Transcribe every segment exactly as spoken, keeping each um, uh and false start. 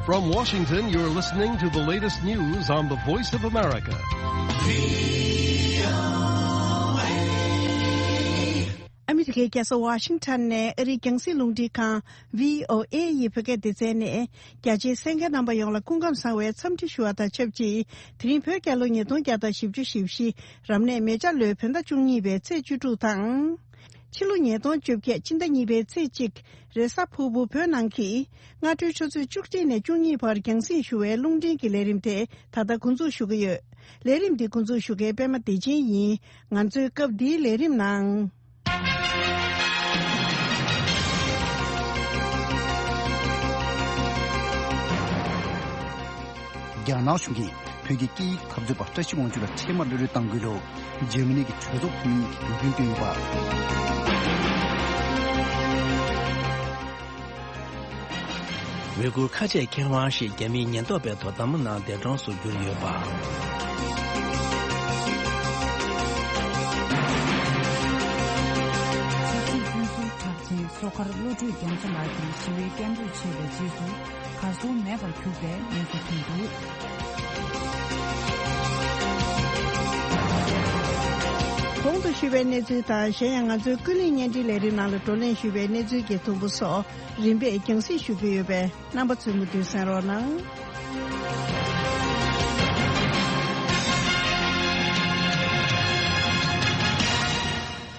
From Washington, you're listening to the latest news on the Voice of America. ཨ་མི་རི་ཀའི་རྒྱལ་ས་ཝ་ཤིང་ཊོན་ནས་ཨ་རིའི་རྒྱང་སྲིང་རླུང་འཕྲིན་ཁང་བྷི་ཨོ་ཨེ་ཡི་བོད་སྐད་སྡེ་ཚན་ནས། རྒྱ་ཆེའི་གསན་མཁན་རྣམ་པ་ཡོངས་ལ་སྐུ་ཁམས་བཟང་བའི་འཚམས་འདྲི་ཞུ་བ་དང་ཆབས་ཅིག་དེ་རིང་བོད་རྒྱལ་ལོ་ཉིས་སྟོང་བརྒྱ་དང་བཞི་བཅུ་ཞེ་བཞི། རབ་གནས་མེ་བྱ་ལོའི་བོད་ཟླ་བཅུ་གཉིས་པའི་ཚེས་བཅུ་དྲུག་དང་། ཕྱི་ལོ་ཉིས་སྟོང་བཅོ་བརྒྱད་སྤྱི་ཟླ་གཉིས་པའི་ཚེས་གཅིག་རེས་གཟའ་ཕུར་བུ། བོད་ནང་གི་སྔ་དྲོའི་ཆུ་ཚོད་བཅུ་གཅིག་ནས་བཅུ་གཉིས་བར་རྒྱང་སྲིང་ཞུ་བའི་རླུང་འཕྲིན་གྱི་ལས་རིམ་དེ་ད་ལྟ་འགོ་འཛུགས་ཞུ་གི་ཡོད། ལས་རིམ་འདི་འགོ་འཛུགས་ཞུ་མཁན་པད་མ་བདེ་ཆེན་ཡིན། ང་ཚོའི་སྐབས་འདིའི་ལས་རིམ་ནང་། རྒྱ་ནག་གཞུང་གིས་བོད་ཀྱི་སྐད་ཡིག་འཐབ་རྩོད་པ་བཀྲ་ཤིས་དབང་ཕྱུག་ལ་འཕྲལ་མར་གློད་གྲོལ་གཏང་དགོས་ལུགས་འཇར་མ་ནི་གི་གྲོས་ཚོགས་འཐུས་མི་གཉིས་ཀྱིས་འབོད་སྐུལ་བཏོན་ཡོད་པ། ཝེ་གུར་ཁ་ཆེ་ཁེ་དབང་ཧྲི་རྒྱ་མིའི་ཉེན་རྟོག་པའི་དོ་དམ་ནང་འདས་གྲོངས་སུ་གྱུར་ཡོད་པ། ཆབ་སྲིད་ཀུན་གསལ་གྲགས་ཅན་སོ་ཁར་བློ་གྲོས་རྒྱ་མཚོ་ལགས་ཀྱིས་ཞི་བའི་སྐད་འབོད་བྱས་པའི་རྗེས་སུ་གར་སོང་མེད་པར་གྱུར་པའི་གནས་ཚུལ་ཐོན་འདུག། གོང་དུ་ཞུས་པའི་གནས་ཚུལ་དང་། གཞན་ཡང་ང་ཚོའི་ཀུན་གླེང་བརྙན་འཕྲིན་ལས་རིམ་ནང་ལ་བགྲོ་གླེང་ཞུས་པའི་གནས་ཚུལ་གྱི་ཐོ་འགོད་སོགས་རིམ་པས་རྒྱང་སྲིང་ཞུ་རྒྱུ་ཡོད་པས། རྣམ་པ་ཚོས་མུ་མཐུད་གསན་རོགས་གནང་།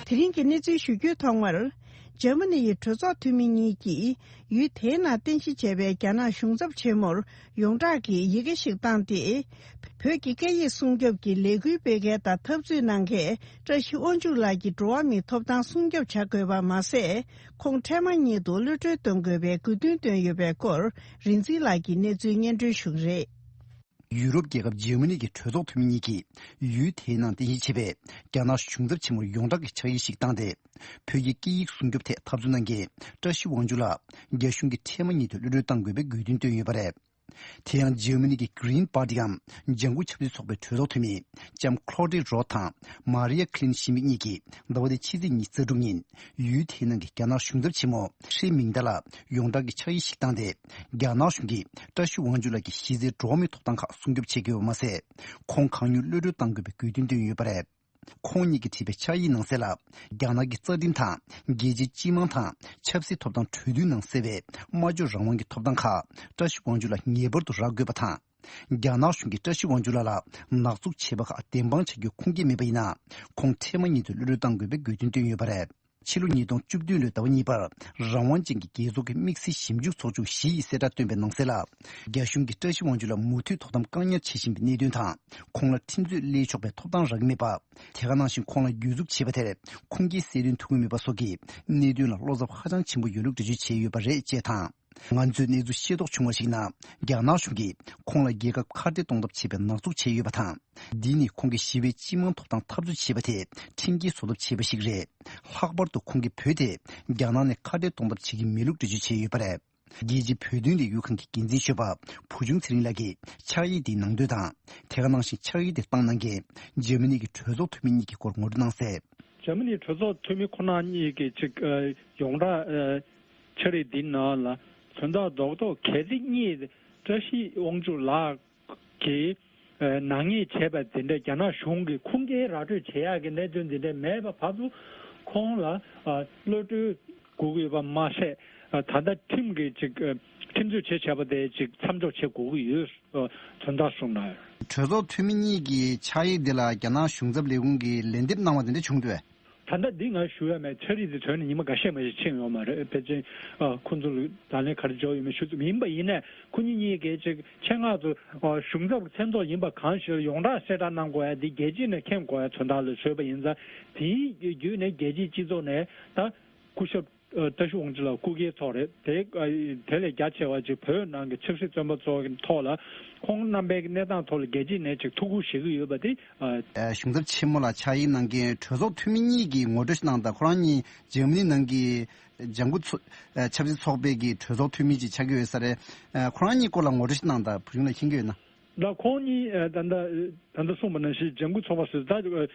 དེ་རིང་གི་གནས་ཚུལ་ཞུ་རྒྱུའི་ཐོག་མར། འཇར་མ་ནི་ཡི་གྲོས་ཚོགས་འཐུས་མི་གཉིས་ཀྱིས་ཡུལ་དེའི་ནང་རྟེན་གཞི་བྱས་པའི་རྒྱ་ནག་གཞུང་ཚབ་ཆེན་མོར་ཡོངས་གྲགས་ཀྱི་ཡི་གེ་ཞིག་བཏང་སྟེ། བོད་ཀྱི་སྐད་ཡིག་སྲུང་སྐྱོབ་ཀྱི་ལས་འགུལ་སྤེལ་མཁན་དང་འཐབ་རྩོད་གནང་མཁན་བཀྲ་ཤིས་དབང་ཕྱུག་ལགས་ཀྱི་འགྲོ་བ་མིའི་ཐོབ་ཐང་སྲུང་སྐྱོབ་བྱ་དགོས་པ་མ་ཟད། ཁོང་འཕྲལ་མ་ཉིད་དུ་གློད་གྲོལ་གཏོང་དགོས་པའི་དགོས་འདུན་བཏོན་ཡོད་པའི་སྐོར། རིག་འཛིན་ལགས་ཀྱིས་གནས་ཚུལ་སྙན་སྒྲོན་ཞུ་གི་རེད། ཡུ་རོབ་རྒྱལ་ཁབ་འཇར་མ་ནི་གི་གྲོས་ཚོགས་འཐུས་མི་གཉིས་ཀྱིས་ཡུལ་དེའི་ནང་རྟེན་གཞི་བྱས་པའི་རྒྱ་ནག་གཞུང་ཚབ་ཆེན་མོར་ཡོངས་གྲགས་ཀྱི་ཕྱག་ཡིག་ཞིག་བཏང་སྟེ། བོད་ཀྱི་སྐད་ཡིག་སྲུང་སྐྱོབ་ཐད་འཐབ་རྩོད་གནང་མཁན་བཀྲ་ཤིས་དབང་ཕྱུག་ལགས་རྒྱ་གཞུང་གིས་འཕྲལ་མ་ཉིད་དུ་གློད་གྲོལ་གཏང་དགོས་པའི་དགོས་འདུན་བཏོན་ཡོད་པ་རེད། དེ་ཡང་འཇར་མ་ནི་གི་Green Party འམ་ལྗང་ཁུ་ཆབ་སྲིད་ཚོགས་པའི་གྲོས་ཚོགས་འཐུས་མི་ལྕམ་Claude Roth དང་Maria Klein Schmidt གཉིས་ཀྱིས་ཟླ་བ་འདིའི་ཕྱི་ཚེས་ཉི་ཤུ་རྩ་དྲུག་ཉིན་ཡུལ་དེའི་ནང་གི་རྒྱ་ནག་གཞུང་ཚབ་ཆེན་མོ་ཧྲི་མིང་ཏཱ་ལ་ཡོངས་གྲགས་ཀྱི་ཕྱག་ཡིག་ཞིག་བཏང་སྟེ། རྒྱ་ནག་གཞུང་གིས་བཀྲ་ཤིས་དབང་ཕྱུག་ལགས་ཀྱི་གཞི་རྩའི་འགྲོ་བ་མིའི་ཐོབ་ཐང་ཁག་སྲུང་སྐྱོབ་བྱེད་དགོས་པ་མ་ཟད། ཁོང་གང་མྱུར་གློད་གྲོལ་གཏང་དགོས་པའི་དགོས་འདུན་བཏོན་ཡོད་པ་རེད། ཁོང་གཉིས་ཀྱིས་བྲིས་པའི་ཕྱག་ཡིག་ནང་གསལ་ལ། རྒྱ་ནག་གི་རྩ་ཁྲིམས་དང་རྒྱལ་སྤྱིའི་སྤྱི་དམངས་དང་ཆབ་སྲིད་ཐོབ་ཐང་གྲོས་མཐུན་ནང་གསལ་བའི་སྨྲ་བརྗོད་རང་དབང་གི་ཐོབ་ཐང་ཁག་བཀྲ་ཤིས་དབང་ཕྱུག་ལ་ངེས་པར་དུ་རག་དགོས་པ་དང་། རྒྱ་ནག་གཞུང་གིས་བཀྲ་ཤིས་དབང་ཕྱུག་ལགས་ལ་ནག་འཛུགས་བྱས་པ་ཁག་བདེན་དཔང་བྱ་རྒྱུའི་ཁུངས་སྐྱེལ་མེད་པ་ཡིན་ན། ཁོང་འཕྲལ་མ་ཉིད་དུ་གློད་གྲོལ་གཏང་དགོས་པའི་དགོས་འདུན་བཏོན་ཡོད་པ་རེད། ཕྱི་ལོ་ཉིས་སྟོང་བཅུ་བདུན་ལོའི་ཟླ་བ་གཉིས་པར་རང་དབང་ཅན་གྱི་རྒྱལ་ཚོགས་ཀྱི་དམིགས་བསལ་ཞིབ་འཇུག་ཚོགས་ཆུང་བཞི་ཡིས་གསལ་བསྒྲགས་བཏོན་པའི་ནང་གསལ་ལ། རྒྱ་གཞུང་གིས་བཀྲ་ཤིས་དབང་ཕྱུག་ལ་མུ་མཐུད་ཐོག་ཐམ་བཀག་ཉར་བྱེད་བཞིན་པའི་གནད་དོན་དང་། ཁོང་ལ་ཁྲིམས་རྩོད་སླེལ་ཆོག་པའི་ཐོབ་ཐང་རག་གི་མེད་པ། དེ་ག་ནང་བཞིན་ཁོང་ལ་གྱོད་འཛུགས་བྱས་པ་དེར་ཁུངས་སྐྱེལ་གསལ་སྟོན་ཐུབ་ཀྱི་མེད་པ་སོགས་ཀྱི་གནད་དོན་ལ་བློ་འཚབ་ཧ་ཅང་ཆེན་པོ་ཡོད་ལུགས་འགྲེལ་བརྗོད་བྱས་ཡོད་པ་རེད་ཅེས་དང་། ང་ཚོས་གནས་ཚུལ་ཤེས་རྟོགས་བྱུང་བར་གཞིགས་ན། རྒྱ་ནག་གཞུང་གིས་ཁོང་ལ་རྒྱལ་ཁབ་ཁ་བྲལ་གཏོང་ཐབས་བྱས་པའི་ནག་འཛུགས་བྱས་ཡོད་པ་དང་། འདི་ནི་ཁོང་གིས་ཞི་བའི་སྤྱི་དམངས་ཐོབ་ཐང་འཐབ་རྩོད་བྱས་པ་དེ་ཁྲིམས་འགལ་བཟོ་ཐབས་བྱས་པ་ཞིག་རེད། ལྷག་པར་དུ་ཁོང་གིས་བོད་དེ་རྒྱ་ནག་ནས་ཁ་བྲལ་གཏོང་ཐབས་བྱེད་ཀྱི་མེད་ལུགས་འགྲེལ་བརྗོད་བྱས་ཡོད་པ་རེད། རྒྱལ་སྤྱིའི་བོད་དོན་ལས་འགུལ་ཁང་གི་འགན་འཛིན་གཞོན་པ་བུ་ཆུང་ཚེ་རིང་ལགས་ཀྱིས་ཕྱག་ཡིག་འདིའི་ནང་དོན་དང་། དེ་ག་ནང་བཞིན་ཕྱག་ཡིག་དེ་བཏང་གནང་མཁན་འཇར་མ་ནི་གི་གྲོས་ཚོགས་འཐུས་མི་གཉིས་ཀྱི་སྐོར་ངོ་སྤྲོད་གནང་གསལ། འཇར་མ་ནིའི་གྲོས་ཚོགས་འཐུས་མི་ཁོ་ན་གཉིས་ཀྱིས་ཅིག་ཨ་ཡོངས་གྲགས་ཨ་ཕྱག་རིས་འདིའི་ནང་ལ་དོན་དག་རྡོག་རྡོག་གལ་སྲིད་གཉིས་བཀྲ་ཤིས་དབང་ཕྱུག་ལགས་ཀྱིས་ཨ་ནག་ཉེས་བྱས་པ་འདི་འདྲ་རྒྱ་ནག་གཞུང་གིས་ཁུངས་སྐྱེལ་ར་སྤྲོད་བྱེད་ཡག་གི་གནད་དོན་འདི་འདྲ་མེད་པ་བར་དུ་ཁོང་ལ་ཨ་གློད་གྲོལ་དགོས་ཀྱི་ཡོད་པ་མ་ཟད། ཨ་ད་ལྟ་ཁྲིམས་ཀྱི་ཅིག་ཨ་ཁྲིམས་རྩོད་བྱེད་བྱས་པ་དེ་ཅིག་མཚམས་འཇོག་བྱེད་དགོས་ཀྱི་ཡོད། ཨ་དོན་དག་གསུངས་གནང་ཡོད། གྲོས་ཚོགས་འཐུས་མི་གཉིས་ཀྱི་ཕྱག་ཡིག་འདི་ལ་རྒྱ་ནག་གཞུང་ཚབ་ལས་ཁུངས་ཀྱིས་ལན་འདེབས་གནང་བ་དེ་འདྲ་བྱུང་འདུག་པས། ད་ལྟ་འདི་ང་ཞུ་ཡ་མེད། ཕྱག་རིས་འདི་ཐོན་ནས་ཉི་མ་འགའ་ཤས་མ་གཏོགས་ཕྱིན་ཡོད་མ་རེད། ཕལ་ཆེར་ཨ་ཁོང་ཚོ་ལ་ད་ལན་ག་རེ་འབྱོར་ཡོད་མེད་ཞུ་ཐུབ་མེད། ཡིན་པ་ཡིན་ནའི་ཁོ་གཉིས་གཉིས་ཀྱིས་ཅིག་ཆེད་མངགས་ཚོ་ཨ་གཞུང་ཚབ་མཚན་ཐོག་ཡིན་པ་གང་ཞིག་ལ་ཡོངས་གྲགས་གསལ་བསྒྲགས་གནང་དགོས་ཡ་འདི་རྒྱལ་སྤྱི་ནས་མཁྱེན་དགོས་ཡ་དོན་དག་ལ་བཟོས་པ་ཡིན་ཙང་། དེའི་བརྒྱུད་ནས་རྒྱལ་སྤྱིའི་སྤྱི་ཚོགས་ནས་ད་སྐུ་ཞབས་ཨ་བཀྲ་ཤིས་དབང་ཕྱུག་ལགས་སྐུ་སྒེར་ཚོགས་རེད་དེ། ཨ་དེ་ལས་རྒྱ་ཆེ་བ་ཅིག་བོད་ནང་གི་ཆབ་སྲིད་བཙོན་པ་ཚོ་གི་ཐོག་ལ་ཁོང་རྣམ་པའི་གནས་སྟངས་ཐོག་ལ་རྒྱལ་སྤྱི་ནས་ཅིག་ཐུགས་ཁུར་བཞེས་ཀྱི་ཡོད་པ་དེ། ཨ་གཞུང་ཚབ་ཆེན་མོ་ལ་ཕྱག་ཡིག་གནང་མཁན་གྲོས་ཚོགས་འཐུས་མི་གཉིས་ཀྱིས་ངོ་སྤྲོད་ཞིག་གནང་སྟངས། ཁོ་རང་གཉིས་འཇར་མ་ནི་ནང་གི་ལྗང་ཁུ་ཚོ་ཨ་ཆབ་སྲིད་ཚོགས་པའི་གི་གྲོས་ཚོགས་འཐུས་མི་ཅིག་ཆགས་ཀྱི་ཡོད་ས་རེད། ཨ་ཁོ་རང་གཉིས་སྐོར་ལ་ངོ་སྤྲོད་ཞིག་གནང་དང་། བུ་ཆུང་ལ་མཁྱེན་གྱི་ཡོད་ན། ད་ཁོང་གཉིས་ཨ་ད་ལྟ་ད་ལྟ་གསུངས་པ་ནང་བཞིན་ལྗང་གུ་ཚོགས་པ་ཟེར་ད་ཨ་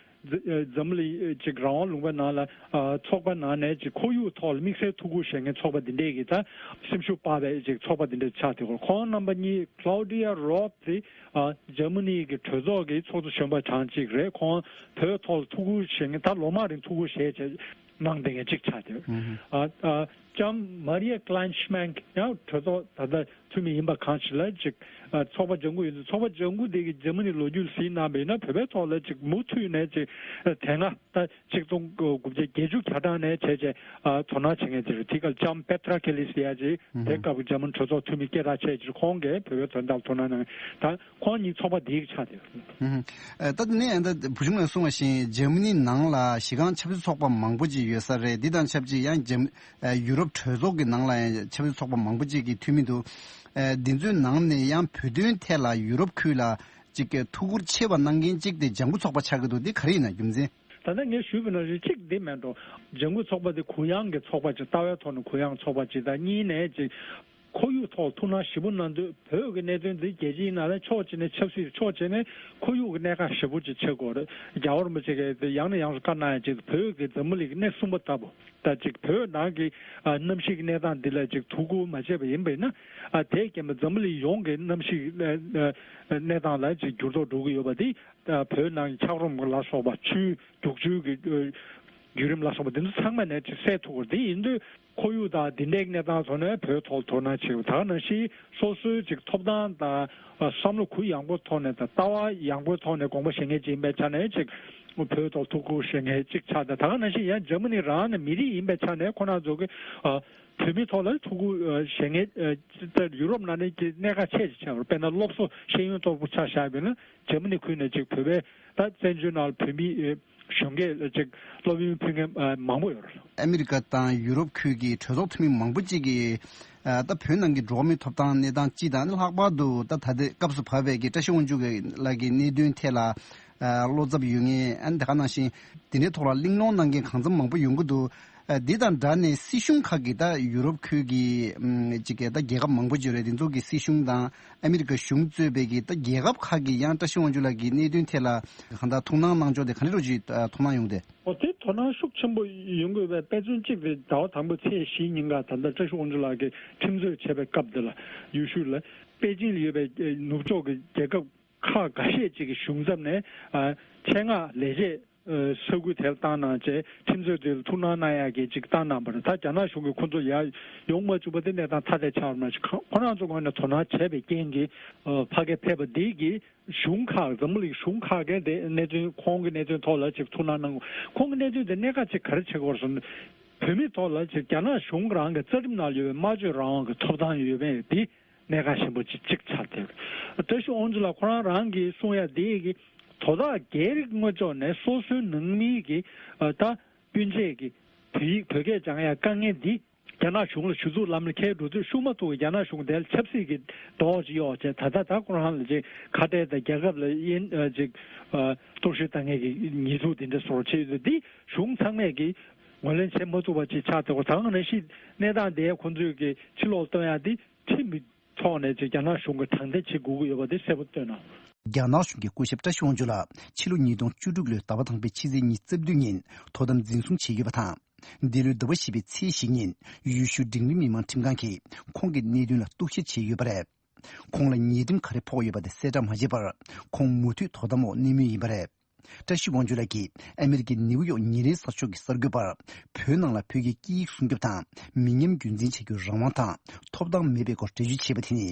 འཛམ་གླིང་ཨ་ཅིག་རང་དབང་ལུང་པའི་ནང་ལ་ཨ་ཚོགས་པ་ནང་ནས་ཅིག་ཁོར་ཡུག་ཐོག་ལ་དམིགས་བསལ་ཐུགས་ཁུར་བཞེས་མཁན་ཚོགས་པ་འདི་འདྲས་ཀྱི་ད་སེམས་ཤུགས་སྤར་བའི་ཅིག་ཚོགས་པ་འདི་འདྲས་ཆགས་ཏེ། ཁོང་རྣམ་པ་གཉིས་Claudia Roth དེ་ཨ་འཇར་མ་ནི་གི་གྲོས་ཚོགས་ཀྱི་ཚོགས་གཙོ་གཞོན་པ་གྲངས་གཅིག་རེད། ཁོང་བོད་ཐོག་ལ་ཐུགས་ཁུར་བཞེས་མཁན་ད་ལོ་མང་རིང་ཐུགས་ཁུར་བཞེས་བྱས་གནང་བསྡད་མཁན་གཅིག་ཆགས་ཏེ། ཨ་ཨ་ལྕམ་Maria Kleinschmidt ཡང་གྲོས་ཚོགས་ད་ལྟ་འཐུས་མི་ཡིན་པ་གང་ཞིག་ལ་ཅིག་ཨ་ཚོགས་པ་ལྗང་གུ་ཡིན་ཚུལ། ཚོགས་པ་ལྗང་གུ་དེ་གི་འཇར་མ་ནི་ལོ་རྒྱུས་གཟིགས་གནང་བ་ཡིན་ན་བོད་པའི་ཐོག་ལ་ཅིག་མུ་མཐུད་ནས་ཅིག་ཨ་དེ་སྔ་ད་ཆིག་སྟོང་དགུ་བརྒྱ་བརྒྱད་ཅུ་གྱ་གྲངས་ནས་བྱས་བྱས་ཨ་དོ་སྣང་བྱེད་མཁན་དེ་རེད། དེ་ག་ལྕམ་Petra Kelly ཟེར་ཡ་ཅིག་དེ་སྐབས་ཀྱི་འཇར་མ་ནི་གྲོས་ཚོགས་འཐུས་མི་སྐད་གྲགས་ཆེ་ཅིག་ཁོང་གིས་བོད་པའི་དོན་དག་ལ་དོ་སྣང་གནང་། ད་ཁོང་གཉིས་ཚོགས་པ་དེའི་ཆགས་དེ། ཨ་ད་ནས་ཨ་ད་བུ་ཆུང་ལ་གསུངས་པ་བཞིན་འཇར་མ་ནི་ནང་ལ་གཞི་རྐང་ཆབ་སྲིད་ཚོགས་པ་མང་པོ་ཅིག་ཡོད་ས་རེད། འདི་དང་ཆབས་ཅིག་ཡང་འཇར་ཨ་ཡུ་རོབ་གྲོས་ཚོགས་ཀྱི་ནང་ལ་ཡང་ཆབ་སྲིད་ཚོགས་པ་མང་པོ་ཅིག་གི་འཐུས་མི་འདུག་ཨ་འདི་ཚོའི་ནང་ནས་ཡང་བོད་དོན་ཐད་ལ་ཡུ་རོབ་ཁུལ་ལ་ཅིག་གི་ཐུགས་ཁུར་ཆེ་བ་གནང་མཁན་གཅིག་དེ་ལྗང་གུ་ཚོགས་པ་ཆགས་ཀྱི་འདུག་འདི་ག་རེ་ཡིན་ན་རྒྱུ་མཚན། ད་ལྟ་ངས་ཞུས་པ་ནང་བཞིན་གཅིག་འདི་མེད་འགྲོ། ལྗང་གུ་ཚོགས་པ་དེ་གུ་ཡངས་ཀྱི་ཚོགས་པ་ཅིག་ལྟ་བའི་ཐོག་ནས་གུ་ཡངས་ཚོགས་པ་ཅིག་དང་། གཉིས་ནས་ཅིག་ཁོར་ཡུག་ཐོག་ཐུགས་སྣང་ཞེ་པོ་གནང་དུས་བོད་ཀྱི་གནད་དོན་འདི་རྒྱལ་སྤྱིའི་ནང་ལ་ཕྱོགས་གཅིག་ནས་ཆབ་སྲིད་ཕྱོགས་གཅིག་ནས་ཁོར་ཡུག་གི་གནད་འགག་ཞེ་པོ་ཅིག་ཆགས་ཀྱི་ཡོད་རེད། རྒྱལ་བ་རིན་པོ་ཆེ་གིས་དེ་ཡང་ནས་ཡང་དུ་བཀའ་གནང་ཡ་ཅིག་བོད་ཀྱི་འཛམ་བུ་གླིང་གི་གནས་གསུམ་པ་ལྟ་བུ་ད་ཅིག་བོད་ནང་གི་ཨ་གནམ་གཤིས་ཀྱི་གནས་སྟངས་འདི་ལ་ཅིག་ཐུགས་ཁུར་མ་བྱས་པ་ཡིན་པ་ཡིན་ན། ཨ་དེས་རྐྱེན་པས་འཛམ་བུ་གླིང་ཡོངས་ཀྱི་གནམ་གཤིས་ཨ་ཨ་གནས་སྟངས་ལ་ཅིག་འགྱུར་ལྡོག་འགྲོ་གི་ཡོད་པ་འདི། ད་བོད་ནང་གི་འཁྱགས་རོམ་ལ་སོགས་པ། ཆུའི་རྒྱུག་ཆུའི་གི་ཨ་བརྒྱུད་རིམ་ལ་སོགས་པ་འདི་ཚོ་ཚང་མ་ནས་ཅིག་སེལ་ཐུབ་པ་རེད། དེ་ཡིན་དུས་ཁོར་ཡུག་དང་དེ་འདྲའི་གནས་སྟངས་ཐོག་ནས་བོད་ཐོག་དོ་སྣང་བྱེད་དགོས། ད་ག་ནང་བཞིན་སོ་སོའི་ཅིག་ཐོབ་ཐང་དང་ཨ་བསམ་བློ་གུ་ཡངས་པོ་ཐོག་ནས་དང་ལྟ་བ་ཡངས་པོའི་ཐོག་ནས་དགོངས་པ་བཞེས་མཁན་ཅིག་ཡིན་པའི་ཆ་ནས་ཅིག་བོད་ཐོག་ཐུགས་ཁུར་བཞེས་མཁན་ཅིག་ཆགས། ད་ད་ག་ནང་བཞིན་ཡང་འཇར་མ་ནི་རང་ནས་མི་རིགས་ཡིན་པའི་ཆ་ནས་ཁོ་རང་ཚོ་གི་ཨ་བོད་མི་ཐོག་ལ་ཐུགས་ཁུར་ཨ་བཞེས་མཁན་ཨ་ད་ཡུ་རོབ་ནང་ནས་ཀྱི་གནད་འགག་ཆེ་ཆེ་ཆགས་པ་རེད། དཔེར་ན་སློབ་གསོ་ཤེས་ཡོན་དོད་པོ་ཆ་བཞག་པ་ཡིན་ན་འཇར་མ་ནི་ཁུལ་ནས་ཅིག་བོད་པའི་ད་བཙན་བྱོལ་ནང་ལ་བོད་མི་ཨ་གཞོན་སྐྱེས་ལ་ཅིག་སློབ་ཡོན་ཕུལ་མཁན་ཨ་མང་པོ་ཡོད་རེད། ཨ་མི་རི་ཀ་དང་ཡུ་རོབ་ཁུལ་གྱི་གྲོས་ཚོགས་འཐུས་མི་མང་པོ་ཅིག་གིས་ཨ་ད་བོད་ནང་གི་འགྲོ་བ་མིའི་ཐོབ་ཐང་གནས་སྟངས་སྤྱི་དང་ལྷག་པར་དུ་ད་ད་ལྟའི་སྐབས་སུ་བབས་པའི་གི་བཀྲ་ཤིས་དབང་ཕྱུག་ལགས་ཀྱི་གནད་དོན་ཐད་ལ་ཨ་བློ་འཚབ་ཡོད་མཁན། ཨ་ནི་ད་ག་ནང་བཞིན་དེ་འདྲའི་ཐོག་ལ་གླེང་སློང་གནང་མཁན་གང་འཚམ་མང་པོ་ཡོང་གི་འདུག་ཨ་འདི་དང་སྦྲགས་ནས་སྲིད་གཞུང་ཁག་གིས་ད་ཡུ་རོབ་ཁུལ་གྱི་ཨམ་ཅིག་གི་ད་རྒྱལ་ཁབ་མང་པོ་ཅིག་ཡོད་རེད། དེ་ཚོ་གི་སྲིད་གཞུང་དང་ཨ་མི་རི་ཀ་གཞུང་གཙོས་པའི་གི་ད་རྒྱལ་ཁབ་ཁག་གིས་ཡང་བཀྲ་ཤིས་དབང་ཕྱུག་ལགས་ཀྱི་གནད་དོན་ཐད་ལ་གང་ལྟར་ཐུགས་སྣང་གནང་ཕྱོགས་དེ་ག་འདྲ་རོ་ཅིག་ཨ་མཐོང་སྣང་ཡོང་གི་འདུག་ཨོ་དེ་དོ་སྣང་ཤུགས་ཆེན་པོ་ཡོང་དགོས་པའི་དཔེ་མཚོན་གཅིག་དེ་ཟླ་བ་དང་པོའི་ཚེས་བཞི་ཉིན་ཀ་ད་ལྟ་བཀྲ་ཤིས་དབང་ཕྱུག་ལགས་ཀྱིས་ཁྲིམས་རྩོད་བྱས་པའི་སྐབས་འདི་ལ་ཡུལ་ཤུལ་ལ་པེ་ཅིང་ལ་ཡོད་པའི་ནུབ་ཕྱོགས་ཀྱི་རྒྱལ་ཁབ་ཁག་འགའ་ཤས་ཅིག་གི་གཞུང་ཚབ་ནས་ཨ་ཆེད་མངགས་ལས་བྱེད་ཨ་ས་ཁུལ་དེར་བཏང་གནང་བྱས་ཁྲིམས་རྩོད་དེ་ལ་ཐུགས་སྣང་གནང་ཡག་གི་ཅིག་བཏང་གནང་བ་རེད། ད་རྒྱ་ནག་གཞུང་གིས་ཁོ་ཚོ་ཡར་ཡོང་མ་བཅུག་པ་དེ་གནས་སྟངས་ཐ་དད་ཆགས་པ་མ་གཏོགས་ཁོ་རང་ཚོ་ངོས་ནས་དོ་སྣང་བྱས་པའི་རྐྱེན་གྱིས་ཨ་ཕ་གིར་ཕེབས་པ་འདི་གིས་གཞུང་ཁག་འཛམ་བུ་གླིང་གཞུང་ཁག་གིས་དེ་གནད་དོན་ཁོང་གི་གནད་དོན་ཐོག་ལ་ཅིག་ཐུགས་སྣང་གནང་། ཁོང་གི་གནད་དོན་དེ་གནད་འགག་ཅིག་ག་རེ་ཆགས་ཀྱི་ཡོད་རེད་ཟེར་ན། བོད་མིའི་ཐོག་ལ་ཅིག་རྒྱ་ནག་གཞུང་རང་གི་རྩ་ཁྲིམས་ནང་ཡོད་པའི་སྨྲ་བརྗོད་རང་དབང་གི་ཐོབ་ཐང་ཡོད་པས་འདི་གནད་འགག་ཆེན་པོ་ཅིག་ཅིག་ཆགས་ཏེ། བཀྲ་ཤིས་དབང་ཕྱུག་ལགས་ཁོ་རང་རང་གིས་གསུང་ཡ་འདི་གི་དོ་བདག་སྒེར་དངོས་ཕྱོགས་ནས་སོ་སོའི་ནང་མི་གི་ཨ་ད་སྤུན་མཆེད་ཀྱི་བོད་ཡིག་བོད་སྐད་སྦྱང་ཡ་དཀའ་ངལ་འདི་རྒྱ་ནག་གཞུང་ལ་ཞུ་གཏུག་ལམ་ལ་འཁྱེར་འགྲོ་དུས་ཤུགས་མ་ཐུག་གི་རྒྱ་ནག་གཞུང་དེ་ལ་ཆབ་སྲིད་ཀྱི་རྡོག་ཅིག་གཡོགས་བྱས། ད་ལྟ་ད་ཁོ་རང་ལ་ཅིག་ཁ་བྲལ་དང་རྒྱལ་ཁབ་ལ་དབྱེན་ཨ་ཅིག་ཨ་གཏོར་བཤིག་བཏང་མཁན་གྱི་ཉེས་འཛུགས་དེ་འདྲ་སོགས་བྱས་ཡོད་དུས་འདི་གཞུང་ཚང་མས་ཀྱི་ངོས་ལེན་བྱེད་མ་ཐུབ་པ་ཅིག་ཆགས་ཏེ། ད་ག་ནང་བཞིན་གནས་སྟངས་དེ་ཁོང་ཚོས་ཀྱི་ཕྱི་ལོགས་སྟོན་ཡ་འདི་ཁྲིམས་ཀྱི་ཐོག་ནས་ཅིག་རྒྱ་ནག་གཞུང་གིས་དྲང་བདེན་བྱེད་དགོས་ཀྱི་ཡོད་པ་འདི་གསལ་པོ་བཏོན་གནང་། རྒྱ་ནག་གཞུང་གི་སྐུ་ཞབས་བཀྲ་ཤིས་དབང་ཕྱུག་ལགས་ཕྱི་ལོ་ཉིས་སྟོང་བཅུ་དྲུག་ལོའི་ཟླ་བ་དང་པོའི་ཕྱི་ཚེས་ཉི་ཤུ་རྩ་བདུན་ཉིན་དོ་དམ་འཛིན་བཟུང་བྱས་ཡོད་པ་དང་། འདི་ལོའི་ཟླ་བ་བཞི་པའི་ཚེས་བཞི་ཉིན་ཡུལ་ཤུལ་འབྲིང་རིམ་མི་མང་ཁྲིམས་ཁང་གིས་ཁོང་གི་གནད་དོན་ལ་གཏུག་བཤེར་བྱས་ཡོད་པ་རེད། ཁོང་ལ་ཉེས་ཁྲིམས་ག་རེ་ཕོག་ཡོད་པ་དེ་གསལ་བསྒྲགས་མ་བྱས་པར། ཁོང་མུ་མཐུད་དོ་དམ་འོག་གནས་མུས་ཡིན་པ་རེད། བཀྲ་ཤིས་དབང་ཕྱུག་ལགས་ཀྱིས་ཨ་མེ་རི་ཀའི་ནིའུ་ཡོག་ཉིན་རེའི་གསར་ཤོག་གི་གསར་འགོད་པར། བོད་ནང་ལ་བོད་ཀྱི་སྐད་ཡིག་སྲུང་སྐྱོབ་དང་མི་ཉམས་རྒྱུན་འཛིན་བྱ་རྒྱུའི་རང་དབང་དང་ཐོབ་ཐང་མེད་པའི་སྐོར་འགྲེལ་བརྗོད་བྱས་པ་དེ་ནི།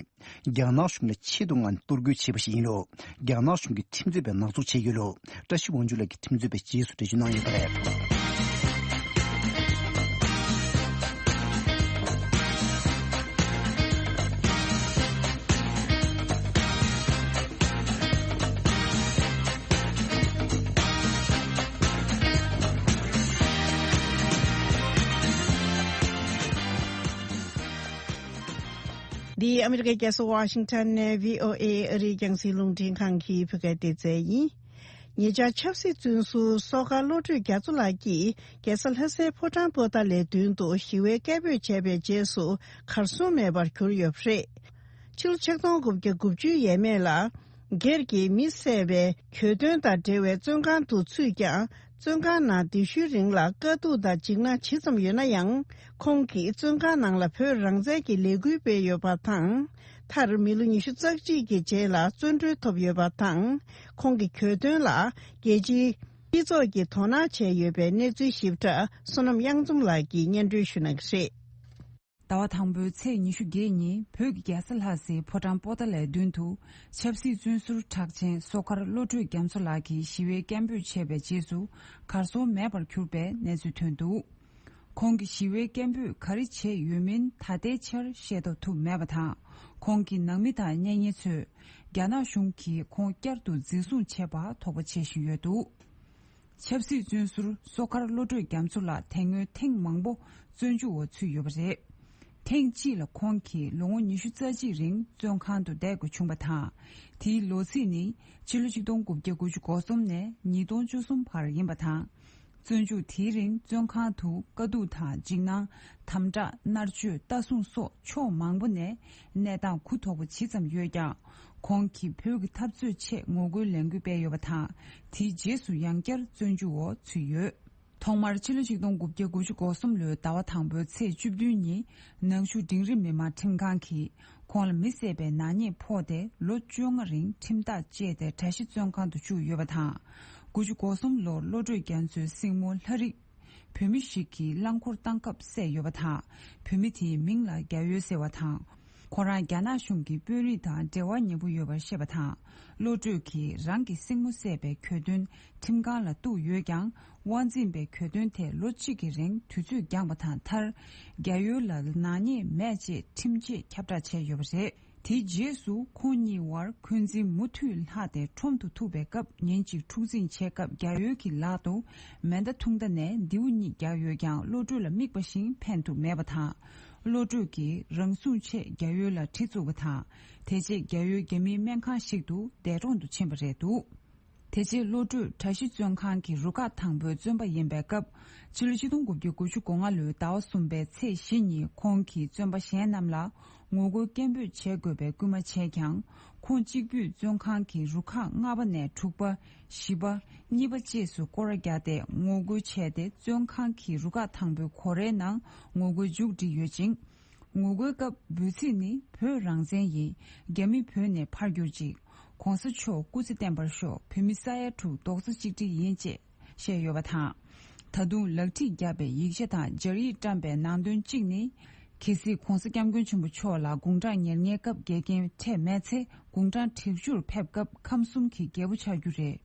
རྒྱ་ནག་གཞུང་ལ་ཆེད་དུ་མངགས་ནས་གཏོར་རྒོལ་བྱས་པ་ཞིག་ཡིན་ལུགས། རྒྱ་ནག་གཞུང་གིས་ཁྲིམས་རྩོད་པས་ནག་འཛུགས་བྱས་ཡོད་ལུགས། བཀྲ་ཤིས་དབང་ཕྱུག་ལགས་ཀྱིས་ཁྲིམས་རྩོད་པའི་རྗེས་སུ་འགྲེལ་བརྗོད་གནང་ཡོད་པ་རེད། འདི་ཨ་མི་རི་ཀའི་རྒྱལ་ས་ཝ་ཤིང་ཊོན་ནས་བྷི་ཨོ་ཨེ་ཨ་རིའི་རྒྱང་སྲིང་རླུང་འཕྲིན་ཁང་གི་བོད་སྐད་སྡེ་ཚན་ཡིན། ཉེ་ཆར་ཆབ་སྲིད་བཙོན་ཟུར་སོ་ཁ་བློ་གྲོས་རྒྱ་མཚོ་ལགས་ཀྱིས་རྒྱལ་ས་ལྷ་སའི་ཕོ་བྲང་པོ་ཏཱ་ལའི་མདུན་དུ་ཞི་བའི་སྐད་འབོད་བྱས་པའི་རྗེས་སུ་གར་སོང་མེད་པར་གྱུར་ཡོད་པ་རེད། ཕྱི་ལོ་ཆིག་སྟོང་དགུ་བརྒྱ་དགུ་བཅུའི་ཡས་མས་ལ། སྒེར་གྱི་མི་བསད་པའི་གྱོད་དོན་དང་འབྲེལ་བའི་བཙོན་ཁང་དུ་ཚུད་ཀྱང་། བཙོན་ཁང་ནང་སྡེ་ཤུལ་རིང་ལ་དཀའ་སྡུག་དང་འཇིགས་སྣང་ཇི་ཙམ་ཡོད་ན་ཡང་། ཁོང་གིས་བཙོན་ཁང་ནང་ལ་བོད་རང་བཙན་གྱི་ལས་འགུལ་སྤེལ་ཡོད་པ་དང་། མཐར་མི་ལོ་ཉི་ཤུ་རྩ་གཅིག་གི་རྗེས་ལ་བཙོན་གྲོལ་ཐོབ་ཡོད་པ་དང་། ཁོང་གི་གྱོད་དོན་ལ་རྒྱལ་སྤྱིའི་སྤྱི་ཚོགས་ཀྱིས་དོ་སྣང་བྱས་ཡོད་པའི་གནས་ཚུལ་ཞིབ་ཕྲ་བསོད་ནམས་གཡང་འཛོམས་ལགས་ཀྱིས་སྙན་སྒྲོན་ཞུ་གནང་གི་རེད། ཟླ་བ་དང་པོའི་ཚེས་ཉི་ཤུ་བརྒྱད་ཉིན་བོད་ཀྱི་རྒྱལ་ས་ལྷ་སའི་ཕོ་བྲང་པོ་ཏཱ་ལའི་མདུན་དུ་ཆབ་སྲིད་བཙོན་ཟུར་གྲགས་ཅན་བཟོ་མཁར་བློ་གྲོས་རྒྱ་མཚོ་ལགས་ཀྱིས་ཞི་བའི་སྐད་འབོད་བྱས་པའི་རྗེས་སུ་གར་སོང་མེད་པར་གྱུར་པའི་གནས་ཚུལ་ཐོན་འདུག་ཁོང་གིས་ཞི་བའི་སྐད་འབོད་ག་རེ་བྱས་ཡོད་མིན་ད་ལྟའི་ཆར་ཤེས་རྟོགས་ཐུབ་མེད་པ་དང་། ཁོང་གི་ནང་མི་དང་གཉེན་ཉེ་ཚོས་རྒྱ་ནག་གཞུང་གིས་ཁོང་བསྐྱར་དུ་འཛིན་བཟུང་བྱས་པར་དོགས་པ་བྱེད་བཞིན་ཡོད་འདུག་ཆབ་སྲིད་བཙོན་ཟུར་བཟོ་མཁར་བློ་གྲོས་རྒྱ་མཚོ་ལགས་དེ་སྔོན་ཐེངས་མང་པོ་བཙོན་འཇུག་འོག་ཚུད་ཡོད་པ་རེད། ཐེངས་གཅིག་ལ་ཁོང་གིས་ལོ་ངོ་ཉི་ཤུ་རྩ་གཅིག་རིང་བཙོན་ཁང་དུ་བསྡད་དགོས་བྱུང་བ་དང་། དེའི་ལོ་ཚིགས་ནི་ཕྱི་ལོ་ཆིག་སྟོང་དགུ་བརྒྱ་དགུ་བཅུ་གོ་གསུམ་ནས་ཉིས་སྟོང་བཅུ་གསུམ་བར་ཡིན་པ་དང་། བཙོན་འཇུག་དེའི་རིང་བཙོན་ཁང་དུ་དཀའ་སྡུག་དང་འཇིགས་སྣང་། དམ་དྲག་མནར་གཅོད་ལྟ་སྲུང་སོགས་ཕྱོགས་མང་པོ་ནས་གནས་སྟངས་གུ་དོག་པོ་ཇི་ཙམ་ཡོད་ཀྱང་། ཁོང་གིས་བོད་ཀྱི་འཐབ་རྩོད་ཆེད་ངོ་རྒོལ་ལས་འགུལ་སྤེལ་ཡོད་པ་དང་། དེའི་རྗེས་སུ་ཡང་བསྐྱར་བཙོན་འཇུག་འོག་ཚུད་ཡོད། ཐོག་མར་ཕྱི་ལོ་ཆིག་སྟོང་དགུ་བརྒྱ་དགུ་བཅུ་གོ་གསུམ་ལོའི་ཟླ་བ་དང་པོའི་ཚེས་བཅུ་བདུན་ཉིན་ནང་ཆུ་འབྲིང་རིམ་མི་དམངས་ཁྲིམས་ཁང་གིས་ཁོང་ལ་མི་བསད་པའི་ནག་ཉེས་ཕོག་སྟེ་ལོ་བཅོ་ལྔ་རིང་ཁྲིམས་ཐག་བཅད་དེ་གྲྭ་བཞི་བཙོན་ཁང་དུ་བཅུག་ཡོད་པ་དང་། དགུ་བཅུ་གོ་གསུམ་ལོར་བློ་གྲོས་རྒྱ་མཚོའི་སྲིང་མོ་ལྷ་རིགས། བུད་མེད་ཞིག་གིས་རླངས་འཁོར་བཏང་སྐབས་བསད་ཡོད་པ་དང་། བུད་མེད་དེའི་མིང་ལ་རྒྱ་ཡོལ་ཟེར་བ་དང་། ཁོ་རང་རྒྱ་ནག་གཞུང་གི་དཔོན་རིགས་དང་འབྲེལ་བ་ཉེ་པོ་ཡོད་པར་བཤད་པ་དང་། བློ་གྲོས་ཀྱིས་རང་གི་སྲིང་མོ་བསད་པའི་གྱོད་དོན་ཁྲིམས་ཁང་ལ་གཏུགས་ཡོད་ཀྱང་། དབང་འཛིན་པས་གྱོད་དོན་དེ་ལོ་གཅིག་གི་རིང་དུས་ཚོད་འགྱངས་པ་དང་། མཐར་རྒྱ་ཡོལ་ལ་ནག་ཉེས་མེད་ཅེས་ཁྲིམས་ཆད་ཁྱབ་བསྒྲགས་བྱས་ཡོད་པ་རེད། དེའི་རྗེས་སུ་ཁོང་གཉིས་བར་འཁོན་འཛིན་མུ་མཐུད་ལྷག་སྟེ་ཁྲོམ་དུ་ཐུག་པའི་སྐབས། ཉིན་གཅིག་འཁྲུག་འཛིང་བྱས་སྐབས་རྒྱ་ཡོལ་གྱི་ལག་ཏུ་མེ་མདའ་ཐུང་མདའ་ནས་མདེའུ་གཉིས་བརྒྱབ་ཡོད་ཀྱང་། བློ་གྲོས་ལ་དམིགས་པ་བཞིན་ཕན་ཐོགས་མེད་པ་དང་། བློ་གྲོས་ཀྱིས་རང་སྲུང་ཆེད་རྒྱ་ཡོལ་ལ་གྲི་བཙུགས་པ་དང་། དེ་རྗེས་རྒྱ་ཡོལ་རྒྱ་མིའི་སྨན་ཁང་ཞིག་ཏུ་འདས་གྲོངས་སུ་ཕྱིན་པ་རེད་འདུག་དེ་རྗེས་བློ་གྲོས་གྲྭ་བཞི་བཙོན་ཁང་གི་རུ་ཁག་དང་པོའི་བཙོན་པ་ཡིན་པའི་སྐབས། ཕྱི་ལོ་ཆིག་སྟོང་དགུ་བརྒྱ་དགུ་བཅུ་གོ་ལྔ་ལོའི་ཟླ་བ་གསུམ་པའི་ཚེས་བཞི་ཉིན་ཁོང་གིས་བཙོན་པ་གཞན་རྣམས་ལ་ངོ་རྒོལ་སྐད་འབོད་བྱེད་དགོས་པའི་སྐུལ་མ་བྱས་ཀྱང་། ཁོང་གཅིག་པུས་བཙོན་ཁང་གི་རུ་ཁག་ལྔ་པ་ནས་དྲུག་པ། བཞི་པ། གཉིས་པ་བཅས་སུ་སྐོར་ར་བརྒྱབ་སྟེ་ངོ་རྒོལ་བྱས་ཏེ། བཙོན་ཁང་གི་རུ་ཁག་དང་པོའི་སྒོ་རའི་ནང་ངོ་རྒོལ་མཇུག་བསྒྲིལ་ཡོད་ཅིང་། ངོ་རྒོལ་སྐབས་འབོད་ཚིག་ནི། བོད་རང་བཙན་ཡིན། རྒྱ་མི་བོད་ནས་ཕར་གྱུར་ཅིག་གོང་ས་མཆོག་སྐུ་ཚེ་བརྟན་པར་ཤོག་བོད་མི་ས་ཡ་དྲུག་རྡོག་རྩ་གཅིག་སྒྲིལ་ཡིན། ཅེས་བཤད་ཡོད་པ་དང་། ད་དུང་ལག་བྲིས་བརྒྱབ་པའི་ཡིག་ཆ་དང་སྦྱར་ཡིག་བཀྲམ་པའི་ནང་དོན་གཅིག་ནི། གལ་སྲིད་གོང་ས་སྐྱབས་མགོན་ཆེན་པོ་མཆོག་ལ་དགུང་གྲངས་ཉེར་ལྔའི་སྐབས་འགལ་རྐྱེན་འཕྲད་མེད་ཚེ། དགུང་གྲངས་དྲུག་ཅུར་ཕེབས་སྐབས་ཁམས་གསུམ་གྱི་རྒྱལ་པོ་ཆགས་རྒྱུ་རེད།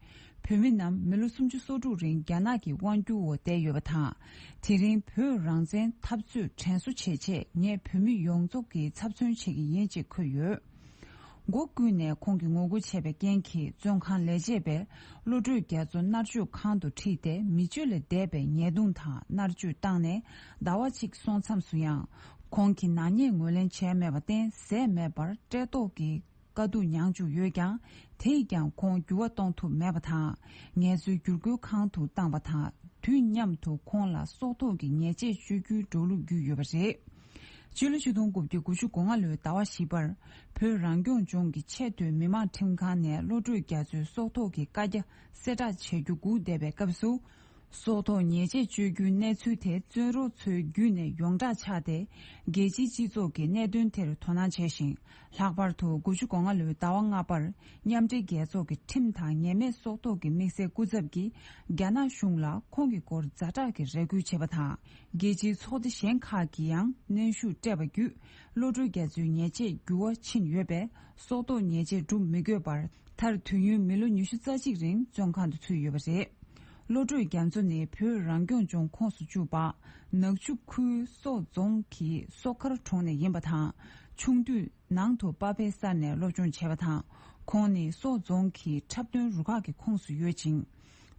བོད་མི་རྣམས་མི་ལོ་སུམ་ཅུ་སོ་དྲུག་རིང་རྒྱ་ནག་གི་དབང་བསྒྱུར་འོག་བསྡད་ཡོད་པ་དང་། དེ་རིང་བོད་རང་བཙན་འཐབ་རྩོད་དྲན་གསོ་བྱེད་ཆེད་ངས་བོད་མི་ཡོངས་རྫོགས་ཀྱི་ཚབ་མཚོན་བྱེད་ཀྱི་ཡིན། ཅེས་འཁོད་ཡོད། མགོ་བཀུག་ནས་ཁོང་གིས་ངོ་རྒོལ་བྱས་པའི་རྐྱེན་གྱིས། བཙོན་ཁང་ལས་བྱེད་པས་བློ་གྲོས་རྒྱ་མཚོ་མནར་གཅོད་ཁང་དུ་ཁྲིད་དེ། མི་སྤྱོད་ལས་འདས་པའི་ཉེས་རྡུང་དང་མནར་གཅོད་བཏང་ནས་ཟླ་བ་གཅིག་སོང་མཚམས་སུ་ཡང་། ཁོང་གིས་ནག་ཉེས་ངོས་ལེན་བྱས་མེད་པར་བརྟེན། ཟས་མེད་པར་བཀྲེས་ལྟོགས་ཀྱི་དཀའ་སྡུག་མྱངས་བཅུག་ཡོད་ཀྱང་། དེས་ཀྱང་ཁོང་འགྱུར་བ་གཏོང་ཐུབ་མེད་པ་དང་། ངལ་རྩོལ་བསྒྱུར་བཀོད་ཁང་དུ་བཏང་བ་དང་། དུས་མཉམ་དུ་ཁོང་ལ་སྲོག་ཐོག་གི་ཉེས་ཆད་གཅོད་རྒྱུའི་འགྲོ་ལུགས་བརྒྱུད་ཡོད་པ་རེད། ཕྱི་ལོ་ཆིག་སྟོང་དགུ་བརྒྱ་དགུ་བཅུ་གོ་ལྔ་ལོའི་ཟླ་བ་བཞི་པར། བོད་རང་སྐྱོང་ལྗོངས་ཀྱི་ཆེས་མཐོའི་མི་དམངས་ཁྲིམས་ཁང་ནས་བློ་གྲོས་རྒྱ་མཚོའི་སྲོག་ཐོག་གི་བཀའ་རྒྱ་གསལ་བསྒྲགས་བྱ་རྒྱུ་སྒུག་བསྡད་པའི་སྐབས་སུ། སྲོག་ཐོག་ཉེས་ཆད་གཅོད་རྒྱུའི་གནས་ཚུལ་དེ་བཙོན་རོགས་ཚོའི་བརྒྱུད་ནས་ཡོངས་གྲགས་ཆགས་ཏེ། རྒྱལ་སྤྱིའི་སྤྱི་ཚོགས་ཀྱིས་གནད་དོན་དེར་དོ་སྣང་བྱས་ཤིང་། ལྷག་པར་དུ་དགུ་བཅུ་གོ་ལྔ་ལོའི་ཟླ་བ་ལྔ་པར། མཉམ་འབྲེལ་རྒྱལ་ཚོགས་ཀྱི་ཁྲིམས་དང་ཉེས་མེད་སྲོག་ཐོག་གི་དམིགས་བསལ་སྐུ་ཚབ་ཀྱིས། རྒྱ་ནག་གཞུང་ལ་ཁོང་གི་སྐོར་ཛ་དྲག་གི་རེ་སྐུལ་བྱས་པ་དང་། རྒྱལ་སྤྱིའི་ཚོགས་སྡེ་གཞན་ཁག་གིས་ཡང་གནོན་ཤུགས་སྤྲད་པ་བརྒྱུད། བློ་གྲོས་རྒྱ་མཚོའི་ཉེས་ཆད་འགྱུར་བ་ཕྱིན་ཡོད་པས། སྲོག་ཐོག་ཉེས་ཆད་སྒྲུབ་མི་དགོས་པར། མཐར་དུས་ཡུན་མི་ལོ་ཉི་ཤུ་རྩ་གཅིག་རིང་བཙོན་ཁང་དུ་ཚུད་ཡོད་པ་རེད། བློ་གྲོས་རྒྱ་མཚོ་ནི་བོད་རང་སྐྱོང་ལྗོངས་ཁོངས་སུ་བཅུག་པ། ནག་ཆུ་ཁུལ་སོག་རྫོང་གི་སོག་མཁར་གྲོང་ནས་ཡིན་པ་དང་། ཆུང་དུས་ནང་དུ་པ་ཕའི་སར་ནས་སློབ་སྦྱོང་བྱས་པ་དང་། ཁོང་ནི་སོག་རྫོང་གི་འཁྲབ་སྟོན་རུ་ཁག་གི་ཁོངས་སུ་ཡོད་ཅིང་།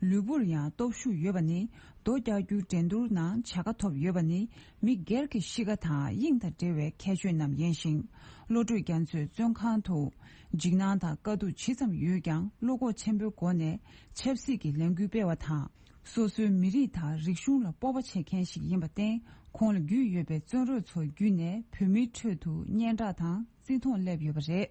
ལུས་པོར་ཡང་སྟོབས་ཤུགས་ཡོད་པ་ནི། རྡོ་རྒྱག་རྒྱུའི་འགྲན་བསྡུར་ནང་བྱ་དགའ་ཐོབ་ཡོད་པ་ནི། མི་སྒེར་གྱི་གཤིས་ཀ་དང་དབྱིངས་དང་འབྲེལ་བའི་ཁྱད་ཆོས་རྣམས་ཡིན་ཞིང་། བློ་གྲོས་རྒྱ་མཚོས་བཙོན་ཁང་དུ། འཇིགས་སྣང་དང་དཀའ་སྡུག་ཇི་ཙམ་ཡོད་ཀྱང་། བློ་ཁོག་ཆེན་པོའི་སྒོ་ནས་ཆབ་སྲིད་ཀྱི་ལས་འགུལ་སྤེལ་བ་དང་། སོ་སོའི་མི་རིགས་དང་རིག་གཞུང་ལ་སྤོབས་པ་བྱེད་མཁན་ཞིག་ཡིན་པར་བརྟེན། ཁོང་ལ་རྒྱུས་ཡོད་པའི་བཙོན་རོགས་ཚོ་བརྒྱུད་ནས་བོད་མིའི་ཁྲོད་དུ་སྙན་གྲགས་དང་བརྩི་མཐོང་སླེབས་ཡོད་པ་རེད།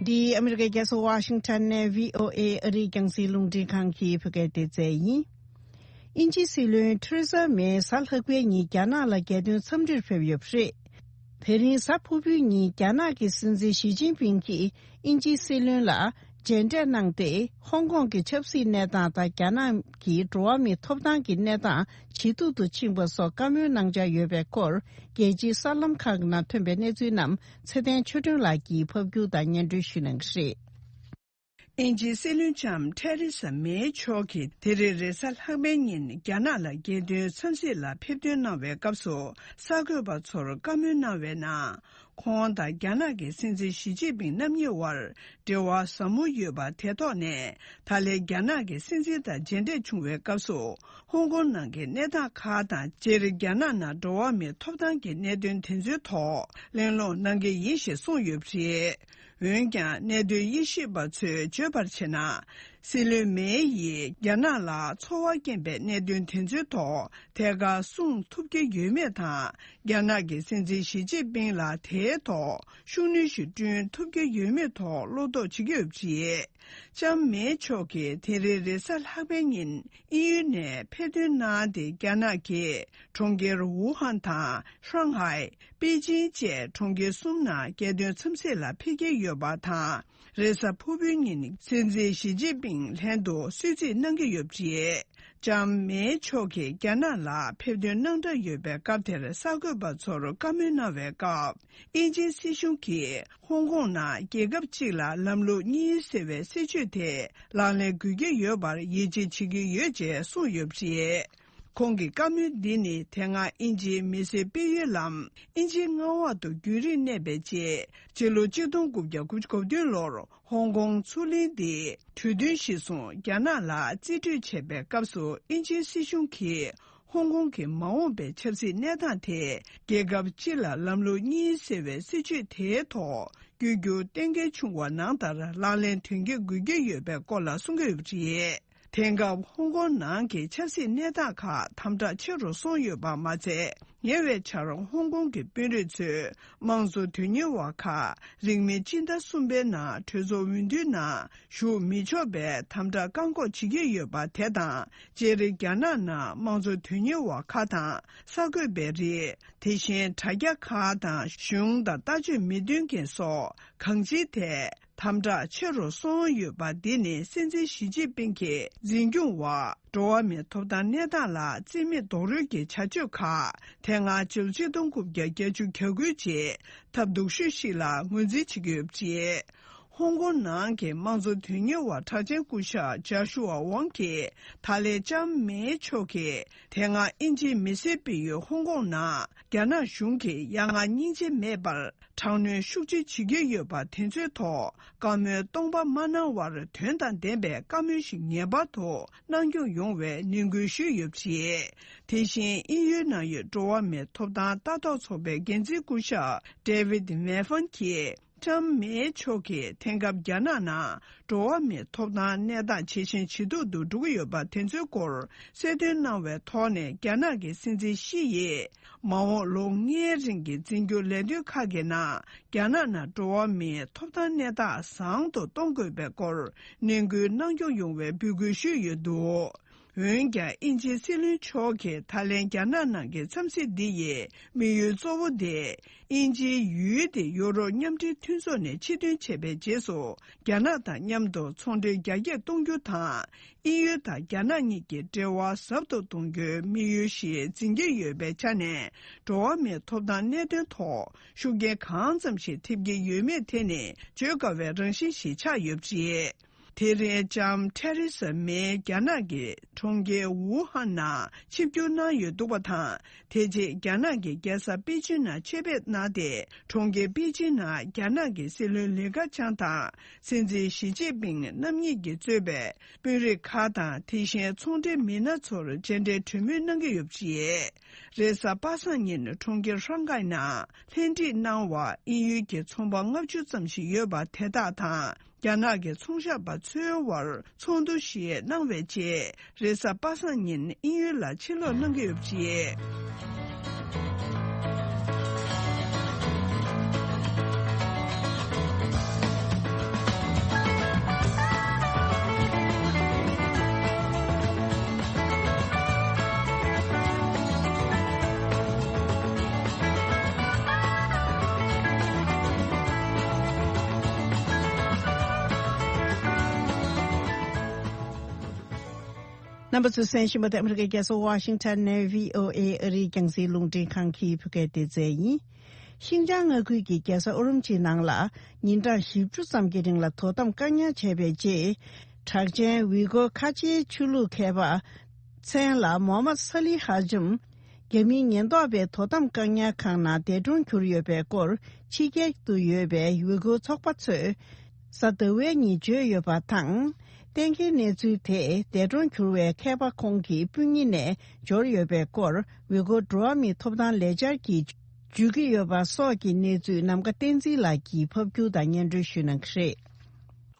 འདི་ཨ་མི་རི་ཀའི་རྒྱལ་ས་ཝ་ཤིང་ཊོན་ནས་བྷི་ཨོ་ཨེ་ཨ་རིའི་རྒྱང་སྲིང་རླུང་འཕྲིན་ཁང་གི་བོད་སྐད་སྡེ་ཚན་ཡིན། དབྱིན་ཇིའི་སྲིད་བློན་ཐེ་རེ་ས་མེ་གཟའ་ལྷག་པའི་ཉིན་རྒྱ་ནག་ལ་རྒྱལ་དོན་འཚམས་འདྲིར་ཕེབས་ཡོད་པ་རེད། དེ་རིང་གཟའ་ཕུར་བུའི་ཉིན་རྒྱ་ནག་གི་སྲིད་འཛིན་ཞི་ཅིན་ཕིང་གིས་དབྱིན་ཇིའི་སྲིད་བློན་ལ་མཇལ་འཕྲད་གནང་སྟེ། ཧོང་ཀོང་གི་ཆབ་སྲིད་གནས་སྟངས་དང་། རྒྱ་ནག་གི་འགྲོ་བ་མིའི་ཐོབ་ཐང་གི་གནས་སྟངས་ཇེ་སྡུག་ཏུ་ཕྱིན་པ་སོགས་བཀའ་མོལ་གནང་འཆར་ཡོད་པའི་སྐོར། རྒྱལ་སྤྱིའི་གསར་ལམ་ཁག་ནང་ཐོན་པའི་གནས་ཚུལ་རྣམས་ཚེ་བརྟན་ཆོས་སྒྲོན་ལགས་ཀྱིས་ཕབ་སྒྱུར་དང་སྙན་སྒྲོན་ཞུ་གནང་གི་རེད། དབྱིན་ཇིའི་སྲིད་བློན་ལྕམ་ཐེ་རེ་ས་མེ་མཆོག་གིས་དེ་རིང་རེས་གཟའ་ལྷག་པའི་ཉིན་རྒྱ་ནག་ལ་རྒྱལ་དོན་འཚམས་གཟིགས་ལ་ཕེབས་ཐོན་གནང་བའི་སྐབས་སུ། གསར་འགོད་པ་ཚོར་བཀའ་མོལ་གནང་བའི་ནང་། ཁོང་དང་རྒྱ་ནག་གི་སྲིད་འཛིན་ཞི་ཅིན་ཕིང་རྣམ་གཉིས་དབར་འབྲེལ་བ་ཟབ་མོ་ཡོད་པ་དེ་ཐོག་ནས། ད་ལན་རྒྱ་ནག་གི་སྲིད་འཛིན་དང་མཇལ་འཕྲད་བྱུང་བའི་སྐབས་སུ། ཧོང་ཀོང་ནང་གི་གནས་སྟངས་ཁག་དང་། སྤྱིར་རྒྱ་ནག་ནང་འགྲོ་བ་མིའི་ཐོབ་ཐང་གི་གནད་དོན་དེ་ཚོའི་ཐོག་གླེང་སློང་གནང་གི་ཡིན་ཞེས་གསུངས་ཡོད་པ་རེད། འོན་ཀྱང་། གནད་དོན་དབྱེ་ཞིབ་པ་ཚོས་བརྗོད་པར་བྱས་ན། སྲིད་བློན་མེ་ཡིས་རྒྱ་ནག་ལ་ཚོར་བ་སྐྱེན་པའི་གནད་དོན་དེ་ཚོའི་ཐོག་ཐད་ཀར་གསུང་ཐུབ་ཀྱི་ཡོད་མེད་དང་། རྒྱ་ནག་གི་སྲིད་འཛིན་ཞི་ཅིན་ཕིང་ལ་དེའི་ཐོག་ཤུགས་སྣོན་ཞིག་བསྐྲུན་ཐུབ་ཀྱི་ཡོད་མེད་ཐོག་བློ་དོགས་བྱེད་ཀྱི་ཡོད་པ་རེད། ལྕམ་མེ་མཆོག་གིས་དེ་རིང་རེས་གཟའ་ལྷག་པའི་ཉིན་དབྱིན་ཡུལ་ནས་ཕེབས་ཐོན་གནང་སྟེ། རྒྱ་ནག་གི་གྲོང་ཁྱེར་ཝུ་ཧན་དང་། ཧྲང་ཧའེ། པེ་ཅིང་བཅས་གྲོང་ཁྱེར་གསུམ་ནང་རྒྱལ་དོན་འཚམས་གཟིགས་ལ་ཕེབས་ཀྱི་ཡོད་པ་དང་། རེས་གཟའ་ཕུར་བུའི་ཉིན་སྲིད་འཛིན་ཞི་ཅིན་ཕིང་ལྷན་དུ་གསོལ་ཚིགས་གནང་གི་ཡོད་པ་རེད། ལྕམ་མེ་མཆོག་གིས་རྒྱ་ནག་ལ་ཕེབས་ཐོན་གནང་གྲབས་ཡོད་པའི་སྐབས་དེར། གསར་འགོད་པ་ཚོར་བཀའ་མོལ་གནང་བའི་སྐབས། དབྱིན་ཇིའི་སྲིད་གཞུང་གིས་ཧོང་ཀོང་ནང་རྒྱལ་ཁབ་གཅིག་ལ་ལམ་ལུགས་གཉིས་ཟེར་བའི་སྲིད་བྱུས་དེ་ལག་ལེན་དགོས་ཀྱི་ཡོད་པར་ཡིད་ཆེས་བྱེད་ཀྱི་ཡོད་ཅེས་གསུངས་ཡོད་པ་རེད། ཁོང་གི་བཀའ་མོལ་འདི་ནི། དེ་སྔ་དབྱིན་ཇིའི་མི་སེར་སྤེལ་ཡུལ་ལམ་དབྱིན་ཇིའི་མངའ་འོག་ཏུ་རྒྱུན་རིང་གནས་པའི་རྗེས། སྤྱི་ལོ་ཆིག་སྟོང་དགུ་བརྒྱ་དགུ་བཅུ་གོ་བདུན་ལོར་ཧོང་ཀོང་མཚོ་གླིང་འདི་གྲོས་མཐུན་གཞིར་བཟུང་རྒྱ་ནག་ལ་རྩིས་སྤྲོད་བྱས་པའི་སྐབས་སུ། དབྱིན་ཇིའི་སྲིད་གཞུང་གིས་ཧོང་ཀོང་གི་མ་འོངས་པའི་ཆབ་སྲིད་གནས་སྟངས་དེ་རྒྱལ་ཁབ་སྤྱི་ལ་ལམ་ལུགས་གཉིས་ཟེར་བའི་སྲིད་བྱུས་དེའི་ཐོག་བསྐྱོད་རྒྱུ་གཏན་འཁེལ་བྱུང་བ་ནང་ལྟར་ལག་ལེན་དོན་འཁྱོལ་དགོས་ཀྱི་ཡོད་པའི་སྐོར་ལ་གསུང་གི་ཡོད་པ་རེད། དེང་སྐབས་ཧོང་ཀོང་ནང་གི་ཆབ་སྲིད་གནས་སྟངས་ཁག་དམ་དྲག་ཆེ་རུ་སོང་ཡོད་པ་མ་ཚད། ཉེ་བའི་ཆར་ཧོང་ཀོང་གི་དཔོན་རིགས་ཚོས་དམངས་གཙོ་དོན་གཉེར་བ་ཁག་རིང་མིན་སྤྱི་ཟླ་གསུམ་པའི་ནང་གྲོས་ཚོགས་འོས་བསྡུའི་ནང་ཞུགས་མི་ཆོག་པའི་དམ་དྲག་བཀག་འགོག་བྱེད་ཀྱི་ཡོད་པ་དེ་དང་། སྤྱིར་རྒྱ་ནག་ནང་དམངས་གཙོ་དོན་གཉེར་བ་ཁག་དང་། གསར་འགོད་པའི་རིགས། དེ་བཞིན་དྲ་རྒྱ་ཁག་དང་། གཞུང་དང་ལྟ་སྤྱོད་མི་མཐུན་རྐྱེན་སོགས་གང་ཅིའི་ཐད། དམ་དྲག་ཆེ་རུ་སོང་ཡོད་པ་འདི་ནི། སྲིད་འཛིན་ཞི་ཅིན་ཕིང་གིས་འཛིན་སྐྱོང་བ། འགྲོ་བ་མིའི་ཐོབ་ཐང་གནས་སྟངས་ལ་རྩིས་མེད་རྡོག་རོལ་གྱི་བྱ་སྤྱོད་ཁག་དེ་སྔ་ཕྱི་ལོ་ཆིག་སྟོང་དགུ་བརྒྱ་བརྒྱད་ཅུ་གྱ་དགུའི་རྗེས་ཐབས་སྡུག་ཤོས་ཤིག་ལ་ངོས་འཛིན་བྱེད་ཀྱི་ཡོད་པ་རེད། ཧོང་ཀོང་ནང་གི་དམངས་གཙོ་དོན་གཉེར་བ་གྲགས་ཅན་སྐུ་ཞབས་ཇཱ་ཤུ་ཨ་ཝང་གིས། ད་ལན་ལྕམ་མེ་མཆོག་གིས་དེ་སྔ་དབྱིན་ཇིའི་མི་སེར་སྤེལ་ཡུལ་ཧོང་ཀོང་ནང་རྒྱ་ནག་གཞུང་གིས་ཡ་ང་སྙིང་རྗེ་མེད་པར། དྲག་གནོན་ཤུགས་ཆེ་བྱེད་ཀྱི་ཡོད་པ་དེ་ཚོའི་ཐོག་བཀའ་མོལ་སྟོང་པ་མ་གནང་བར། དོན་དང་ལྡན་པའི་བཀའ་མོལ་ཞིག་ངེས་པར་དུ་གནང་སྐྱོང་ཡོང་བའི་ནན་སྐུལ་ཞུས་ཡོད་པ་རེད། དེ་བཞིན་དབྱིན་ཡུལ་ནང་ཡོད་འགྲོ་བ་མིའི་ཐོབ་ཐང་ལྟ་རྟོག་ཚོགས་པའི་འགན་འཛིན་སྐུ་ཞབས་ཌེ་ཝིད་མེ་ཧྥན་གྱིས། ལྕམ་མེ་མཆོག་གིས་དེང་སྐབས་རྒྱ་ནག་ནང་འགྲོ་བ་མིའི་ཐོབ་ཐང་གནས་སྟངས་ཇེ་ཞན་ཇེ་སྡུག་ཏུ་འགྲོ་གི་ཡོད་པ་དེ་ཚོའི་སྐོར་གསལ་སྟོན་གནང་བའི་ཐོག་ནས། རྒྱ་ནག་གི་སྲིད་འཛིན་ཞི་ཡིས། མ་འོངས་ལོ་ལྔའི་རིང་གི་འཛིན་སྐྱོང་ལས་དོན་ཁག་གི་ནང་། རྒྱ་ནག་ནང་འགྲོ་བ་མིའི་ཐོབ་ཐང་གནས་སྟངས་བཟང་དུ་གཏོང་དགོས་པའི་སྐོར་ནན་སྐུལ་གནང་སྐྱོང་ཡོང་བའི་འབོད་སྐུལ་ཞུས་ཡོད་འདུག། འོན་ཀྱང་། དབྱིན་ཇིའི་སྲིད་བློན་མཆོག་གིས་ད་ལན་རྒྱ་ནག་ནང་གི་འཚམས་གཟིགས་འདི་ཡི་དམིགས་ཡུལ་གཙོ་བོ་དེ། དབྱིན་ཇིའི་ཡུལ་དེ་ཡོ་རོབ་མཉམ་འབྲེལ་མཐུན་ཚོགས་ནས་ཕྱིར་འདོན་བྱས་པའི་རྗེས་སུ། རྒྱ་ནག་དང་མཉམ་དུ་ཚོང་འབྲེལ་རྒྱ་སྐྱེད་གཏོང་རྒྱུ་དང་། དབྱིན་ཡུལ་དང་རྒྱ་ནག་གཉིས་ཀྱི་འབྲེལ་བ་ཟབ་ཏུ་གཏོང་རྒྱུའི་དམིགས་ཡུལ་ཞིག་འཛིན་གྱི་ཡོད་པའི་ཆ་ནས། འགྲོ་བ་མིའི་ཐོབ་ཐང་གནད་དོན་ཐོག་ཤུགས་རྐྱེན་གང་ཙམ་ཞིག་ཐེབས་ཀྱི་ཡོད་མེད་དེ་ནི་བརྗོད་དཀའ་བའི་རང་བཞིན་ཞིག་ཆགས་ཡོད་པ་རེད། དེ་རིང་ལྕམ་ཐེ་རེ་ས་མེ་རྒྱ་ནག་གི་གྲོང་ཁྱེར་ཝུ་ཧན་ནང་ཆིབས་བསྒྱུར་གནང་ཡོད་འདུག་པ་དང་། དེ་རྗེས་རྒྱ་ནག་གི་རྒྱལ་ས་པེ་ཅིན་ནང་ཆེད་ཕེབས་གནང་སྟེ། གྲོང་ཁྱེར་པེ་ཅིན་ནང་རྒྱ་ནག་གི་སྲིད་བློན་ལི་ཁ་ཆང་དང་སྲིད་འཛིན་ཞི་ཅིན་ཕིང་རྣམ་གཉིས་ཀྱིས་གཙོས་པའི་དཔོན་རིགས་ཁག་དང་། དེ་བཞིན་ཚོང་འབྲེལ་མི་སྣ་ཚོར་མཇལ་འཕྲད་གྲོས་མོལ་གནང་གི་ཡོད་པ་རེད། རེས་གཟའ་པ་སངས་ཉིན་གྲོང་ཁྱེར་ཧྲང་ཀའི་ནང་ལྷན་སྒྲིག་གནང་བ། དབྱིན་ཡུལ་གྱི་ཚོང་པ་ལྔ་བཅུ་ཙམ་ཞིག་ཡོད་པ་དེ་དག་དང་། རྒྱ་ནག་གི་ཚོང་ཞབས་པ་ཚོའི་དབར་ཚོགས་འདུ་ཞིག་གནང་བའི་རྗེས། རེས་གཟའ་པ་སངས་ཉིན་དབྱིན་ཡུལ་ལ་ཕྱིར་ལོག་གནང་གི་ཡོད་པ་རེད། རྣམ་པ་ཚོས་གསན་བཞིན་པ་དེ་ཨ་མི་རི་ཀའི་རྒྱལ་ས་ཝ་ཤིང་ཊོན་ནས་བྷི་ཨོ་ཨེ་ཨ་རིའི་རྒྱང་སྲིང་རླུང་འཕྲིན་ཁང་གི་བོད་སྐད་སྡེ་ཚན་ཡིན། ཤིན་ཅང་མངའ་ཁུལ་གྱི་རྒྱལ་ས་ཨོ་རོམ་ཆིའི་ནང་ལ་ཉིན་གྲངས་བཞི་བཅུ་ཙམ་གྱི་རིང་ལ་དོ་དམ་བཀག་ཉར་བྱས་པའི་རྗེས། གྲགས་ཅན་ཝི་གོ་ཁ་ཆེའི་ཆོས་ལུགས་མཁས་པ་མཚན་ལ་མོ་ཧམ་མད་ས་ལི་ཧ་ཇིམ། རྒྱ་མིའི་ཉེན་རྟོག་པས་དོ་དམ་བཀག་ཉར་ཁང་ནང་འདས་གྲོངས་གྱུར་ཡོད་པའི་སྐོར་ཕྱི་རྒྱལ་དུ་ཡོད་པའི་ཝི་གུར་ཚོགས་པ་ཚོས་གཟའ་ཟླ་བའི་ཉིན་བརྗོད་ཡོད་པ་དང་། གཏན་འཁེལ་གནས་ཚུལ་དེས་འདས་གྲོངས་གྱུར་བའི་མཁས་པ་ཁོང་གི་སྤུན་ཉེ་ནས་འབྱོར་ཡོད་པའི་སྐོར་ཝི་གུར་འགྲོ་བ་མིའི་ཐོབ་ཐང་ལས་འཆར་གྱིས་བརྗོད་ཀྱི་ཡོད་པ་སོགས་ཀྱི་གནས་ཚུལ་ནམ་མཁའ་བསྟན་འཛིན་ལགས་ཀྱིས་ཕབ་སྒྱུར་དང་སྙན་སྒྲོན་ཞུ་གནང་གི་རེད།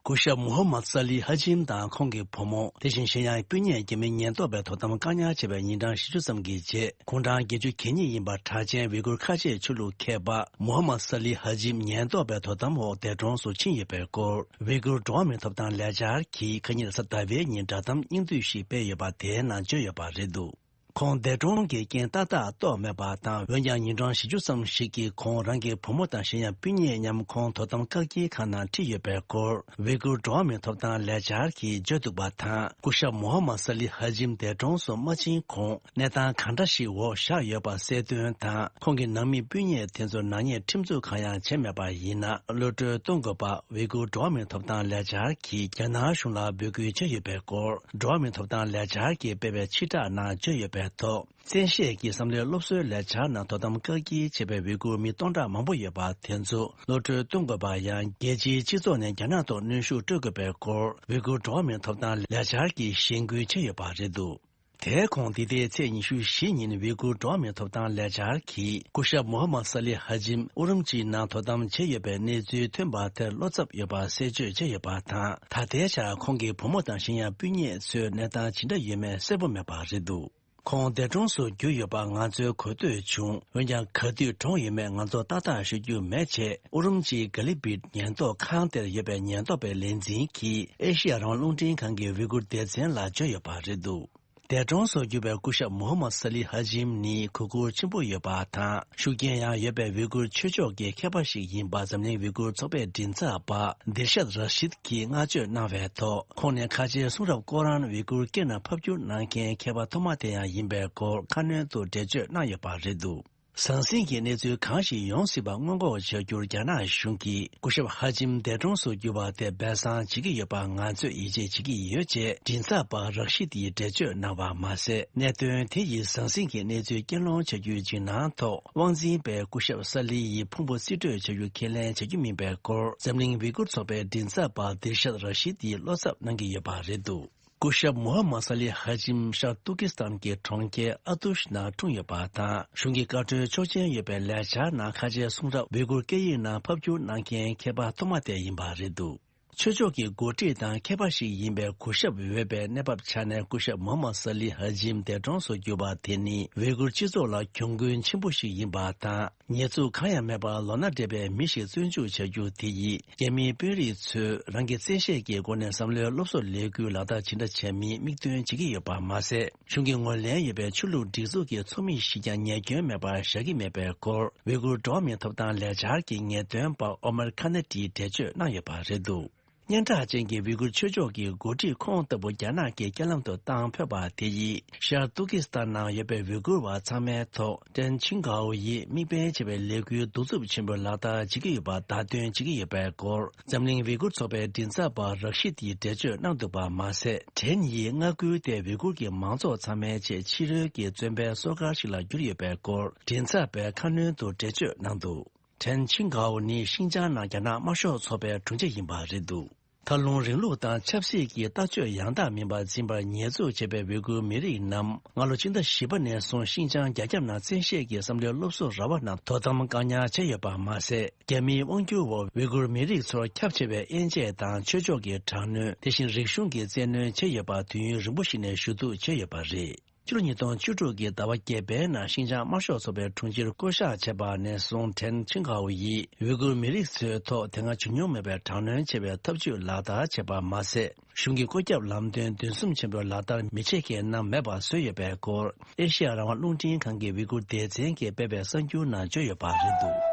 སྐུ་ཞབས་མུ་ཧམ་མད་ས་ལི་ཧ་ཇིམ་དང་ཁོང་གི་བུ་མོ། དེ་བཞིན་གཞན་ཡང་སྤུན་ཉེ་རྒྱ་མིའི་ཉེན་རྟོག་པས་དོ་དམ་བཀག་ཉར་བྱས་པའི་ཉིན་གྲངས་བཞི་བཅུ་ཙམ་གྱི་རྗེས། ཁོང་རང་བརྒྱད་ཅུ་གྱ་གཉིས་ཡིན་པ་གྲགས་ཅན་ཝི་གུར་ཁ་ཆེའི་ཆོས་ལུགས་མཁས་པ་མུ་ཧམ་མད་ས་ལི་ཧ་ཇིམ་ཉེན་རྟོག་པའི་དོ་དམ་འོག་འདས་གྲོངས་སུ་ཕྱིན་ཡོད་པའི་སྐོར། ཝི་གུར་འགྲོ་བ་མིའི་ཐོབ་ཐང་ལས་འཆར་གྱིས་ཁ་ཉིན་གཟའ་ཟླ་བའི་ཉིན་བསྒྲགས་གཏམ་སྙིང་བསྡུས་ཤིག་སྤེལ་ཡོད་པ་དེའི་ནང་བརྗོད་ཡོད་པ་རེད་འདུག་ཁོང་འདས་གྲོངས་ཀྱི་རྐྱེན་ཏག་ཏག་རྟོགས་མེད་པ་དང་། འོན་ཀྱང་ཉིན་གྲངས་བཞི་བཅུ་ཙམ་ཞིག་གི་གོང་རང་གི་བུ་མོ་དང་གཞན་ཡང་སྤུན་ཉེ་མཉམ་ཁོང་དོ་དམ་བཀག་སྐྱིལ་ཁང་ནང་ཁྲིད་ཡོད་པའི་སྐོར། ཝི་གུར་འགྲོ་བ་མིའི་ཐོབ་ཐང་ལས་འཆར་གྱིས་བརྗོད་འདུག་པ་དང་། སྐུ་ཞབས་མུ་ཧམ་མད་ས་ལི་ཧ་ཇིམ་འདས་གྲོངས་སུ་མ་ཕྱིན་གོང་གནས་སྟངས་གང་འདྲ་ཞིག་འོག་བཞག་ཡོད་པ་གསལ་སྟོན་དང་། ཁོང་གི་ནང་མི་སྤུན་ཉེ་དེ་ཚོར་ནག་ཉེས་ཁྲིམས་རྩོད་གང་ཡང་བྱས་མེད་པ་ཡིན་ན། གློད་གྲོལ་གཏོང་དགོས་པ། ཝི་གུར་འགྲོ་བ་མིའི་ཐོབ་ཐང་ལས་འཆར་གྱིས་རྒྱ་ནག་གཞུང་ལ་འབོད་སྐུལ་བྱས་ཡོད་པའི་སྐོར། འགྲོ་བ་མིའི་ཐོབ་ཐང་ལས་འཆར་གྱིས་སྤེལ་བའི་ཕྱིར་བསྒྲགས་ནང་བརྗོད་ཡོད་པའི་ཐོག་བཙན་ཤེད་ཀྱིས་བསམ་བློའི་སློབ་གསོའི་ལས་འཆར་ནང་དོ་དམ་བཀག་སྐྱིལ་བྱས་པའི་ཝི་གུར་མི་སྟོང་ཕྲག་མང་པོ་ཡོད་པ་དེ་ཚོ་གློད་གྲོལ་གཏོང་དགོས་པ། ཡང་རྒྱལ་སྤྱིའི་སྤྱི་ཚོགས་ནས་རྒྱ་ནག་ཐོག་གནོན་ཤུགས་སྤྲོད་དགོས་པའི་སྐོར། ཝི་གུར་འགྲོ་བ་མིའི་ཐོབ་ཐང་ལས་འཆར་གྱིས་གཞེན་སྐུལ་བྱས་ཡོད་པ་རེད་འདུག་དེའི་གོང་འདི་ཟླའི་ཚེས་ཉི་ཤུ་བཞི་ཉིན་ཝི་གུར་འགྲོ་བ་མིའི་ཐོབ་ཐང་ལས་འཆར་གྱིས་སྐུ་ཞབས་མུ་ཧམ་མད་ས་ལི་ཧ་ཇིམ་ཨུ་རུམ་ཅིའི་ནང་དོ་དམ་བྱས་ཡོད་པའི་གནས་ཚུལ་ཐོན་པ་དེར་བློ་འཚབ་ཡོད་པ་གསལ་བརྗོད་བྱས་ཡོད་པ་དང་། ད་ལྟའི་ཆར་ཁོང་གི་བུ་མོ་དང་གཞན་ཡང་སྤུན་ཉེ་ཚོས་གནས་སྟངས་ཇི་འདྲ་ཡོད་མེད་གསལ་པོ་མེད་པ་རེད་འདུག་ཁོང་འདས་གྲོངས་སུ་གྱུར་ཡོད་པ་ང་ཚོས་གོ་ཐོས་བྱུང་། འོན་ཀྱང་ག་དུས་གྲོངས་ཡོད་མེད་ང་ཚོ་ཏག་ཏག་ཤོད་རྒྱུ་མེད་ཅེས། ཨུ་རུམ་ཅིའི་ག་ལི་བིད་ཉེན་རྟོག་ཁང་དེར་ཡོད་པའི་ཉེན་རྟོག་པའི་ལས་འཛིན་གྱིས་ཨེ་ཤི་ཡ་རང་དབང་རླུང་འཕྲིན་ཁང་གི་ཝི་གུར་སྡེ་ཚན་ལ་བརྗོད་ཡོད་པ་རེད་འདུག་འདས་གྲོངས་སུ་གྱུར་པའི་སྐུ་ཞབས་མུ་ཧམ་མད་ས་ལི་ཧ་ཇིམ་ནི་གོ་བཀུར་ཆེན་པོ་ཡོད་པ་དང་། ཤུགས་རྐྱེན་ཡང་ཡོད་པའི་ཝི་གུར་ཆོས་ཕྱོགས་ཀྱི་མཁས་པ་ཞིག་ཡིན་པ་འཛམ་གླིང་ཝི་གུར་ཚོགས་པའི་མགྲིན་ཚབ་པ་དིར་ཤད་ར་ཤིད་ཀྱིས་བསྔགས་བརྗོད་གནང་བའི་ཐོག་ཁོང་ནས་ཁ་ཆེའི་གསུང་རབ་ཀོ་རཱན་ཝི་གུར་སྐད་ནང་ཕབ་བསྒྱུར་གནང་མཁན་མཁས་པ་ཐོག་མ་དེ་ཡང་ཡིན་པའི་སྐོར་ཁ་སྣོན་དུ་འགྲེལ་བརྗོད་གནང་ཡོད་པ་རེད་འདུག་ཟང་ཟིང་གི་གནས་ཚུལ་གང་ཞིག་ཡོང་སྲིད་པ་སྔོན་འགོག་བྱ་རྒྱུར་རྒྱ་ནག་གཞུང་གིས་སྐུ་ཞབས་ཧ་ཇིམ་འདས་གྲོངས་སུ་གྱུར་པ་དེ་སྦས་གསང་བྱེད་ཀྱི་ཡོད་པ་ང་ཚོས་ཡིད་ཆེས་བྱེད་ཀྱི་ཡོད་ཅེས་མགྲིན་ཚབ་པ་རག་ཤི་ཏིས་འགྲེལ་བརྗོད་གནང་བ་མ་ཟད། གནད་དོན་དེ་ཡི་ཟང་ཟིང་གི་གནས་ཚུལ་རྐྱེན་སློང་བྱ་རྒྱུའི་འཇིགས་སྣང་ཐོག་དབང་འཛིན་པས་སྐུ་ཞབས་ས་ལི་ཡི་ཕུང་པོ་རྩིས་སྤྲོད་བྱ་རྒྱུ་ཁས་ལེན་བྱ་རྒྱུ་མིན་པའི་སྐོར་འཛམ་གླིང་ཝི་གུར་ཚོགས་པའི་མགྲིན་ཚབ་པ་དིར་ཤད་ར་ཤི་ཏིས་བློ་འཚབ་གནང་གི་ཡོད་པ་རེད་འདུག་སྐུ་ཞབས་མུ་ཧམ་མད་ས་ལི་ཧ་ཇིམ་ཤར་ཏུར་ཀི་སི་ཐན་གྱི་གྲོང་ཁྱེར་ཨ་ཏུཤ་ནང་འཁྲུངས་ཡོད་པ་དང་། གཞུང་གི་བཀའ་འཁྲོལ་ཆོག་མཆན་ཡོད་པའི་ལས་འཆར་ནང་ཁ་ཆེའི་གསུང་རབ་ཝི་གུར་སྐད་ཡིག་ནང་ཕབ་བསྒྱུར་གནང་མཁན་མཁས་པ་ཐོག་མ་དེ་ཡིན་པ་རེད་འདུག་ཆོས་ཕྱོགས་ཀྱི་འགོ་ཁྲིད་དང་མཁས་པ་ཞིག་ཡིན་པའི་གུས་ཞབས་འོས་པའི་གནས་བབ་ཆ་ནས་སྐུ་ཞབས་མུ་ཧམ་མད་ས་ལི་ཧ་ཇིམ་འདས་གྲོངས་སུ་གྱུར་པ་དེ་ནི་ཝི་གུར་སྤྱི་ཚོགས་ལ་གྱོང་གུན་ཆེན་པོ་ཞིག་ཡིན་པ་དང་། ཉེས་འཛུགས་གང་ཡང་མེད་པར་ལོ་ན་བགྲེས་པའི་མི་ཞིག་བཙོན་འཇུག་བྱ་རྒྱུ་དེ་ཡིས་རྒྱ་མིའི་དཔོན་རིགས་ཚོས་རང་གི་བཙན་ཤེད་ཀྱི་སྒོ་ནས་བསམ་བློའི་སློབ་གསོ་ལས་འགུལ་ལག་བསྟར་ཇི་འདྲ་བྱས་མིན་མིག་སྟོན་བྱེད་ཀྱི་ཡོད་པ་མ་ཟད། གཞུང་གི་ངོས་ལེན་ཡོད་པའི་ཆོས་ལུགས་སྒྲིག་འཛུགས་ཀྱི་ཚོགས་མི་ཞིག་ཀྱང་ཉེས་སྐྱོན་མེད་པར་བཞག་གི་མེད་པའི་སྐོར་ཝི་གུར་འགྲོ་བ་མིའི་ཐོབ་ཐང་ལས་འཆར་གྱི་ངེས་སྟོན་པ་ཨོ་མར་ཁ་ན་ཏིས་འགྲེལ་བརྗོད་གནང་ཡོད་པ་རེད་འདུག་སྙན་གྲགས་ཅན་གྱི་ཝི་གུར་ཆོས་ཕྱོགས་ཀྱི་འགོ་ཁྲིད་ཁོང་ལྟ་བུ་རྒྱ་ནག་གིས་རྐྱེན་ལམ་དུ་བཏང་ཕོད་པ་དེ་ཡིས་ཤར་ཏུར་ཀི་སི་ཐན་ནང་ཡོད་པའི་ཝི་གུར་བ་ཚང་མའི་ཐོག་ཀྲེན་ཆིང་གའོ་ཡིས་དམིགས་འབེན་བྱས་པའི་ལས་འགུལ་གདུག་རྩུབ་ཆེན་པོའི་ལག་བསྟར་བྱེད་ཀྱི་ཡོད་པ་བརྡ་སྟོན་བྱེད་ཀྱི་ཡོད་པའི་སྐོར་འཛམ་གླིང་ཝི་གུར་ཚོགས་པའི་མགྲིན་ཚབ་པ་རག་ཤི་ཏིས་འགྲེལ་བརྗོད་གནང་འདུག་པ་མ་ཟད། ཀྲེན་ཡིས་མངའ་ཁུལ་དེ་ཝི་གུར་གྱི་མང་ཚོགས་ཚང་མའི་ཆེད་ཕྱི་རོལ་གྱི་བཙོན་པའི་སྲོག་མཁར་ཞིག་ལ་གྱུར་ཡོད་པའི་སྐོར་མགྲིན་ཚབ་པས་ཁ་སྣོན་དུ་འགྲེལ་བརྗོད་གནང་འདུག་ཀྲེན་ཆིང་གའོ་ནི་ཤིན་ཅང་ནང་རྒྱ་ནག་དམར་ཤོག་ཚོགས་པའི་དྲུང་ཆེ་ཡིན་པ་རེད་འདུག་མཐའ་ལྷུང་རིང་ལུགས་དང་ཆབ་སྲིད་ཀྱི་ལྟ་སྤྱོད་ཡང་དག་མིན་པ་འཛིན་པར་ཉེས་འཛུགས་བྱས་པའི་ཝི་གུར་མི་རིགས་རྣམས་སྔ་ལོ་ཕྱི་ཟླ་བཞི་པ་ནས་བཟུང་ཤིན་ཅང་རྒྱ་ཁྱབ་ནང་བཙན་ཤེད་ཀྱིས་བསམ་བློའི་སློབ་གསོ་ར་བ་རྣམས་དོ་དམ་བཀག་ཉར་བྱས་ཡོད་པ་མ་ཟད། རྒྱ་མིའི་དབང་སྒྱུར་འོག་ཝི་གུར་མི་རིགས་ཚོར་ཁྱབ་ཆེ་བའི་དབྱེ་འབྱེད་དང་ཆོས་ཕྱོགས་ཀྱི་དྲག་གནོན། དེ་བཞིན་རིག་གཞུང་གི་བཙན་གནོན་བྱས་ཡོད་པ་དུས་ཡུན་རིང་པོ་ཞིག་ནས་ཞུ་གཏུག་བྱས་ཡོད་པ་རེད། ཕྱི་ལོ་ཉིས་སྟོང་བཅུ་དྲུག་གི་ཟླ་བ་བརྒྱད་པའི་ནང་ཤིན་ཅང་དམར་ཤོག་ཚོགས་པའི་དྲུང་ཆེར་བསྐོ་གཞག་བྱས་པ་ནས་བཟུང་ཀྲེན་ཆིང་གའོ་ཡིས་ཝི་གུར་མི་རིགས་ཚོའི་ཐོག་དེ་སྔ་བྱུང་མྱོང་མེད་པའི་དྲག་གནོན་ཆེ་བའི་ཐབས་ཇུས་ལག་བསྟར་བྱས་པ་མ་ཟད། གཞུང་གི་བཀོད་ཁྱབ་ལམ་སྟོན་འདུན་སྲུང་ཆེན་པོའི་ལག་བསྟར་མི་བྱེད་མཁན་རྣམས་མེད་པ་བཟོས་ཡོད་པའི་སྐོར་ཨེ་ཤི་ཡ་རང་དབང་རླུང་འཕྲིན་ཁང་གི་ཝི་གུར་སྡེ་ཚན་གྱིས་སྤེལ་བའི་གསར་འགྱུར་ནང་བརྗོད་ཡོད་པ་རེད་འདུག་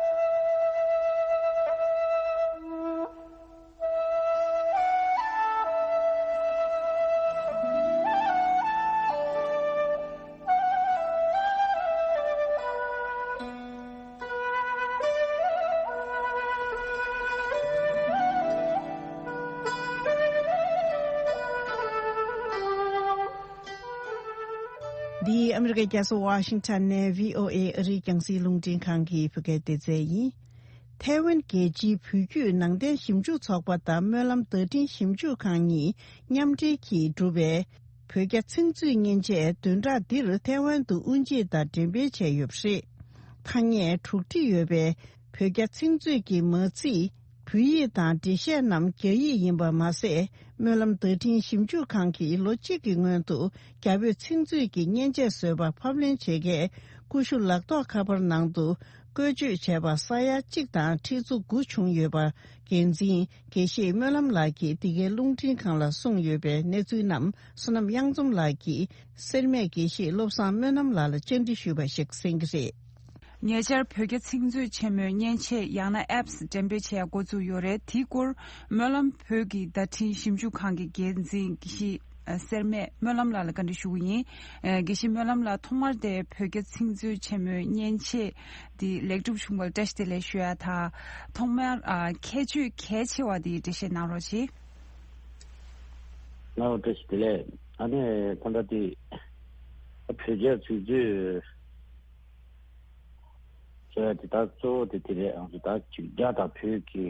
འདི་ཨ་མི་རི་ཀའི་རྒྱལ་ས་ཝ་ཤིང་ཊོན་ནས་བྷི་ཨོ་ཨེ་ཨ་རིའི་རྒྱང་སྲིང་རླུང་འཕྲིན་ཁང་གི་བོད་སྐད་སྡེ་ཚན་ཡིན། ཐའེ་ཝན་རྒྱལ་སྤྱིའི་བོད་བརྒྱུད་ནང་བསྟན་ཞིབ་འཇུག་ཚོགས་པ་དང་སྨོན་ལམ་བརྡ་འཕྲིན་ཞིབ་འཇུག་ཁང་གཉིས་མཉམ་འབྲེལ་གྱིས་བསྒྲུབས་པའི་བོད་རྒྱ་ཚིག་མཛོད་མཉེན་ཆས་བདུན་ཕྲག་འདིར་ཐའེ་ཝན་དུ་དབུ་འབྱེད་དང་འགྲེམས་སྤེལ་བྱས་ཡོད་པ་རེད། ཐ་སྙད་དྲུག་ཁྲི་ཡོད་པའི་བོད་རྒྱ་ཚིག་མཛོད་ཀྱི་མ་ཚིག་བོད་ཡིག་དང་འགྲེལ་བཤད་རྣམས་རྒྱ་ཡིག་ཡིན་པ་མ་ཟད། སྨོན་ལམ་བརྡ་འཕྲིན་ཞིབ་འཇུག་ཁང་གིས་ལོ་གཅིག་གི་སྔོན་དུ་རྒྱ་བོད་ཚིག་མཛོད་ཀྱི་མཉེན་ཆས་བཟོས་པ་ཕབ་ལེན་བྱེད་མཁན་ཀུ་ཤུ་ལག་ཐོགས་ཁ་པར་ནང་དུ་བཀོལ་སྤྱོད་བྱས་པ་ས་ཡ་གཅིག་དང་ཁྲི་ཚོ་དགུ་བྱུང་ཡོད་པ་འགན་འཛིན་དགེ་བཤེས་སྨོན་ལམ་ལགས་ཀྱིས་འདི་གའི་རླུང་འཕྲིན་ཁང་ལ་གསུངས་ཡོད་པའི་གནས་ཚུལ་རྣམས་བསོད་ནམས་གཡང་འཛོམས་ལགས་ཀྱིས་སེར་སྨད་དགེ་བཤེས་བློ་བཟང་སྨོན་ལམ་ལགས་ལ་བཅར་འདྲི་ཞུས་པ་ཞིག་གསན་གྱི་རེད། ཉེ་ཆར་བོད་རྒྱ་ཚིག་མཛོད་ཆེན་མོའི་མཉེན་ཆས་ཡང་ན་ཨེབ་སི་འགྲེམས་སྤེལ་བྱེད་ཡ་འགོ་བཙུགས་ཡོད་རེད། དེའི་སྐོར་སྨོན་ལམ་བོད་ཀྱི་བརྡ་འཕྲིན་ཞིབ་འཇུག་ཁང་གི་འགན་འཛིན་དགེ་བཤེས་ཨ་སེར་སྨད་སྨོན་ལམ་ལགས་ལ་བཀའ་འདྲི་ཞུ་གི་ཡིན། ཨ་དགེ་བཤེས་སྨོན་ལམ་ལགས་ཐོག་མར་དེ་བོད་རྒྱ་ཚིག་མཛོད་ཆེན་མོའི་མཉེན་ཆས་དེ་ལེགས་གྲུབ་བྱུང་བར་བཀྲ་ཤིས་བདེ་ལེགས་ཞུ་ཡ་དང་། ཐོག་མར་ཨ་ཁྱད་ཆོས་གལ་ཆེ་བ་དེ་འགྲེལ་བཤད་གནང་རོགས་གྱིས། ལགས་བཀྲ་ཤིས་བདེ་ལེགས། ཨ་ནི་ད་ལྟ་དེ་བོད་རྒྱ་ཚིག་མཛོད་ཟེར་ཡ་དེ་ད་གཙོ་བོ་དེ་དེ་རེད། ཨང་ད་ཅིག་རྒྱ་དང་བོད་ཀྱི་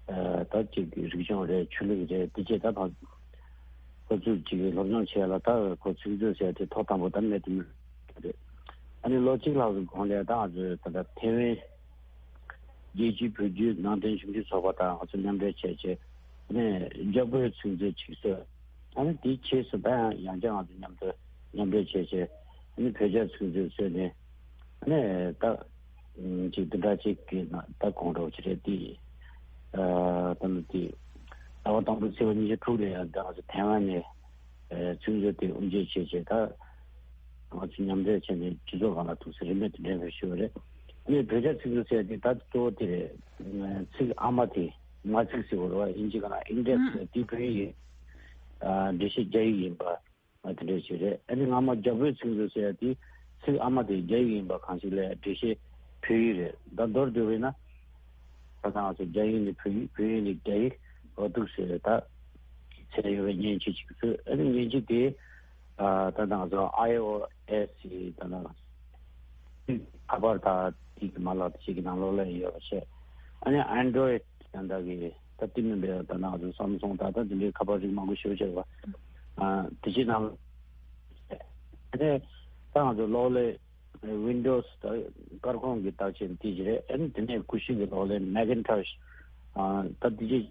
ཨ་ད་ཅིག་རིག་གཞུང་རེད། ཆོས་ལུགས་རེད། དེ་བྱས་ད་ཕ་ཁོ་ཚོས་ཅིག་སློབ་སྦྱོང་བྱས་ལ་ད་ཁོ་ཚིག་མཛོད་ཟེར་ཡ་དེ་ཐོག་དང་པོ་ད་མེད་དུ་མི་རེད། ཨ་ནི་ལོ་གཅིག་ལྷག་གི་གོང་ལ་ད་ང་ཚོས་ད་ལྟ་ཐེ་ཝན་རྒྱལ་སྤྱིའི་བོད་བརྒྱུད་ནང་བསྟན་ཞིབ་འཇུག་ཚོགས་པ་དང་ང་ཚོ་མཉམ་འབྲེལ་བྱས་བྱས་ཨ་ནི་རྒྱ་བོད་ཚིག་མཛོད་ཅིག་བཟོས། ཨ་ནི་དེའི་རྗེས་སུ་ད་ཡང་ཡང་བསྐྱར་ང་ཚོ་མཉམ་དུ་མཉམ་འབྲེལ་བྱས་བྱས་ཨ་ནི་བོད་རྒྱ་ཚིག་མཛོད་བཟོས་ནས་ཨ་ནི་ད་ཅིག་བདུན་ཕྲག་གཅིག་གི་ནང་ད་གོང་འགྲོ་ཅི་རེད་དེ། ཨ་ད་ནི་དེ་ཟླ་བ་དང་པོ་ཚེས་པ་ཉི་ཤུ་དྲུག་ལ་ཡང་ད་ང་ཚོ་ཐེ་ཝན་ནས་ཨ་ཚིག་མཛོད་དེ་དབུ་འབྱེད་བྱས་བྱས་ད་ང་ཚོ་མཉམ་འབྲེལ་བྱས་ནས་སྤྱི་ཚོགས་སྒང་ལ་ཐུགས་སུ་རིན་མེད་དུ་འགྲེམས་སྤེལ་ཞུས་པ་རེད། ཨ་ནི་བོད་རྒྱ་ཚིག་མཛོད་ཟེར་དེ་ད་གཙོ་བོ་དེ་རེད། ཚིག་ཨ་མ་དེ་མ་ཚིག་ཟེར་བ་རེད་བ། དབྱིན་ཇི་སྒང་ལ་ཨིན་ཌེག་སི་ཟེར་དེ་བོད་ཡིག་ཡིན། ཨ་འགྲེལ་བཤད་རྒྱ་ཡིག་ཡིན་པ་དེ་འདྲ་ཞིག་རེད། ཨ་ནི་སྔ་མ་རྒྱ་བོད་ཚིག་མཛོད་ཟེར་ཡ་དེ་ཚིག་ཨ་མ་དེ་རྒྱ་ཡིག་ཡིན་པ་གང་ཞིག་ལས་འགྲེལ་བཤད་བོད་ཡིག་རེད། ད་མདོར་བསྡུས་པས་ན་ད་ང་ཚོ་རྒྱ་ཡིག་ནས་བོད་ཡིག་བོད་ཡིག་ནས་རྒྱ་ཡིག་འོ་འདུག་ཟེར་ད་ཚད་ཡོད་པའི་མཉེན་ཆས་ཅིག་བཟོས། ཨ་ནི་མཉེན་ཆས་དེ་ཨ་ད་ང་ཚོ་ཨའི་ཨོ་ཨེས་ཡིན་ད་ང་ཁ་པར་དང་དེ་གི་མ་ལག་དེ་ཞིག་གི་ནང་ལོགས་ལ་ཡོད་པ་བྱས། ཨ་ནི་ཨན་ཌོ་རོ་ཡིཌ་ཡང་དག་གི་ད་དེ་མིན་པའི་ད་ང་ཚོ་སམ་སུང་ད་ད་དེ་འདྲའི་ཁ་པར་རིགས་མང་པོ་ཞེ་པོ་ཅིག་ཡོད་པ། ཨ་དེ་ཕྱི་ནང་ཨ་ནི་ད་ང་ཚོ་གློག་ཀླད་ཝིན་ཌོ་སི་ད་སྐར་ཁུང་གི་རྟགས་ཅན་དེ་ཅིག་རེད། ཨ་ནི་དེ་ནས་ཀུ་ཤུ་གི་གློག་ཀླད་མེ་ཀིན་ཊོཤ་ཨ་ད་དེ་ཅིག་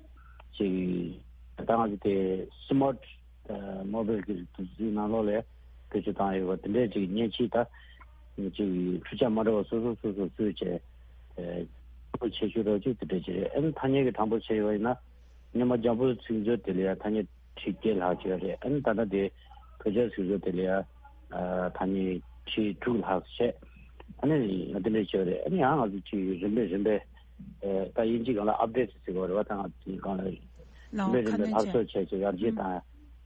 ཅིག་ད་ང་ཚོ་དེ་སི་མཱརཊ་མོ་བྷལ་གྱི་དུས་ཚོད་ནང་ལོགས་ལ་བེད་སྤྱོད་བཏང་ཡོད་པ་དེ་འདྲས་ཅིག་མཉེན་ཆས་ད་ཅིག་འཕྲུལ་ཆ་མ་འདྲ་བ་སོ་སོ་སོ་སོ་བཟོས་བྱས་ཨེ་ཁོ་ཆེ་ཤོས་རོགས་ཅིག་དེ་འདྲས་ཅིག་རེད། ཨ་ནི་ཐ་སྙད་ཀྱི་གྲངས་འབོར་བྱས་ཡོད་པ་ཡིན་ན་སྔོན་མ་རྒྱ་བོད་ཚིག་མཛོད་དེ་ལ་ཡང་ཐ་སྙད་ཁྲི་བརྒྱད་ལྷག་ཅིག་ཡོད་རེད། ཨ་ནི་ད་ལྟ་དེ་བོད་རྒྱ་ཚིག་མཛོད་དེ་ལ་ཡང་ཨ་ཐ་སྙད་ཁྲི་དྲུག་ལྷག་བྱས། ཨ་ནི་དེ་འདྲས་ཅིག་ཡོད་རེད། ཨ་ནི་ཡང་ང་ཚོ་ཅིག་རིམ་པས་རིམ་པས་ཨེ་ད་དབྱིན་ཇི་སྒང་ལ་ཨབ་ཌེ་ཊི་ཟེར་གྱི་ཡོད་རེད་བ། ད་ང་ཚོ་སྒང་ལ་ལའོ་རིམ་པས་རིམ་པས་ཁ་སྣོན་སླར་བྱས། གསོ་བྱས་ཀྱི་ཡར་རྒྱས་ཨུམ། དང་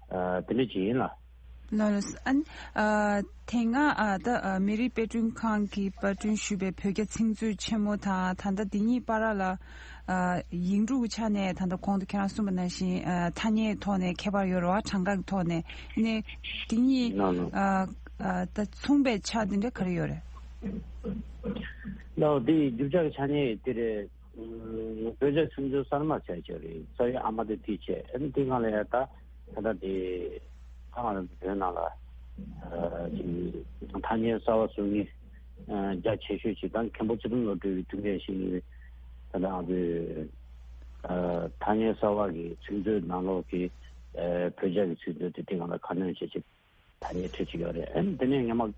ཨ་དེ་འདྲ་ཅིག་ཡིན་ལ། ལགས་ལགས། ཨ་ནི་ཨ་དེ་སྔ་ཨ་ད་ཨ་མི་རིགས་དཔེ་སྐྲུན་ཁང་གིས་པར་སྐྲུན་ཞུས་པའི་བོད་རྒྱ་ཚིག་མཛོད་ཆེན་མོ་དང་ད་ལྟ་འདི་གཉིས་བར་ལ་ཨ་ཡིག་འབྲུ་གི་ཆ་ནས་ད་ལྟ་གོང་དུ་ཁྱེད་རང་གསུངས་པ་ནང་བཞིན་ཨ་ཐ་སྙད་ཐོག་ནས་ཁྱད་པར་ཡོད་རེད་བ། གྲངས་ཀ་གི་ཐོག་ནས། ཨ་ནི་འདི་གཉིས་ལགས་ལགས། ཨ་ཨ་ད་མཚུངས་པའི་ཆ་འདི་འདྲ་ག་རེ་ཡོད་རེད། ལགས། འདི་རྒྱུ་ཆ་གི་ཆ་ནས་འདི་རེད། ཨ་བོད་རྒྱ་ཚིག་མཛོད་གསར་མ་བྱས་བྱས་རེད། རྩ་བའི་ཨ་མ་དེ་དེ་བྱས། ཨ་ནི་དེ་སྒང་ལ་ཡང་ད་ད་ལྟ་དེ་ད་ང་རང་ཚོ་བོད་ནང་ལ་ཨ་ཅིག་ཐ་སྙད་གསར་བ་བཟོ་མཁན་ཨ་རྒྱ་ཆེ་ཤོས་ཅིག་ད་མཁན་པོ་ཚེ་རིང་བློ་གྲོས་ཀྱི་ཐུགས་འགན་བཞེས་ནས་ད་ལྟ་ང་ཚོའི་ཨ་ཐ་སྙད་གསར་བ་གི་ཚིག་མཛོད་ནང་ལོགས་ཀྱི་ཨ་བོད་རྒྱ་གི་ཚིག་མཛོད་དེ་དེ་སྒང་ལ་ཁ་སྣོན་བྱས་བྱས། ཐ་སྙད་ཁྲིད་ཀྱི་ཡོད་རེད། ཨ་ནི་དེ་ནས་སྔོན་མ་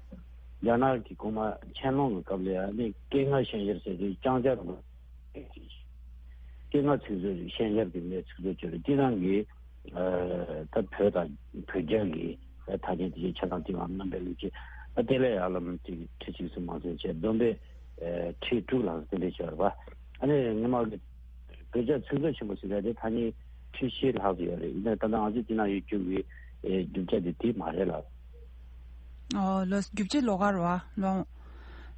རྒྱ་ནག་གི་གོང་མ་ཆན་ལུང་གི་སྐབས་ལ་ཨ་ནི་སྐད་ངག་ཞན་ཤེར་ཟེར་དུས་ལྕང་སྦྱར་སྐད་ངག་ཚིག་མཛོད་ཞན་ཤེར་གྱི་ནས་ཚིག་མཛོད་བྱས་རེད། དེ་རང་གི་ཨ་ད་བོད་དང་བོད་རྒྱ་གི་ཐ་སྙད་དེ་ཆ་ཚང་དེ་ཡང་རྣམ་པའི་ལུགས་ཀྱི་ཨ་དེ་ལས་ཡར་ལ་མི་ཅིག་ཁྲི་གཅིག་སུ་མ་ཟིན་བྱས་བསྡོམས་པས་ཨ་ཁྲི་དྲུག་ལྷག་དེ་འདྲས་བྱས་པ་རེད་པ། ཨ་ནི་སྔོན་མ་གི་བོད་རྒྱ་ཚིག་མཛོད་ཆེན་པོ་ཟེར་ཡ་དེ་ཐ་སྙད་ཁྲི་བཞི་ལྷག་ཙམ་ཡོད་རེད། ཡིན་ན་ད་ལྟ་ང་ཚོ་འདི་ན་ཡོད་རྒྱུ་གི་ཨེ་རྒྱུ་ཆ་དེ་དེ་མ་རེད་ལ། ཨོ་ལོ། རྒྱུ་ཆ་ལོགས་ཀ་རེད་བ། ལོ་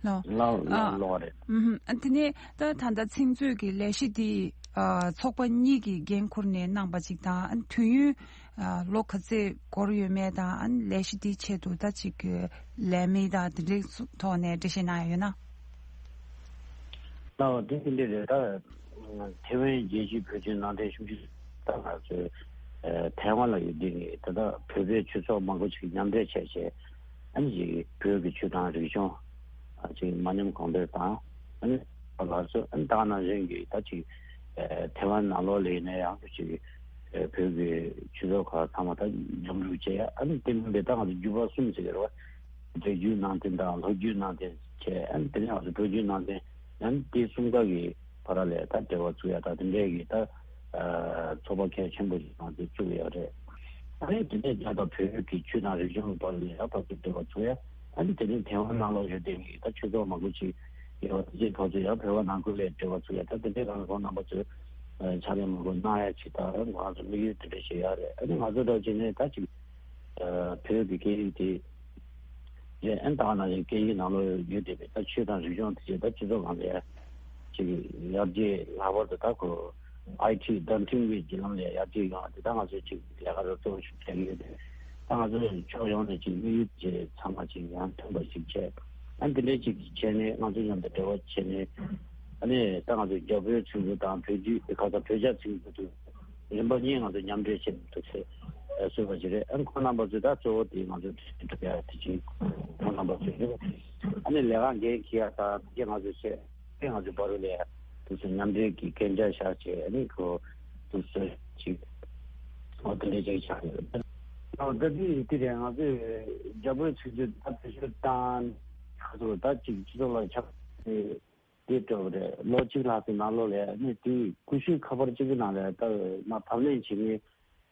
ལོ། ལོ་ཨ་ལོགས་རེད། ཨུམ། ཨ་དེ་ནས་ད་ད་ལྟ་ཚིག་མཛོད་ཀྱི་ལས་གཞི་དེ་ཨ་ཚོགས་པ་གཉིས་ཀྱིས་འགན་འཁུར་ནས་གནང་པ་ཅིག་དང་། ཨ་དུས་ཡུན་ ཨ་ལོ་ག་ཚོད་འགོར་ཡོད་མེད་དང་། ཨ་ནི་ལས་གཞི་དེའི་ཆེད་དུ་ད་ཅིག་ལས་མི་དང་དེ་འདྲའི་ཐོག་ནས་འགྲེལ་བཤད་གནང་ཡ་ཡོད་ན། ལགས་འོ། དེ་དེ་འདྲ་རེད། ད་ཐེ་ཝན་རྒྱལ་སྤྱིའི་བོད་བརྒྱུད་ནང་བསྟན་ཞིབ་འཇུག་ད་ང་ཚོའི་ཨ་ཐའེ་ཝན་ལ་ཡོད་དུས་ནས། ད་ལྟ་བོད་པའི་ཆོས་ཚོགས་མང་པོ་ཞིག་མཉམ་འབྲེལ་བྱས་བྱས། ཨ་ནི་ཅིག་བོད་ཀྱི་ཆོས་དང་རིག་གཞུང་ཨ་ཅིག་མ་ཉམས་གོང་འཕེལ་དང་། ཨ་ནི་ལགས་སོ། ཨ་ནི་ད་ག་ནང་བཞིན་གྱི་ད་ཅིག་ཨ་ཐའེ་ཝན་ནང་ལོགས་ལ་ཡིན་ན་ཡང་ཅིག་ཨ་བོད་ཀྱི་ཆོས་ཚོགས་ཁག་ཚང་མ་ད་མཉམ་རུབ་བྱས། ཨ་ནི་དེ་མིན་པའི་ད་ང་ཚོ་བརྒྱུད་པ་གསུམ་ཟེར་གྱི་རེད་བ། འབྲེལ་བརྒྱུད་ནང་བསྟན་དང་ལོ་རྒྱུས་ནང་བསྟན་བྱས། ཨ་ནི་དེ་ནས་ང་ཚོ་བོད་བརྒྱུད་ནང་བསྟན། ཨ་ནི་དེ་གསུམ་ཀ་གི་བར་ལ་ད་འབྲེལ་བ་ཚུགས་ཡ་ད་དེ་འདྲའི་གི་ད་ཨ་ཚོགས་པ་གལ་ཆེན་པོ་ཞིག་ང་ཚོས་བཙུགས་ཡོད་རེད། ཨ་ནི་དེ་ནས་རྒྱ་དང་བོད་ཀྱི་ཆོས་དང་རིག་གཞུང་གི་བར་ལ་ཡང་ཕར་ཚུར་འབྲེལ་བ་ཚུགས་ཡ། ཨ་ནི་དེ་ནས་ཐའེ་ཝན་ནང་ལོགས་ཡོད་དེ་གི་ད་ཆོས་ཚོགས་མང་པོ་ཞིག་ཡོད་པ་དེ་ཚོའི་ཐོག་ཚོ་ཡང་བོད་པ་ནང་ཁུལ་ལ་འབྲེལ་བ་ཚུགས་ཡ། ད་དེ་འདྲའི་གང་ལ་གང་རྣམ་པ་ཚོས་ཨ་ཕྱག་ལས་མང་པོ་གནང་ཡ་ཞིག་ད་ང་ཚོ་དམིགས་ཡུལ་དེ་འདྲ་ཞིག་ཡོད་རེད། ཨ་ནི་ང་ཚོ་འདྲ་བྱས་ནས་ད་ཅིག་ཨ་བོད་ཀྱི་སྐད་ཡིག་དེ་རེད། ཨ་ནི་ད་ག་ནང་བཞིན་སྐད་ཡིག་ནང་ལོགས་ཡོད་བསྡད་པའི་ད་ཆོས་དང་རིག་གཞུང་དེ་ཚོ་ད་སྤྱི་ཚོགས་ནང་ལ་ཡ་ཅིག་ཡར་རྒྱས། ལྷག་པར་དུ་ད་ཁོ་ཨའི་ཊི་བརྡ་འཕྲིན་གྱི་བརྒྱུད་ལམ་ལ་ཡར་རྒྱས་ཡོང་བ་དེ་ད་ང་ཚོས་ཅིག་ལས་ཀ་རོབ་ཙམ་ཞིག་བྱེད་ཀྱི་ཡོད་དེ། ད་ང་ཚོས་ཕྱོགས་ཡོངས་ནས་ཅིག་དམིགས་ཡུལ་བཅས་ཚང་མ་ཅིག་ཡང་མཐུན་པ་ཞིག་བྱས། ཨ་ནི་དེ་འདྲའི་ཅིག་བྱས་ནས་ང་ཚོ་མཉམ་དུ་འབྲེལ་བ་བྱས་ནས། ཨ་ནི་ད་ང་ཚོ་རྒྱ་བོད་ཚིག་མཛོད་དང་བོད་བརྒྱུད་ཁ་ས་བོད་རྒྱ་ཚིག་མཛོད་དུ་རིམ་པ་གཉིས་ང་ཚོ་མཉམ་འབྲེལ་བྱེད་ཐུབ་ཚེ་བཟོས་པ་ཞིག་རེད། ཨ་ནི་ཁོང་རྣམ་པ་ཚོས་ད་གཙོ་བོ་དེ་ང་ཚོ་གྲོས་གྲོས་ཡ་དེ་བྱེད། ཁོང་རྣམ་པ་ཚོས་རེད། ཨ་ནི་ལས་ཀ་འགན་འཁྱེར་ཡ་དང་དེ་ང་ཚོས་བྱས། དེ་ང་ཚོའི་བར་ལ་དུས་སུ་མཉམ་འབྲེལ་གྱི་གན་རྒྱ་བཞག་བྱས། ཨ་ནི་ཁོ་དུས་སུ་ཅིག་ཨོ་དེ་འདྲ་ཅིག་བཞག་ཡོད། ཨོ་ད་དེ་དེ་རེད། ང་ཚོས་རྒྱ་བོད་ཚིག་མཛོད་ད་བེད་སྤྱོད་བཏང་ཁ་ཚོ་ད་ཅིག་སྤྱི་ཚོགས་ལ་ཁྱབ་དེ་དེ་འདྲ་བོ་རེད། ལོ་གཅིག་ལྷག་ཙམ་ནང་ལོགས་ལ་ནི་དེའི་ཀུ་ཤུའི་ཁ་པར་གཅིག་གི་ནང་ལ་ད་མ་བབས་ལེན་བྱེད་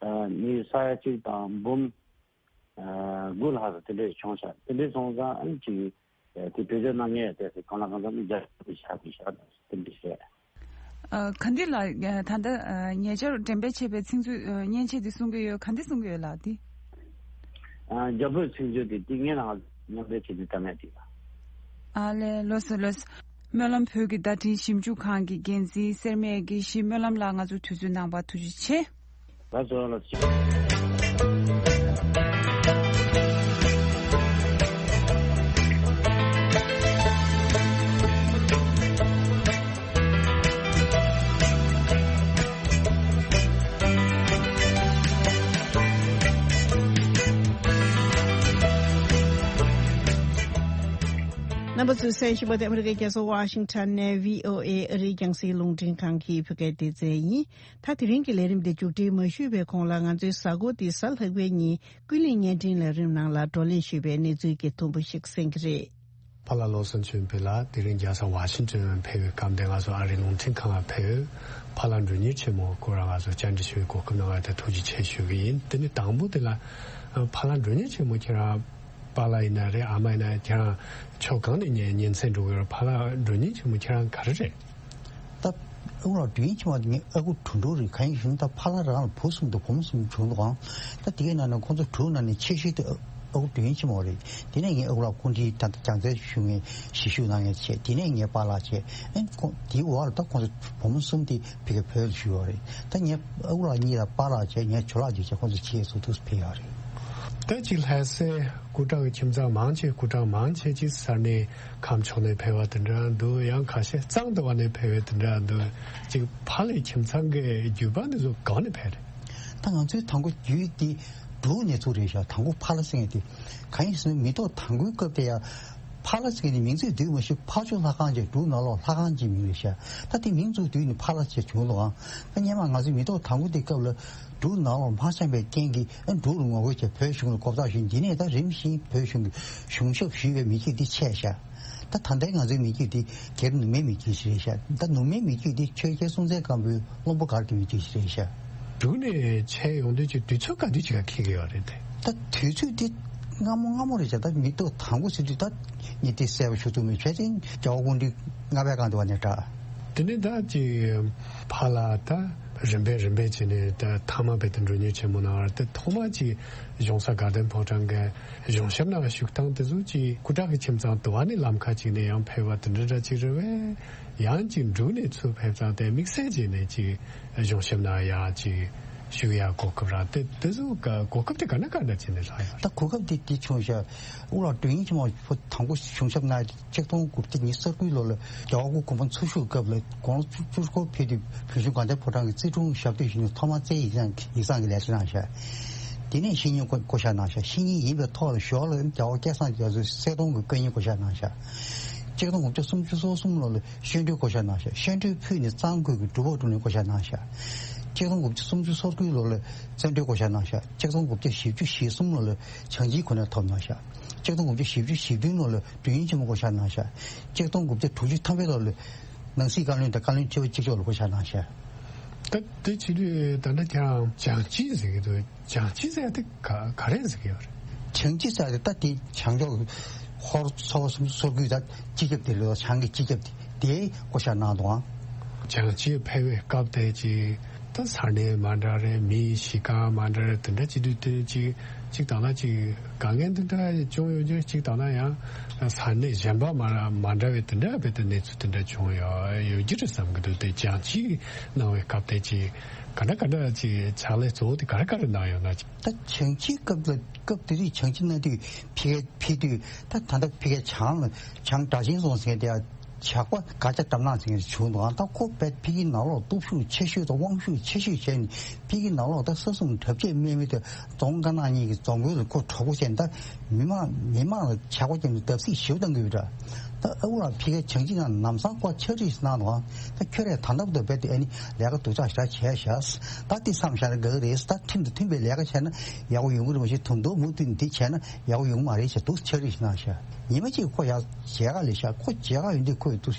མཁན་མི་ས་ཡ་གཅིག་དང་འབུམ་དགུ་ལྷག་ཙམ་དེ་འདྲས་བྱུང་ཤག་དེ་འདྲས་སོང་ཙང་ཨ་ནི་ཅིག་དེ་བེད་སྤྱོད་གནང་མཁན་དེ་ཚོ་གང་ལ་གང་འཚམ་མི་རྒྱ་ཆེ་ཤག་དེ་ཤག་དེ་འདྲས་བཤད། ཨ་ག་འདི་ལ་ད་ལྟ་ཉེ་ཆར་འགྲེམས་སྤེལ་བྱས་པའི་ཚིག་མཛོད་མཉེན་ཆས་འདི་གསུང་གི་ཡོད། ག་འདི་གསུང་གི་ཡོད་ལགས་འདི། ཨ་རྒྱ་བོད་ཚིག་མཛོད་དེ་ཏིང་ངེ་ལ་མཉམ་འབྲེལ་བྱེད་དུས་ད་མེད་དེ་ལ། ཨ་ལས། ལགས་སོ་ལགས་སོ། སྨོན་ལམ་བོད་ཀྱི་བརྡ་འཕྲིན་ཞིབ་འཇུག་ཁང་གི་འགན་འཛིན་སེར་སྨད་དགེ་བཤེས་སྨོན་ལམ་ལགས། ང་ཚོ་དུས་ཚོད་གནང་བར་ཐུགས་རྗེ་ཆེ། ལགས་སོ་ལགས་སོ། རྣམ་པ་ཚོས་གསན་བཞིན་པ་དེ་ཨ་མི་རི་ཀའི་རྒྱལ་ས་ཝ་ཤིང་ཊོན་ནས་བྷི་ཨོ་ཨེ་ཨ་རིའི་རྒྱང་སྲིང་རླུང་འཕྲིན་ཁང་གི་བོད་སྐད་སྡེ་ཚན་ཡིན། ད་དེ་རིང་གི་ལས་རིམ་དེ་མཇུག་སྒྲིལ་མ་ཞུས་པའི་གོང་ལ་ང་ཚོའི་གཟའ་འཁོར་འདིའི་གཟའ་ལྷག་པའི་ཉིན་ཀུན་གླེང་བརྙན་འཕྲིན་ལས་རིམ་ནང་ལ་བགྲོ་གླེང་ཞུས་པའི་གནས་ཚུལ་གྱི་ཐོ་འབུ་ཞིག་གསན་གྱི་རེད། ཕ་ལགས་བློ་བཟང་ཆོས་འཕེལ་ལགས་དེ་རིང་རྒྱལ་ས་ཝ་ཤིང་ཊོན་ཕེབས་པའི་སྐབས་དེ་ང་ཚོ་ཨ་རིའི་རླུང་འཕྲིན་ཁང་ལ་ཕེབས། ཕ་ལགས་མགྲོན་གཉེར་ཆེན་མོ་ཁོ་རང་ང་ཚོ་བཅར་འདྲི་ཞུ་བའི་གོ་སྐབས་གནང་བ་དེ་ཐུགས་རྗེ་ཆེ་ཞུ་གི་ཡིན། དེ་ནས་དང་པོ་དེ་ལ་ཕ་ལགས་མགྲོན་གཉེར་ཆེན་མོ་ཁྱེད་རང་པཱ་ལགས་ཡིན་ན་རེད། ཨ་མ་ཡིན་ན་ཁྱེད་རང་ཕྱོགས་གང་ནས་ཉན་ཉན་ཚན་འགྲོ་གི་ཡོད་རེད། ཕ་ལགས་མགྲོན་གཉེར་ཆེན་མོ་ཁྱེད་རང་ག་རེ་རེད། ད་ཨ་ཁུ་ལགས་མགྲོན་གཉེར་ཆེན་མོ་ངའི་ཨ་ཁུ་དྲུང་དྲུང་རེད། གང་ཡིན་ཞུ་ན་ད་ཕ་ལགས་རང་ལ་བུ་གསུམ་དང་བུ་མོ་གསུམ་བྱུང་འདུག་གང་། ད་དེའི་ནང་ནས་ཁོང་ཚོ་དྲུག་ནང་ནས་ཆེ་ཤོས་དེ་ཨ་ཁུ་མགྲོན་གཉེར་ཆེན་མོ་རེད། དེ་ནས་ངའི་ཨ་ཁུ་ལགས་སྐུ་མགྲོན་ད་ལྟ་སྦྱང་བརྩོན་ཞུ་མཁན་གཞིས་བཞུགས་གནང་མཁན་བྱས། དེ་ནས་ངའི་པཱ་ལགས་བྱས། ཨ་ཁོང་དེའི་འོག་ལ་ད་ཁོང་ཚོ་བུ་མོ་གསུམ་དེ་ཕ་གིར་བོད་ལ་བཞུགས་ཡོད་རེད། ད་ངའི་ཨ་ཁུ་ལགས་གཉིས་ལ་པཱ་ལགས་བྱས། ངའི་ཇོ་ལགས་གཅིག་བྱས། ཁོང་ཚོ་ཕྱི་རྒྱལ་སོག་ཏུ་ཕེབས་ཡོད་རེད། ད་ཅིག་ལྷ་སའི་སྐུ་དྲག་གི་ཁྱིམ་ཚང་མང་ཆེ་སྐུ་དྲག་མང་ཆེ་ཅིག་ས་གནས་ཁམས་ཕྱོགས་ནས་ཕེབས་པ་དེ་འདྲ་འདུག་ཡང་ཁ་ཤས་གཙང་སྟོད་པ་ནས་ཕེབས་པ་དེ་འདྲ་འདུག་ཅིག་ཕ་ལགས་ཁྱིམ་ཚང་གི་བརྒྱུད་པ་འདི་ཚོ་གང་ནས་ཕེབས་རེད། ད་ང་ཚོའི་དང་པོ་བརྒྱུད་དེ་འབྲུག་ནས་ཚུར་རེད་ཤག་དང་པོ་ཕ་ལགས་ཟེར་མཁན་དེ་གང་ཡིན་ཟེར་ན་མེ་ཏོག་དང་པོའི་སྐབས་དེ་ཡང་ཕ་ལགས་ཟེར་མཁན་དེ་མིང་ཚིག་བསྡུས་མ་ཤེས། ཕ་ཇོ་ལྷ་ཁང་བྱས། འབྲུག་ནང་ལོགས་ལྷ་ཁང་ཅེས་མིང་རེད་ཤག་ད་དེ་མིང་ཚུར་བསྡུས་ནས་ཕ་ལགས་ཅེས་བྱུང་འདུག་ཨང་། ད་སྔོན་མ་ང་ཚོའི་མེ་ཏོག་དང་པོ་དེའི་སྐབས་ལ་འབྲུག་ནང་ལོགས་མ་འཆམ་པའི་རྐྱེན་གྱིས་ཨ་འབྲུག་ལ་ངོ་རྒོལ་བྱས། བོད་གཞུང་ལ་མགོ་བཏགས་ཞུས། འདི་ནས་ད་རིམ་བཞིན་བོད་གཞུང་གི་གཞུང་ཞབས་ཞུས་པའི་མི་རྒྱུད་འདི་ཆད་ཤག་ད་ད་ལྟའི་ང་ཚོའི་མི་རྒྱུད་འདི་སྒེར་ནུབ་མའི་མི་རྒྱུད་ཞིག་རེད་ཤག་ད་ནུབ་མའི་མི་རྒྱུད་འདི་ཆོས་རྒྱལ་སྲོང་བཙན་སྒམ་པོའི་བློན་པོ་སྒར་གྱི་མི་རྒྱུད་ཞིག་རེད་ཤག་འབྲུག་ནས་ཆད་ཡོང་དུས་ཀྱི་དུས་ཚོད་ག་དུས་ཅིག་ག་འཁེལ་གྱི་ཡོད་རེད་དེ། ད་དུས་ཚོད་འདི་སྔ་མོ་སྔ་མོ་རེད་ཤག་ད་མེ་ཏོག་དང་པོ་ཟེར་དུས་ད་ངས་དེ་གསལ་པོ་ཞུ་ཐུབ་མེད། བྱས་ཙང་རྒྱལ་བ་སྐུ་ཕྲེང་ལྔ་པའི་སྒང་དུ་བ་ནས་འདྲ། དེ་ནས་ད་ཅིག་ཕ་ལགས་ད་རིམ་པས་རིམ་པས་བྱས་ནས་ད་ཐ་མ་བེད་དུ་འགྲོ་ཉེན་ཆེན་མོ་གནང་བར་དེ་ཐོག་མ་ཅིག་གཞུང་ས་དགའ་ལྡན་ཕོ་བྲང་གི་གཞུང་ཞབས་ནང་བཞུགས་སྟངས་དེ་ཚོ་ཅིག་སྐུ་དྲག་གི་ཁྱིམ་ཚང་དུ་བ་ནས་ལམ་ཁ་ཅིག་ནས་ཡང་ཕེབས་པ་དེ་འདྲ་འདྲ་ཅིག་རེད་བས། ཡང་ཅིག་འབྲུག་ནས་ཚུར་ཕེབས་ཙང་དེ་དམིགས་བསལ་བྱས་ནས་ཅིག་གཞུང་ཞབས་ནང་ཡང་ཅིག་ ཞུ་ཡག་གོ་སྐབས་རག་དེ་དེ་ཚོ་ག་གོ་སྐབས་དེ་ག་ན་ག་འདྲ་བྱས་ནས་ལྷག་ཡོད་རེད། ད་གོ་སྐབས་དེ་དེ་བྱུང་ཤག་དབུ་ལགས་དོན་གཉེར་ཆེན་མོ་ཕོ་དང་པོ་གཞུང་ཞབས་གནང་ཡག་གཅིག་སྟོང་དགུ་བརྒྱ་ཉི་ཤུ་རྩ་དགུའི་ལོ་ལ་རྒྱལ་བ་སྐུ་གོང་མ་འཚོ་བཞུགས་སྐབས་ལ་དགུང་ལོ་བཅུ་བཅུ་སྐོར་ཕེབས་དུས་བོད་གཞུང་གངས་ཅན་ཕོ་བྲང་གི་རྩིས་དྲུང་ཞབས་དོད་ཞུས་ནས་ཐོག་མར་རྩེད་ཡིག་ཚང་ཡིག་ཚང་གི་ལས་བྱེད་གནང་ཤག་དེ་ནས་བཤེས་གཉེན་བསྐོ་བསྐོ་བཞག་གནང་ཤག་བཤེས་གཉེན་ཡིན་པའི་ཐོག་ལ་ཞོར་ལ་རྒྱལ་བ་སྐལ་བཟང་རྒྱ་མཚོའི་གསལ་སྟོན་གྱི་བཀའ་རྙིང་བསྐོ་བཞག་གནང་ཤག་གཅིག་སྟོང་དགུ་བརྒྱ་སུམ་ཅུ་སོ་གསུམ་ལོ་ལ་བཤད་གྲྭའི་བསྐོ་བཞག་གནང་ཤག་བཤད་གྲྭའི་ཕུད་ནས་གཙང་ཁུལ་གྱི་སྒྲུབ་ཕུག་དྲུང་ནས་བསྐོ་བཞག་གནང་ཤག་གཅིག་སྟོང་དགུ་བརྒྱ་སུམ་ཅུ་སོ་དགུའི་ལོ་ལ་བཙན་བྲོད་བསྐོ་བཞག་གནང་ཤག་གཅིག་སྟོང་དགུ་བརྒྱ་བཞི་བཅུ་ཞེ་གསུམ་ལོ་ལ་བྱང་ཆིངས་གོ་གནས་ཐོབ་གནང་ཤག་གཅིག་སྟོང་དགུ་བརྒྱ་བཞི་བཅུ་ཞེ་བདུན་ལོ་ལ་དོན་གཉེར་ཆེན་མོ་བསྐོ་བཞག་གནང་ཤག་གཅིག་སྟོང་དགུ་བརྒྱ་དྲུག་ཅུ་ཐམ་པའི་ལོ་ལ་ནང་སྲིད་བཀའ་བློན་དང་བཀའ་བློན་ཁྲི་པ་གཅིག་ལྕོགས་ལ་བསྐོ་བཞག་གནང་ཤག་ད་དེ་བྱེད་དུས་ད་ལྟ་ཁྱེད་རང་བྱང་ཆིངས་ཟེར་གྱི་འདུག་བྱང་ཆིངས་ཟེར་ཡ་དེ་ག་ག་རེ་ཟེར་གྱི་ཡོད་རེད། བྱང་ཆིངས་ཟེར་ཡ་དེ་ད་དེ་བྱང་ཕྱོགས་ཧོར་ཚོ་བ་སུམ་ཅུ་སོ་དགུའི་ད་སྤྱི་ཁྱབ་དེ་ལོ་བྱང་གི་སྤྱི་ཁྱབ་དེ་དེའི་བསྐོ་བཞག་གནང་འདུག་ཨང་། བྱང་ཆིངས་ཕེབས་པའི་སྐབས་དེ་ཅིག་ད་ས་གནས་མ་འདྲ་རེད། མིའི་གཞིས་ཁག་མ་འདྲ་རེད། དེ་འདྲ་བྱེད་དུས་དེ་ཅིག་ཅིག་དང་ལ་ཅིག་དཀའ་ངལ་འདི་འདྲ་ཅུང་ཡོད་རྒྱུ་ཅིག་དང་ལ་ཡང་ས་གནས་གཞན་པ་མ་མ་འདྲ་བའི་དེ་འདྲ་བའི་དེ་གནས་ཚུལ་དེ་འདྲ་བྱུང་ཡོད་ཡོད་རྒྱུ་རེད་བསམ་གྱི་འདུག་དེ་བྱང་ཆིངས་གནང་བའི་སྐབས་དེ་ཅིག་ག་འདྲ་ག་འདྲ་ཅིག་ཕྱག་ལས་གཙོ་བོ་དེ་ག་རེ་ག་རེ་གནང་ཡོད་ན་ཅིག་ད་བྱང་ཆིངས་སྐབས་ལ་སྐབས་དེ་དུས་བྱང་ཆིངས་གནང་དུས་ཕ་གི་ཕེབས་དུས་ད་ད་ལྟ་ཕ་གི་བྱང་ལ་བྱང་སྦྲ་ཆེན་རྫོང་ཟེར་མཁན་དེ་ཇག་པ་སྒར་རྒྱག་དམ་ལངས་ཟེར་མཁན་བྱུང་འདུག་ཨང་། ད་ཁོ་བས་ཕ་གིའི་ནང་ལོགས་སྟོབས་ཤུགས་ཆེ་ཤོས་དང་དབང་ཤུགས་ཆེ་ཤོས་བྱས་ནས་ཕ་གིའི་ནང་ལོགས་ད་ས་སྲུང་གྲབས་ཆེད་དམག་མི་དེ་རྫོང་དཀར་ནག་གཉིས་ཀྱི་རྫོང་དཔོན་ལ་ཁོ་གྲོགས་པོ་བྱས་ནས་ད་མི་མང་མི་མང་ལ་ཇག་པ་བརྒྱབ་ནས་བརྡབ་གསིག་ཞེ་པོ་བཏང་གི་ཡོད་འདྲ། ད་ཨ་ཁུ་ལགས་ཕ་གིའི་བྱང་ཆིངས་ནང་ལམ་སང་ཁོ་ཕྱག་བྲིས་ཤིག་གནང་འདུག་ཨང་། ད་ཁྱོད་རས་ད་ལྟ་བར་དུ་རྦད་དེ་ཨ་ནི་ལས་ཀ་སྡུག་ཅག་ཞེ་དྲག་བྱས་ཤག་ད་འདི་མཚམས་བཞག་ན་དགའ་གི་རེད། ད་ཁྲིམས་དང་མཐུན་པའི་ལས་ཀ་བྱས་ན་ཡག་པོ་ཡོང་གི་རེད། མ་གཞི་དུང་དུང་མུ་མཐུད་འདི་བྱས་ན་ཡག་པོ་ཡོང་གི་མ་རེད་ཟེར་འདུག་ཕྱག་བྲིས་ཤིག་གནང་ཤག་ཉི་མ་གཅིག་ཁོ་ཡར་མཇལ་ཁ་སླེབས་ཤག་ཁོ་མཇལ་ཁ་ཡོང་དུས་ཁོས་འདུག་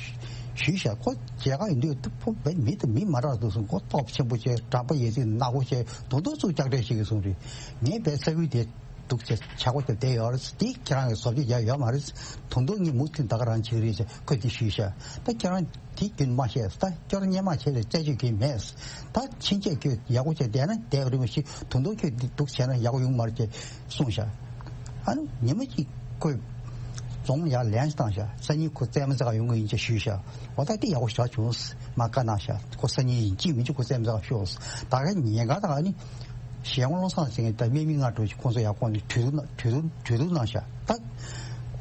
ཞུས་ཤག་ཁོ་མཇལ་ཁ་ཡོང་དུས་འདུག་ཕོ་བས་མི་དང་མི་མ་འདྲ་འདུག་གསུངས། ཁོ་སྟོབས་ཆེན་པོ་བྱས། འགྲམ་པ་ཡེ་ཙི་ནག་པོ་བྱས། དུང་དུང་ཚུར་སྐྱག་སྤྲད་བྱེད་ཀྱི་གསུངས་རེད། ངས་བས་ས་ཁུལ་དེ་འདུག་ཅེས་ཇག་པ་དེ་བསྡད་ཡོད་རེད། དེ་ཁྱེད་རང་གི་བཟོ་བཅོས་རྒྱག་ཡོད་མ་རེད། དུང་དུང་གཉིས་མུ་མཐུད་ད་ག་རང་བྱེད་ཀྱི་རེད་ཅེས་ཁོས་དེ་ཞུས་ཤག་ད་ཁྱེད་རང་དེ་རྒྱུན་མ་བཤད། ད་སྐྱོར་སྙན་མ་བྱས་ལས་རྩད་གཅོད་གི་མེད། ད་ཕྱིན་ཆད་ཁྱོད་ཡག་པོ་བྱས་བསྡད་ན་བསྡད་པ་རེད། མ་གཞི་དུང་དུང་ཁྱོད་འདི་འདུག་བྱས་ན་ཡག་པོ་ཡོང་མ་རེད་ཅེས་གསུངས་ཤག་ཨ་ནི་ཉི་མ་གཅིག་ཁོས་རྫོང་ཡར་ལན་ཞིག་བཏང་ཤག་སང་ཉིན་ཁོ་རྩེད་མོ་རྩེ་ག་ཡོང་གི་ཡིན་ཅེས་ཞུས་ཤག་འོ་ད་དེ་ཡག་པོ་ཞེ་དྲག་བྱུང་། མ་བཀའ་གནང་ཤག་ཁོ་སང་ཉིན་ཡིན་གཅིག་མིན་གཅིག་ཁོ་རྩེད་མོ་རྩེ་ག་ཤོག་ད་ག་ཉེན་ཁ་དང་ཨ་ནི་གཞན་དབང་བློ་བཟང་ཟེར་མཁན་ད་དམག་མི་ལྔ་དྲུག་ཅིག་ཁོང་ཚོ་ཡར་ཁོང་ནས་གྲོས་བསྡུར་གནང་། གྲོས་བསྡུར་གྲོས་བསྡུར་གནང་ཤག་ད་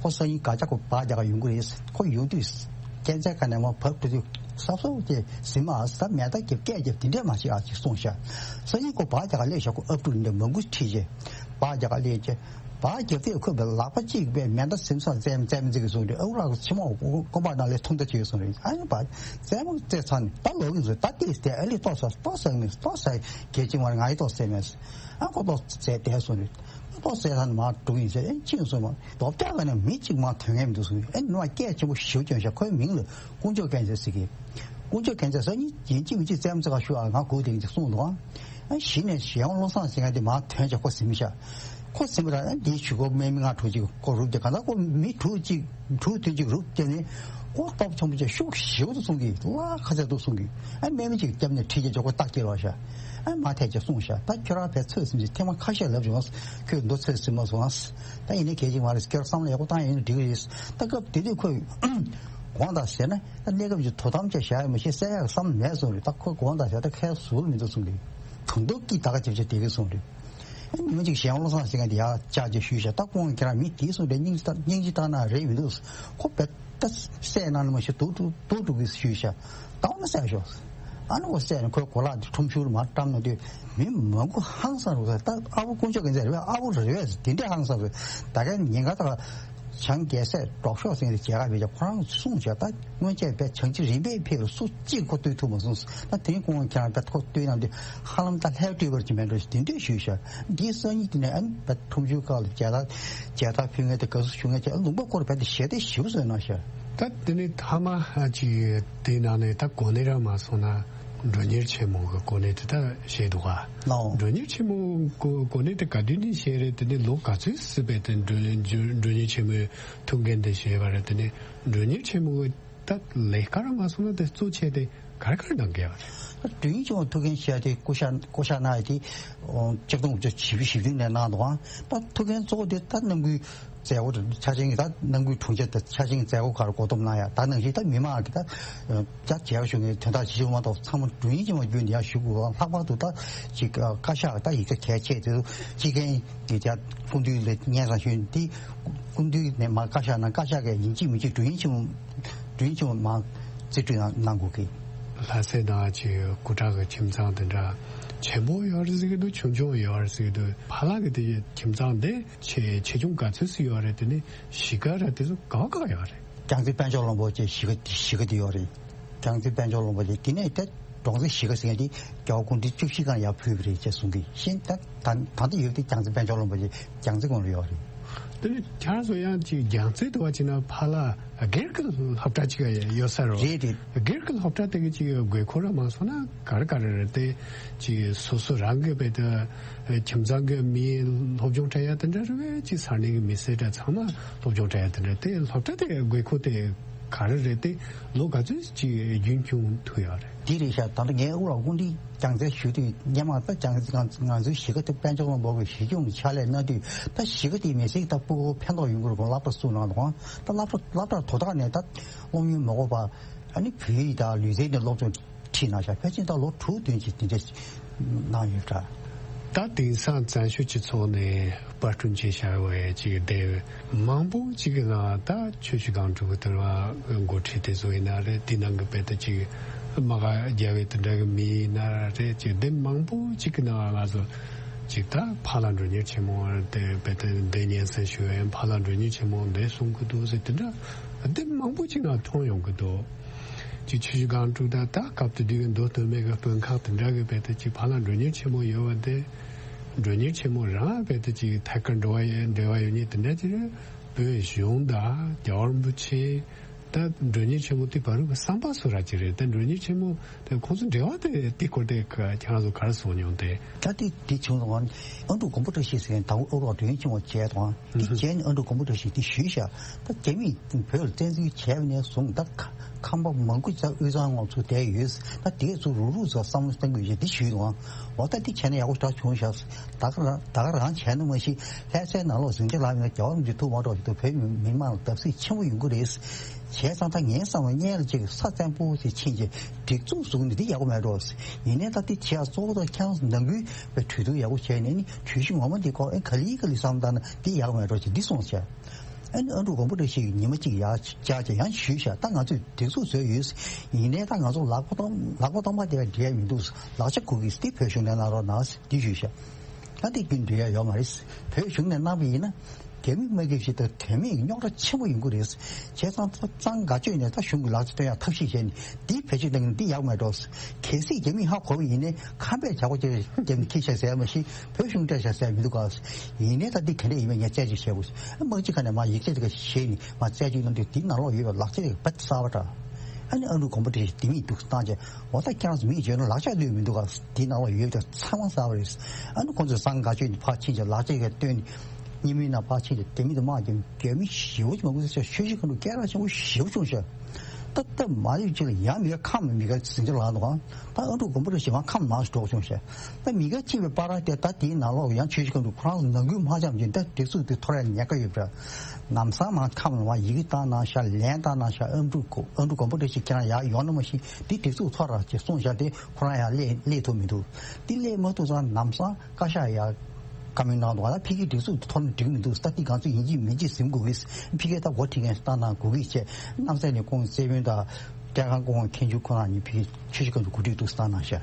ཁོ་སང་ཉིན་ག་ཅག་ཁོ་བག་རྒྱག་ག་ཡོང་གི་རེད། ཁོ་ཡོང་དུས་རྐྱེན་རྩ་ག་ནས་མ་བབས་འགྲོ་དུས་གཟབ་གཟབ་བྱས་ཟིན་མ་ཨ་ཟ་མེ་མདའ་རྒྱབ་སྐད་རྒྱབ་དེ་འདྲས་མ་བྱེད་ཨ་ཅེས་གསུངས་ཤག་སང་ཉིན་ཁོ་བག་རྒྱག་ག་སླེབས་ཤག་ཁོ་ཨབ་ཕྲུག་འདྲ་མང་པོ་ཁྲིད་བྱས་བག་རྒྱག་ག་སླེབས་བྱས། བག་རྒྱབ་དུས་ཁོས་པའི་ལག་པ་གཅིག་པའི་མེ་མདའ་ཟིན་སོང་། རྩེད་མོ་རྩེད་མོ་རྩེ་གི་གསུངས་རེད། ཨ་ཁུ་ལགས་ཆེན་མོ་དགོན་པ་ནང་ལས་ཐུག་མདའ་བྱེད་གི་གསུངས་རེད། ཨ་ནི་བ་རྩེད་མོ་རྩེ་ཚར་ནས་ད་ལོག་གི་རེད། ད་ལྟས་ཏེ་ཨ་ལས་ལྟོ་ཟ་ལྟོ་ཟ་མི་ལྟོ་ཟ་གལ་ཆེན་པོ་རེད། ང་ཡི་ལྟོ་ཟ་མེད། ཨ་ཁོ་ལྟོ་ཟ་བསྡད་གསུངས་རེད། ལྟོ་ཟ་ཚར་ནས་མར་འགྲོ་གི་ཡིན་ཟེར། ཨ་ནི་ཕྱིན་སོང་མ་རྡོབ་རྒྱག་ག་ནས་མི་གཅིག་མར་ཐོན་མཁན་མི་འདུག་གསུངས་རེད། ཨ་ནི་ནུ་བ་སྐད་ཆེན་པོ་ཞེ་པོ་བྱུང་ཤག་ཁོའི་མིང་ལ་དཀོན་མཆོག་རྒྱལ་མཚན་ཟེར་གི། དཀོན་མཆོག་རྒྱལ་མཚན་ཟེར་ནི་ཡིན་གཅིག་མིན་གཅིག་རྩེད་མོ་རྩེ་ག་ཤོག་ཨ་ང་སྒུག་བསྡད་ཀྱི་གསུངས་འདུག་ཨང་། ཨ་གཞི་ནས་གཞན་དབང་བློ་བཟང་ཟེར་མཁན་དེ་མར་ཐོན་བྱས་ཁོ་ཟིན་མི་ཤག་ཁོ་ཟིན་པ་ར་ཨ་འདིའི་གཞུག་གུ་དམག་མི་ལྔ་དྲུག་ཅིག་ཁོ་རུབ་བྱས། གང་ལྟར་ཁོ་མི་དྲུག་ཅིག་དྲུག་བདུན་ཅིག་རུབ་བྱས་ནས་ཁོ་སྟོབས་ཆེན་པོ་བྱས་ཤུགས་ཞེ་པོ་འདུག་གསུང་གི། ལ་ཁ་ཚད་འདུག་གསུང་གི། ཨ་དམག་མི་ཅིག་བརྒྱབ་ནས་ཁྲིད་བྱས་ཁོ་རྟགས་སྐྱེལ་བ་ཤག་ཨ་མར་ཐལ་བྱས་གསུངས་ཤག་ད་ཁྱོད་རང་བས་ཚོད་ཟིན་བྱས་ཐེངས་མ་ཁ་ཤས་ལབ་བྱུང་། ཁྱོད་མདོ་ཚོད་ཟིན་མ་སོང་ཨ། ད་ཡིན་ནའི་གལ་ཆེ་མ་རེད། ཁྱོད་བསམ་བློ་ཡག་པོ་བཏང་ཡོད་ན་འགྲིག་གི་རེད། ད་སྐབས་དེ་དུས་ཁོས་དགོངས་དག་ཟེར་ན། ད་གནས་སྐབས་ཀྱི་དོ་དམ་བྱས་བཞག་ཡོད་མ་ཤེས། གསལ་ཡག་བསམ་མེད་གསུངས་རེད། ད་ཁོ་དགོངས་དག་ཟེར་ད་ཁའི་ཟུར་མི་འདུག་གསུངས་རེད། གང་ཐུབ་ཀྱིས་ད་ག་བྱེད་བྱེད་བསྡད་ཀྱི་གསུངས་རེད། ཉི་མ་གཅིག་གཞན་བློ་བཟང་ཟེར་མཁན་དེ་ཡར་བཅར་བྱས་ཞུས་ཤག་ད་ཁོང་ཁྱེད་རང་མི་དེ་གསུངས་རེད། སྙིང་རྗེ་ད་སྙིང་རྗེ་བཏང་ན་རེད་མི་འདུག་ཁོ་བས་ད་བསད་གནང་ན་མ་ཤེས། སྡུག་སྡུག་སྡུག་སྡུག་གིས་ཞུས་ཤག་ད་འོ་ན་བསད་ཤོག་ཨ་ནི་ཁོ་བསད་ནས་ཁོའི་གོ་ལག་དེ་ཁྲོམ་ཤུར་མར་བཀྲམ་གནང་དུས་མི་མང་པོ་ཧང་སངས་རུ། ད་ཨ་བོ་དཀོན་མཆོག་རྒྱལ་མཚན་རེད་པས། ཨ་བོ་རེད་པས། དེ་འདྲས་ཧང་སངས་རུ། ད་གའི་ཉེན་ཁ་ད་བྱང་རྒྱལ་སྲས་གྲོགས་ཤོག་ཟེར་མཁན་དེ་མཇལ་ཁ་ཕེབས་ཀྱང་ཁོ་རང་གསུངས་བྱས། ད་སྔོན་ཆད་པའི་བྱང་ཆིངས་རིམ་པས་ཕེབས་ལ་སུ་གཅིག་ཁོ་བསྟུན་ཐུབ་མ་སོང་། ད་དེ་རིང་ཁོང་ཁྱེད་རང་པས་ཁོ་བསྟུན་གནང་དུས་ཧ་ལམ་ད་ལྷའི་སྤྲུལ་པ་ཅིག་མེད་འགྲོ་ཞེས་དེ་འདྲས་ཞུས་ཤག་འདིའི་སང་ཉིན་དེ་ནས་ཨ་ནི་པས་ཁྲོམ་ཤུར་ཁག་ལ་མཇལ་དར་མཇལ་དར་ཕུལ་མཁན་དེ་དགའ་བསུ་ཞུ་མཁན་བཅས་ལུང་པ་སྐོར་རྦད་དེ་ཞལ་འདེབས་ཞེ་པོ་བཟོས་གནང་ཤག་ད་དེ་ནས་མཐའ་མ་ཅིག་དེའི་ནང་ནས་ད་གོ་གནས་རང་མ་སོང་ན་མགྲོན་གཉེར་ཆེན་མོ་གི་གོ་གནས་དེ་ད་བཞེས་འདུག་ག་ལའོ། མགྲོན་གཉེར་ཆེན་མོ་གོ་གོ་གནས་དེ་ག་དུས་ནས་བཞེས་རེད། དེ་ནས་ལོ་ག་ཚོད་སྲིད་པའི་དེ་མགྲོན་མགྲོན་མགྲོན་གཉེར་ཆེན་མོའི་ཐུགས་འགན་དེ་བཞེས་པ་རེད། དེ་ནས་མགྲོན་གཉེར་ཆེན་མོ་གི་ད་ལས་ཀ་རང་མ་སོང་ན་དེ་གཙོ་ཆེ་དེ་ ག་རེ་ག་རེ་གནང་གི་ཡོད་རེད། དོན་ཆེན་མོ་ཐུགས་འགན་བཞེས་ཏེ་སྐུ་ཤ་སྐུ་ཤ་གནང་ཡ་དེ་ཆིག་སྟོང་དགུ་བརྒྱ་བཞི་བཅུ་ཞེ་བདུན་ནས་གནང་འདུག་ཨང་། ད་ཐུགས་འགན་གཙོ་བོ་དེ་ད་ནམ་རྒྱུན་མཛད་སྒོ་དང་ཆ་ཆེན་གྱི་ད་ནམ་རྒྱུན་དྲུང་ཆེ་དང་ཆ་ཆེན་གྱི་མཛད་སྒོ་ཁག་གོ་སྡོམ་གནང་ཡ། ད་ནང་བཞིན་ད་མི་མང་གི་ད་རྒྱ་ཆེ་བ་ཞུ་མཁན་དོན་དག་ཇི་བཞིན་མ་གཏོགས་ཚང་མ་དོན་ཆེན་མོ་བརྒྱུད་ནས་ཡང་ཞུ་དགོས། ལྷག་པར་དུ་ད་ཅིག་བཀའ་ཤག་ད་ཡིག་ཆ་གལ་ཆེ་དེ་ཚོ་སྤྱི་རྒན་གྱི་ད་སྐུ་མདུན་ལ་སྙན་སེང་ཞུས་ཏེ། སྐུ་མདུན་ནས་མར་བཀའ་ཤག་ནང་བཀའ་ཤག་གིས་ཡིན་གཅིག་མིན་གཅིག་དོན་ཆེན་མོ་དོན་ཆེན་མོ་མར་རྩིས་སྤྲོད་གནང་གནང་དགོས་ཀྱི། ལྷ་སའི་ནང་ཅིག་སྐུ་དྲག་གི་ཁྱིམ་ཚང་དེ་འདྲ་ཆེན་པོ་ཡོད་རེད་ཟེར་གྱི་འདུག་ཆུང་ཆུང་ཡོད་རེད་ཟེར་གྱི་འདུག་ཕ་ལགས་ཀྱི་དེ་ཁྱིམ་ཚང་དེ་ཆེ་ཆེ་ཆུང་ག་ཚོད་ཙམ་ཡོད་རེད། དེ་ནི་གཞིས་ཀ་ར་དེ་ཚོ་ག་བ་ག་བ་ཡོད་རེད། རྒྱལ་རྩེ་དཔལ་འབྱོར་གླིང་པོ་ཅེས་གཞིས་ཀ་གཞིས་ཀ་དེ་ཡོད་རེད། རྒྱལ་རྩེ་དཔལ་འབྱོར་གླིང་པོ་ཅེས་དེ་ནས་ད་འབྲོང་རྩེ་གཞིས་ཀ་ཟེར་མཁན་དེ་རྒྱལ་བ་སྐུ་ཕྲེང་བཅུ་བཞི་སྒང་ཡར་ཕུལ་བ་རེད་ཅེས་གསུང་གི་ཤེས། ད་ད་ད་ལྟ་ཡོད་དེ་རྒྱལ་རྩེ་དཔལ་འབྱོར་གླིང་པོ་ཅེས་རྒྱལ་རྩེ་དགོན་ལ་ཡོད་རེད། དེ་ནི་ཁྱེད་རང་ཚོ་ཡང་ཅིག་རྒྱལ་རྩེ་དུ་བ་ཅིག་ན་ཕ་ལ་སྒེར་གྱི་སློབ་གྲྭ་ཅིག་ཡོད་ས་རེད། རེད་རེད། སྒེར་གྱི་སློབ་གྲྭ་དེ་གི་ཅིག་དགོས་མཁོ་ར་མང་སོང་ན་ག་རེ་ག་རེ་རེད་དེ། ཅིག་སོ་སོ་རང་གི་བེད་ཁྱིམ་ཚང་གི་མིའི་སློབ་སྦྱོང་སྤྲད་ཡ་དེ་འདྲ་རེད་བས། ཅིག་ས་གནས་ཀྱི་མི་སེར་འདྲ་ཚང་མ་སློབ་སྦྱོང་སྤྲད་ཡ་དེ་འདྲ་དེ་སློབ་གྲྭ་དེ་དགོས་མཁོ་དེ་ག་རེ་རེད་དེ་ལོ་ག་ཚོད་ཅིག་རྒྱུན་སྐྱོང་ཐུབ་ཡོད་རེད། དེ་རེད་ཤག་ད་ལྟ་ངའི་དབུ་ལ་དབུ་འདི་རྒྱང་རྩེ་ཞུ་དུས་སྔོན་མ་ད་རྒྱང་རྩེ་ང་ང་ཚོའི་གཞིས་ཀ་དེ་དཔལ་འབྱོར་གླིང་པོ་གི་གཞིས་ཁྱོན་གྱི་ཕྱག་ལས་གནང་དུས་ད་གཞིས་ཀ་དེའི་མི་སེར་ད་སྤུ་གུ་ཕན་ཐོགས་ཡོང་གི་རེད་དགོངས་སློབ་གྲྭ་བཙུགས་གནང་འདུག་ད་སློབ་གྲྭ་སློབ་གྲྭར་དོ་བདག་ནས་ད་སློབ་ཡོན་མ་དགོས་པ་ཨ་ནི་བོད་ཡིག་དང་ལུས་རྩལ་ནས་སློབ་སྦྱོང་ཁྲིད་གནང་ཤག་ཕལ་ཆེར་ད་ལོ་དྲུག་བདུན་ཅིག་དེ་འདྲ་གནང་ཡོད་འདྲ། ད་དེང་སང་བཙན་བྱོལ་སྤྱི་ཚོགས་ནས་དཔར་སྐྲུན་བྱས་བཞག་པའི་ཅིག་དེབ་མང་པོ་ཅིག་གི་ནང་ད་ཆུ་བཞི་སྒང་དྲུག་གི་དེར་བ་འགོ་ཁྲིད་དེ་ཚོ་ཡིན་ན་རེད། དེ་ནང་གི་བེད་ད་ཅིག་དམག་རྒྱག་པའི་དེ་འདྲ་གི་མི་ཡིན་ན་རེད། ཅིག་དེབ་མང་པོ་ཅིག་གི་ནང་ང་ཚོ་ཅིག་ད་ཕ་ལ་མགྲོན་གཉེར་ཆེན་མོ་དེ་བེད་ད་འདི་སྙན་སེང་ཞུ་བའི་ཕ་ལ་མགྲོན་གཉེར་ཆེན་མོ་འདི་གསུང་གི་འདུག་ཟེར་དེ་འདྲ་དེབ་མང་པོ་ཅིག་ནང་མཐོང་ཡོང་གི་འདུག་ཅིག་ཆུ་བཞི་སྒང་དྲུག་དང་ད་སྐབས་དེ་དུས་ཀྱི་མདོ་སྟོད་སྨད་ཀྱི་དཔོན་ཁག་དེ་འདྲ་གི་བེད་ད་ཅིག་ཕ་ལ་མགྲོན་གཉེར་ཆེན་མོ་ཡོད་པ་དེ་མགྲོན་གཉེར་ཆེན་མོ་རང་བེད་ད་ཅིག་ཐད་ཀར་འབྲེལ་བ་ཡོད་འབྲེལ་བ་ཡོད་མཁན་དེ་འདྲ་ཅིག་རེད། བོད་གཞུང་དང་རྒྱལ་བ་རིན་པོ་ཆེ་ད་མགྲོན་གཉེར་ཆེན་མོ་དེ་བར་གྱི་བསམ་པ་སུ་ར་ཅིག་རེད། ད་མགྲོན་གཉེར་ཆེན་མོ་དེ་ཁོང་ཚོ་འབྲེལ་བ་དེ་དེ་སྐོར་དེ་ཁྱེད་རང་ཚོ་ག་རེ་གསུངས་མྱོང་དེ། ད་དེ་དེ་བྱུང་སོང་ཨ་འབྲུག་མགོན་པོ་བཀྲ་ཤིས་ཟེར་མཁན་ད་འུ་ཨོ་རོག་མགྲོན་གཉེར་ཆེན་མོ་བྱས་དང་དེ་བྱས་ནས་ཨ་འབྲུག་མགོན་པོ་བཀྲ་ཤིས་དེ་ཞུས་ཤག་ད་རྒྱ་མིས་བོད་ལ་བཙན་འཛུལ་བྱས་པ་ནས་བཟུང་ད་ཁ་ཁང་པ་མང་པོ་ཅིག་དབུས་གཙང་ངོགས་ཚུར་བསྡད་ཡོད། ད་དེ་ཚོ་རུག་རུག་ཚོ་བསམ་བློ་གཏང་དགོས་ཡོད་འདི་ཞུས་འདུག་ཨང་། འོ་ད་འདི་བྱས་ན་ཡག་པོ་འདྲ་བྱུང་ཤག་ད་ག་རང་ད་ག་རང་བྱས་ན་མ་གཞི་ལྷ་སའི་ནང་ལོགས་ཟིང་ཆ་ལངས་ཡོད་ན་རྒྱལ་བ་རིན་པོ་ཆེ་ཐུགས་མ་འགྲོ་ཞིག་ཏུ་བོད་མི་མང་ལ་བརྡབ་གསིག་ཆེན་པོ་ཡོང་གི་རེད། བྱས་ཙང་ད་ངའི་བསམ་པ་སྔོན་ལ་ཅིག་ས་བཙན་པོ་ཞིག་ཕྱིན་རྗེས་སྒྲིག་འཛུགས་བཟོ་གི་འདི་ཡག་པོ་མེད་འགྲོ། ཡིན་ནའི་ད་འདི་བྱས་གཙོ་བོ་ད་ཁྱེད་རང་ཚོ་ནང་ཁུལ་བའི་གྲོས་བསྡུར་ཡག་པོ་བྱས་ནས་ནི་གྲོས་གཞི་ངོ་མ་འདི་ཁོ་ཨེ་ག་ལེ་ག་ལེ་བསམ་བཏང་ན་འདི་ཡག་པོ་མེད་འགྲོ་ཞེས་འདི་གསུངས་བྱས། ཨ་ནི་ཨ་འབྲུག་མགོན་པོ་བཀྲ་ཤིས་ཉི་མ་གཅིག་ཡར་བཅར་བྱས་ཡང་ཞུས་ཤག་ད་ང་ཚོས་སྒྲིག་འཛུགས་བཟོས་ཡོད། ཡིན་ནའི་ད་ང་ཚོ་ལག་པ་གཏོང་ལག་པ་གཏོང་པ་དེ་བ་འབྲེལ་མི་འདུག་ལག་ཆ་དགོས་ཀྱི་དེ་བོད་གཞུང་ནས་གནང་རོགས་གནང་འདི་ཞུས་ཤག་ད་དེ་རྒྱུན་འདུལ་ཡ་ཡོད་མ་རེད། བོད་གཞུང་ནས་གནང་པ་ཡིན་ན་རྒྱ་མི་དམག་འཁྲུག་ཞིག་དང་དོན་མེད་རྙོག་དྲ་ཆེན་པོ་ཡོང་གི་རེད། བྱས་ཙང་ད་གཙང་དགའ་སྤྱོད་ནས་ད་གཞུང་གི་ལག་ཆ་སྟོན་ཡ་ཐབས་ཤེས་བྱས་ནས་འདི་བེད་སྤྱོད་གཏང་གི་འདི་ཡག་མེད་འགྲོ། གལ་སྲིད་རྒྱ་མི་ཧ་གོ་བ་ཡིན་ནའི་ཁམས་པས་བྱ་བ་ཅིག་རྒྱབ་ནས་ཁྱེར་ཤག་ཟེར་ཡ་མ་གཞི་བོད་གཞུང་སྤྲད་ཤག་ཟེར་ཡ་མི་འདུག་ག་ཡིན་ནའི་ད་འདི་ག་འདྲ་ཡིན་མིན་ངས་རྩད་གཅོད་བྱེད་དགོས། དམག་སྤྱི་ཁ་ནས་མ་ཡིག་ཆ་དེ་ག་བཞེས་ནས་མ་རྩད་གཅོད་གནང་དུས་འདི་ནང་ལོགས་ཡོད་པའི་ལག་ཆ་དེ་ག་བད་གསར་པ་འདྲ། ཨ་ནི་ཨ་འབྲུག་མགོན་པོ་བཀྲ་ཤིས་ལྡེ་མིག་འདུག་བཏང་རྗེས་འོ་ད་ཁྱེད་རང་ཚོ་མིས་བརྗོད་ན་ལག་ཆ་ལུས་མི་འདུག་ག་འདི་ནང་ལོགས་ཡོད་པ་དེ་ཚང་མ་གསར་པ་རེད། ཨ་ནི་ཁོང་ཚོས་གཙང་དགའ་སྤྱོད་ནས་ཕར་ཕྱིན་རྗེས་ལག་ཆ་ག་བཏོན་ནས་ཉིན་མོའི་ནང་ཕར་ཕྱིན་རྗེས་ལྡེ་མིག་དང་དམག་གི་རྒྱ་མི་ཞེ་པོ་ཅིག་མང་པོ་ཞིག་ཆོས་ཞིག་ག་འདུག་སྐད་གྲགས་ཆེན་པོ་ཞེ་པོ་བྱུང་ཤག་ད་ལྟ་མ་རེད་ཅིག་ལ་ཡང་མི་ཁ་ཁམས་མི་ཁ་ཟིང་ཆ་ལངས་འདུག་ག་ད་ཨ་འབྲུག་མགོན་པོ་བཀྲ་ཤིས་མ་ཁམས་ནང་ཞིག་འགྲོ་བྱུང་ཤག་ད་མི་ཁ་ཅིག་པའི་བར་དེ་ད་དེའི་ནང་ལོགས་ཡང་ཆོས་ཞིག་ག་འདུག་ཁོ་རང་ཚོ་ནང་ཁུལ་མ་འཆམ་ཅིག་ད་སྒྲིག་འཛུགས་དེ་འཐོར་ཡ་ཉེན་ཁ་ཡོད་པ་རེད། ལམ་སང་མ་ཁམས་ལ་མ་ཡི་གེ་བཏང་གནང་ཤག་ལན་བཏང་གནང་ཤག་ཨ་འབྲུག་གོ་ཨ་འབྲུག་མགོན་པོ་བཀྲ་ཤིས་ཁྱེད་རང་ཡར་ཡོང་ན་མ་ཤེས། འདི་སྒྲིག་འཛུགས་འཐོར་ར་ཅེས་གསུངས་བཞག་སྟེ་ཁོ་རང་ཡང་སླེབས་སླེབས་ཐུབ་མི་འདུག་འདི་སླེབས་མ་ཐུབ་ཙང་ལམ་སང་བཀའ་ཤག་ཡར་བཀའ་མོལ་གནང་འདུག་ད་ཕ་གིའི་སྒྲིག་འཛུགས་འཐོར་ན་འགྲིག་མི་འདུག་ད་འདི་གང་ཚོད་ཡིན་གཅིག་མིན་གཅིག་ཟིན་དགོས་གི། ཕ་གིའི་ད་འགོ་ཁྲིད་མཁན་བཏང་གནང་དགོས་གི་བྱས། རྣམ་གསལ་ནས་ཁོང་རྩེ་དཔོན་དང་སྐྱབས་ཁང་སྐུ་ངོ་མཁན་ཆུང་ཁོ་རང་གཉིས་ཕ་གིའི་ཆུ་བཞི་སྒང་དྲུག་གོ་སྒྲིག་འདུག་བཏང་གནང་ཤག་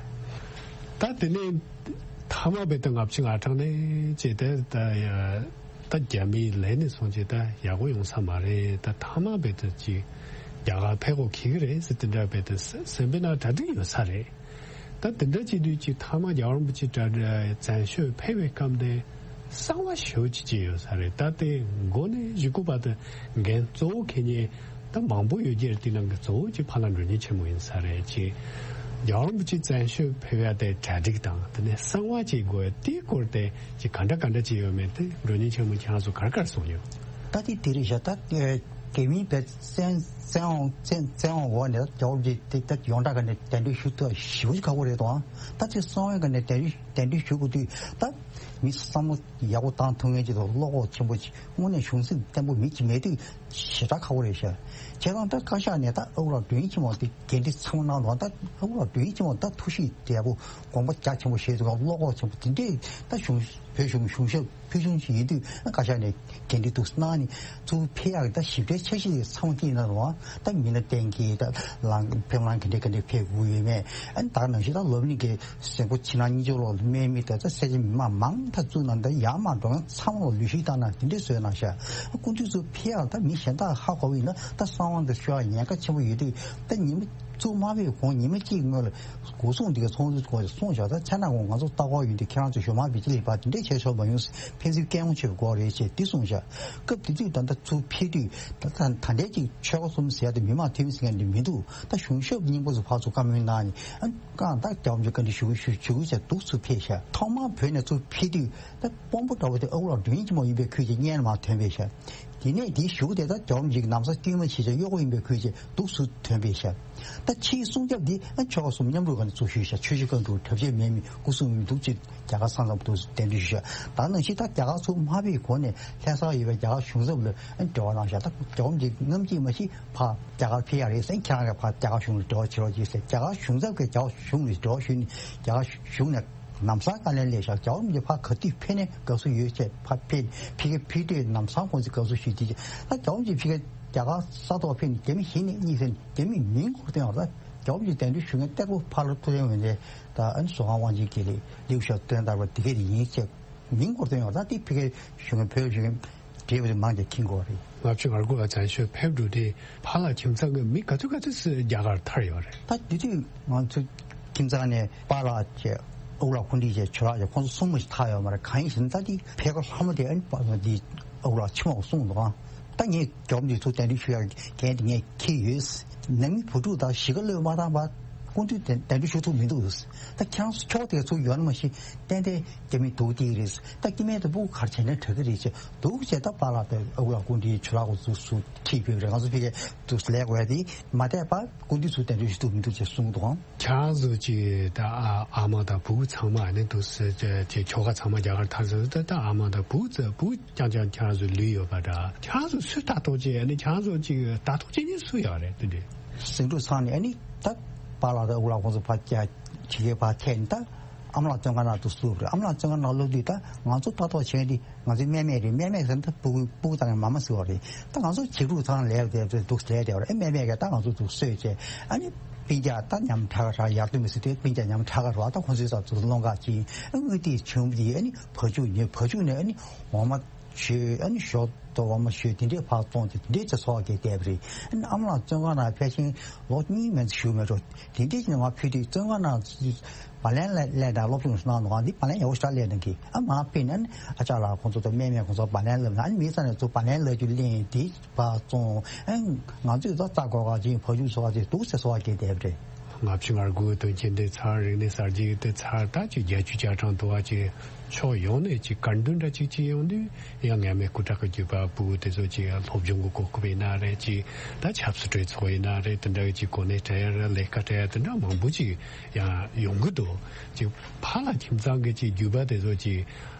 ད་དེ་ནས་མཐའ་མ་བེད་དུ་ལྔ་བཅུ་ང་གྲངས་ནས་བྱས་ཏེ་ད་ཡ། ད་རྒྱ་མིའི་ལན་ནས་སོང་ཅིག་ད་ཡག་པོ་ཡོང་ས་མ་རེད། ད་མཐའ་མ་བེད་དུ་ཅིག་རྒྱ་གར་ཕེབས་དགོས་ཁེལ་གི་རེད་ཟེར་དེ་འདྲ་བེད་དུ་སེམས་པའི་ནང་གྲ་སྒྲིག་ཡོད་ས་རེད། ད་དེ་འདྲ་བྱེད་དུས་ཅིག་མཐའ་མ་རྒྱལ་བ་རིན་པོ་ཆེ་གྲ་བཙན་བྱོལ་ཕེབས་པའི་སྐབས་དེ་གསང་བ་ཞེ་པོ་ཅིག་བྱས་ཡོད་ས་རེད། ད་དེ་མགོ་ནས་གཞུག་གུ་བར་དུ་འགན་གཙོ་བོ་འཁྱེར་མཁན་ད་མང་པོ་ཡོད་རྒྱུ་རེད། དེ་ནང་གི་གཙོ་བོ་ཅིག་ཕ་ལ་མགྲོན་གཉེར་ཆེན་མོ་ཡིན་ས་རེད། ཅིག་རྒྱལ་བ་རིན་པོ་ཆེ་བཙན་བྱོལ་ཕེབས་ཡ་དེ་གྲ་སྒྲིག་དང་དེ་ནས་གསང་བ་བྱེད་དགོས་དེའི་སྐོར་དེ་ཅིག་ག་འདྲ་ག་འདྲ་བྱས་ཡོད་མེད་དེ་མགྲོན་གཉེར་ཆེན་མོ་ཁྱེད་རང་ཚོ་ག་རེ་ག་རེ་གསུངས་ཡོད། ད་དེ་དེ་རེད་ཤག་ད་ རྒྱ་མིའི་བའི་བཙན་བཙན་དབང་བཙན་བཙན་དབང་འོག་ནས་རྒྱལ་བ་རིན་པོ་ཆེ་དེ་ད་ཡོངས་གྲགས་ཀྱི་ནས་གདན་འདྲེན་ཞུ་ཐུབ་ཞེ་པོ་ཅིག་ཁག་པོ་རེད་དོ། ད་ཅིག་གསང་བའི་ཀྱི་ནས་གདན་འདྲེན་གདན་འདྲེན་ཞུ་དགོས་དུས་ད་མི་བསམ་བློ་ཡག་པོ་བཏང་ཐུབ་མཁན་ཅིག་དང་བློ་ཁོག་ཆེན་པོ་ཅིག་དངོས་གནས་གཞུང་སྲིད་བརྟན་པོ་མི་གཅིག་མེད་དུས་ཞེ་དྲག་ཁག་པོ་རེད་ཤག་བྱས་ཙང་ད་བཀའ་ཤག་ནས་ད་ཨ་ཁུ་ལགས་མགྲོན་ཆེན་མོ་དེ་འགན་འཁྲི་ཚང་མ་གནང་རོགས། ད་ཨ་ཁུ་ལགས་མགྲོན་ཆེན་མོ་ད་ཐུགས་གཤིས་བདེ་པོ་དགོངས་པ་རྒྱ་ཆེན་པོ་བཞེས་འདུག་ག་བློ་ཁོག་ཆེན་པོ་དེ་འདྲས་ད་གཞུང་བོད་གཞུང་གཞུང་ཞབས་ཕུལ་བྱུང་ཞིག་ཡིན་དུས་ཨ་བཀའ་ཤག་ནས་འགན་འཁྲི་འདུག་གནང་ནས་ཚུར་ཕེབས་ཡག་གི་ད་ཞིབ་ཕྲའི་འཆར་གཞི་དེ་ཚང་མ་བརྩིས་གནང་རོགས། ད་མི་སྣ་གཏན་འཁེལ་ད་ལང་ཕེབས་ལང་ག་འདྲས་ག་འདྲས་ཕེབས་དགོས་ཡོད་མེད་ཨ་ད་ག་ནང་བཞིན་ད་ལོ་ནི་གི་གཟིགས་པོ་ཕྱི་ནང་གཉིས་ཆར་ལོག་ལ་སྨད་མི་དང་ད་སེར་བྱེས་མི་མང་མང་ཐག་བཙུགས་ན་ད་ཡར་མར་འགྲོ་མཁན་ཚང་མ་ལ་ལུས་ཤིག་བཏང་ན་དེ་འདྲས་བཟོས་གནང་ཤག་སྐུ་མདུན་ཚུར་ཕེབས་ཡག་ད་མི་གཞན་དག་ཧ་གོ་བ་ཡིན་ན་ད་གསང་བ་འདི་ཤོར་ཡག་ཉེན་ཁ་ཆེན་པོ་ཡོད་དུས་ད་ཉི་མ་ཚུར་མ་ཕེབས་གོང་ཉི་མ་གཅིག་སྔོན་ལ་སྒོ་སྲུང་འདི་ག་ཚོང་འདུས་སྐོར་གསུངས་བཞག་ད་ཆ་ན་གོང་ང་ཚོ་ལྟ་སྐོར་ཡོད་དུས་ཁྱེད་རང་ཚོ་གཞུག་མ་བི་ཅི་ལི་པ་དེ་འདྲས་བྱས་ཆོག་མ་ཡོང་ཕན་ཚུན་སྐད་ཡོང་ཆེ་བའི་སྐོར་རེད་ཅེས་འདི་གསུངས་བཞག་སྐབས་དེ་དུས་ད་ལྟ་ཚུར་ཕེབས་དུས་ད་ད་ད་འདྲས་ཅིག་ཆོལ་ཁ་གསུམ་ཟེར་ཡག་དེ་མི་མང་ཐོན་མི་ཟེར་མཁན་འདི་མི་འདུག་ད་གཞུང་ཞབས་རྙིང་པ་ཚོ་ཕར་ཚུར་བཀའ་མོལ་གནང་ནས་ཨ་ཀང་ད་རྒྱལ་བ་རིན་པོ་ཆེ་བཀའ་འདྲི་ཞུ་གི་ཞུ་ཞུ་གི་བྱས་འདུག་ཚུར་ཕེབས་ཤག་ཐོག་མར་བོད་ནས་ཚུར་ཕེབས་དུས་ད་དཔོན་པོ་འདྲ་བོ་དེ་ཨ་ཁུ་ལགས་མགྲོན་ཆེན་མོ་ཡིན་པའི་ཁུལ་གྱིས་སྔོན་ལ་མར་ཐོན་པས་ཤག་དེ་ནས་དེའི་གཞུག་དེ་ད་རྒྱལ་བ་རིན་པོ་ཆེ་གི་ན་བཟའ་དཀྱུས་མ་ཕྱེད་ཀྱི་གཡོག་པོ་ཡིན་པའི་ཁུལ་གྱིས་འདུག་ཚུར་ཐོན་པས་ཤག་ད་ཕྱིའི་སྲུང་སྐྱོབ་འདི་ཨ་ཆོལ་ཁ་གསུམ་མཉམ་རུབ་ཁང་ནས་ཚུར་ཞུས་ཤག་ཆོས་བརྒྱུད་བཀའ་འགྲུབ་གྲྭ་ཆས་མེད་མི་སྐུ་སྲུང་ཡིན་འདུག་ཅེས་རྒྱ་གར་ས་མཚམས་དུ་གདན་འདྲེན་ཞུས་ཤག་ད་ནང་བཞིན་ད་རྒྱ་གར་ཚུར་མ་ཕེབས་གོང་ནས་ལྷ་སར་ཡོད་པའི་རྒྱ་གར་གཞུང་ཚབ་ལ་ཨ་འབྲེལ་བ་གནང་ཤག་ད་རྒྱལ་བ་རིན་པོ་ཆེ་ནམ་གཅིག་མ་གཞི་ཕར་རྒྱ་གར་ཕེབས་ཡག་རེད་ཟེར། ཁྱེད་རང་གིས་ཕར་རྒྱ་གར་གཞུང་ལ་འབྲེལ་བ་བྱེད་རོགས་གྱིས་ཟེར། རྒྱ་གར་གཞུང་ཚབ་ཀྱིས་རྒྱ་གར་གཞུང་ལ་འབྲེལ་བ་ཞུས་ནས་རྒྱ་གར་གཞུང་ནས་ལམ་སང་བཀའ་ལན་སླེབས་ཤག་རྒྱལ་བ་རིན་པོ་ཆེ་ཕར་ག་དུས་ཕེབས་ནས་དགའ་བསུ་ཡོད་ཅེས། ཕར་ཕེབས་ཕ་གིར་ཕེབས་དུས་ལམ་སང་ཁོང་ཚོས་དགའ་བསུ་ཞུས་དེ། ད་རྒྱལ་བ་རིན་པོ་ཆེ་ཕ་གིར་རྒྱ་གར་ས་ཐོག་ཕེབས་ནས་རྒྱ་མི་གཞི་ནས་གཉིད་སད་ནས་རྒྱ་མིའི་མིང་སྐོར་བཏོན་ཡོད་རེད། ད་རྒྱལ་བ་རིན་པོ་ཆེ་གདན་འདྲེན་ཞུ་མཁན་གཏེ་པོ་ཕ་ལོ་ཐུབ་བསྟན་འོད་ཟེར་དང་ཨ་ནི་ཟོ་ཁང་དབང་ཆེན་དགེ་ལེགས། ལིའུ་ཞའོ་ཏོན་ལྟ་བུ་དེ་ག་རེ་ཡིན་ཅེས་མིང་སྐོར་བཏོན་ཡོད་རེད། ད་དེ་ཕ་གིར་བཞུགས་མཁན་བོད་བཞུགས་མཁན་བགྲེས་པ་ཚོ་མང་ཆེ་མཁྱེན་གྱི་ཡོད་རེད། ལྔ་བཅུ་ང་དགུ་བ་བཙན་བྱོལ་ཕེབས་འགྲོ་དུས་ཕ་ལགས་ཁྱིམ་ཚང་གི་མི་ག་ཚོད་ག་ཚོད་ཙམ་རྒྱ་གར་ཐར་ཡོད་རེད། ད་དེ་དུས་ང་ཚོ་ཁྱིམ་ཚང་ནས་པཱ་ལགས་བཅས་ཨ་ཁུ་ལགས་སྐུ་ཕྲེང་བཅས་ཇོ་ལགས་བཅས་ཁོང་ཚོ་གསུམ་མ་ཞིག་ཐར་ཡོད་མ་རེད། གང་ཡིན་ཟེར་ན་ད་དེ་ཕལ་པ་ལྷག་མ་དེ་ཨ་ནི་པཱ་ལགས་འདི་ཨ་ཁུ་ལགས་ཕྱི་མ་གསུངས་འདུག་ཨང་། ད་ངས་རྒྱལ་བ་འདི་ཚོ་གདན་འདྲེན་ཞུ་ཡག་འགན་དེ་ངས་འཁྱེར་ཡོད། ནང་མི་བུ་ཕྲུག་དང་གཞིས་ཀ་གློད་མ་བཏང་བར་སྐུ་མདུན་གདན་འདྲེན་ཞུ་ཐུབ་མི་འདུག་ད་ཁྱེད་རང་ཚོ་ཕྱོགས་དེ་ཚུར་ཡོང་ན་མ་གཞི་ཏན་ཏན་རྒྱ་མི་སྡུག་དེ་རེད། ད་སྐྱེ་དམན་དེ་ཕྲུ་གུ་ག་རེ་བྱས་ན་དྲག་གི་རེད་ཅེས་འདུག་ཅེས། ད་པཱ་ལགས་དང་ཨ་ཁུ་ལགས་སྐུ་མདུན་ཇོ་ལགས་ཁོང་ཚོ་ཚུར་ཁྲིད་ཕེབས་རེད། ང་ཚོ་ཕ་གིར་དུ་ལས་དགོས་ཡ་དེ་མ་བསྡད་པར་སྐུ་མདུན་ཚུར་གདན་འདྲེན་ཞུ་ཐུབ་མི་འདུག་ཅེས་གསུངས་འདུག་ཨང་། ཁྱེད་རང་ཚོ་ཅིག་ད་ཨ་ཨ་མ་དང་བུ་ཚང་མ་ཨ་ནི་འདུག་སེ་ཅིག་ཁྱོ་ག་ཚང་མ་རྒྱ་གར་ཐར་སོང་། ད་ད་ཨ་མ་དང་བུ་ཚ་བུ་རྐྱང་རྐྱང་ཁྱེད་རང་ཚོ་ལུས་ཡོད་པ་འདྲ། ཁྱེད་རང་ཚོ་སུས་ལྟ་རྟོག་བྱེད། ཨ་ནི་ཁྱེད་རང་ཚོ་ཅིག་ལྟ་རྟོག་བྱེད་མཁན་སུ་ཡོད་རེད། དེ་འདྲའི་ཟིང་འཁྲུག་ཚང་ནས་ཨ་ནི་ད་པཱ་ལགས་དང་ཨ་ཁུ་ལགས་ཁོང་ཚོ་ཕར་བཅར་ཇི་གའི་ཕར་ཐད་ནས་ད་ཨ་མ་ལགས་བཙོན་ཁང་ནང་དུ་བསུབས་རེད། ཨ་མ་ལགས་བཙོན་ཁང་ནང་སླེབས་དུས་ད་ང་ཚོ་ལྟ་རྟོག་བྱེད་མཁན་དེ་ང་ཚོའི་སྨན་མེད་རེད། སྨན་མེད་ཟེར་ན་ད་སྤུ་གུ་སྤུ་གུ་ཙམ་ཡང་མ་མ་ཟེར་བ་རེད། ད་ང་ཚོ་གཅིག་རུ་ཚང་ལས་བསྡད་དུ་འདུག་ལས་བསྡད་པ་རེད། སྨན་མེད་ཀྱང་ད་ང་ཚོ་འདུག་གསོས་བྱས་ཨ་ནི་སྤུན་ཀྱག་ད་ཉམ་ཕྲ་ག་ར་ཡར་ཐོན་མི་སྲིད་དེ་སྤུན་ཀྱག་ཉམ་ཕྲ་ག་ར་ད་ཁོང་ཚོའི་ས་ཚོ་སློང་ག་ཅིག་ཨ་དངུལ་དེ་བྱུང་དེ་ཨ་ནི་བ་ཕྱུགས་ཉོས། བ་ཕྱུགས་ནས་ཨ་ནི་འོ་མ་ཞོས། ཨ་ནི་ཞོ་དང་འོ་མ་ཞོས་དེ་འདྲས་ཕར་བཙོང་དེ་དེ་འདྲས་ཅིག་འཚོ་བ་སྐྱེལ་བསྡད་པ་རེད། ཨ་ནི་ཨ་མ་ལགས་བཙོན་ཁང་ནང་ཕལ་ཆེར་ལོ་གཉིས་མན་ཙམ་བཞུགས་མེད་འགྲོ། དེ་འདྲས་ཀྱི་ནང་ང་ཕུད་དུས་བཙོན་ཁང་ནང་བ་ལན་ལ་ལས་དང་སློབ་སྦྱོང་གནང་འདུག་ཨ། འདི་བ་ལན་ཡག་པོ་ཞེ་དྲག་ལས་གནང་གི། ཨ་མར་ཕེབས་ནས་ཨ་ཅག་ལགས་ཁོང་ཚོ་དང་སྨན་མེད་ཁོང་ཚོ་བ་ལན་སླབ་ན་ཨ་ནི་མི་ཚང་ནས་ཚུར་བ་ལན་སླབ་རྒྱུ་ལེན་དེ་ཕར་བཙོང་། ཨ་ང་ཚོས་ད་རྩྭ་བརྐོ་ག་ཅིག་བ་ཕྱུགས་འཚོ་བ་ཅིག་འདུག་སེ་འཚོ་བ་སྐྱེལ་བསྡད་པ་རེད། ལྔ་བཅུ་ང་དགུ་དོན་རྐྱེན་དེ་ཚར། རིག་གནས་གསར་བརྗེ་དེ་ཚར། ད་ཅིག་བརྒྱད་ཅུ་གྱ་གྲངས་འདུག་པ། ཅིག་ཕྱོགས་ཡོངས་ནས་ཅིག་དཀར་འདོན་འདྲ་ཅིག་བྱེད་ཡོང་དུས་ཡང་ངལ་མེད་སྐུ་དྲག་གི་བརྒྱུད་པ་བུ་དེ་ཚོ་ཅིག་སློབ་སྦྱོང་གི་གོ་སྐབས་ཡིན་ན་རེད། ཅིག་ད་ཆབ་སྲིད་གྲོས་ཚོགས་ཡིན་ན་རེད། དེ་འདྲ་གི་ཅིག་གོ་གནས་སྤྲད་ཡ་རེད། ལས་ཀ་སྤྲད་ཡ་དེ་འདྲ་མང་པོ་ཅིག་ཡང་ཡོང་གི་འདུག་ཅིག་ཕ་ལགས་ཁྱིམ་ཚང་གི་ཅིག་བརྒྱུད་པ་དེ་ཚོ་ཅིག་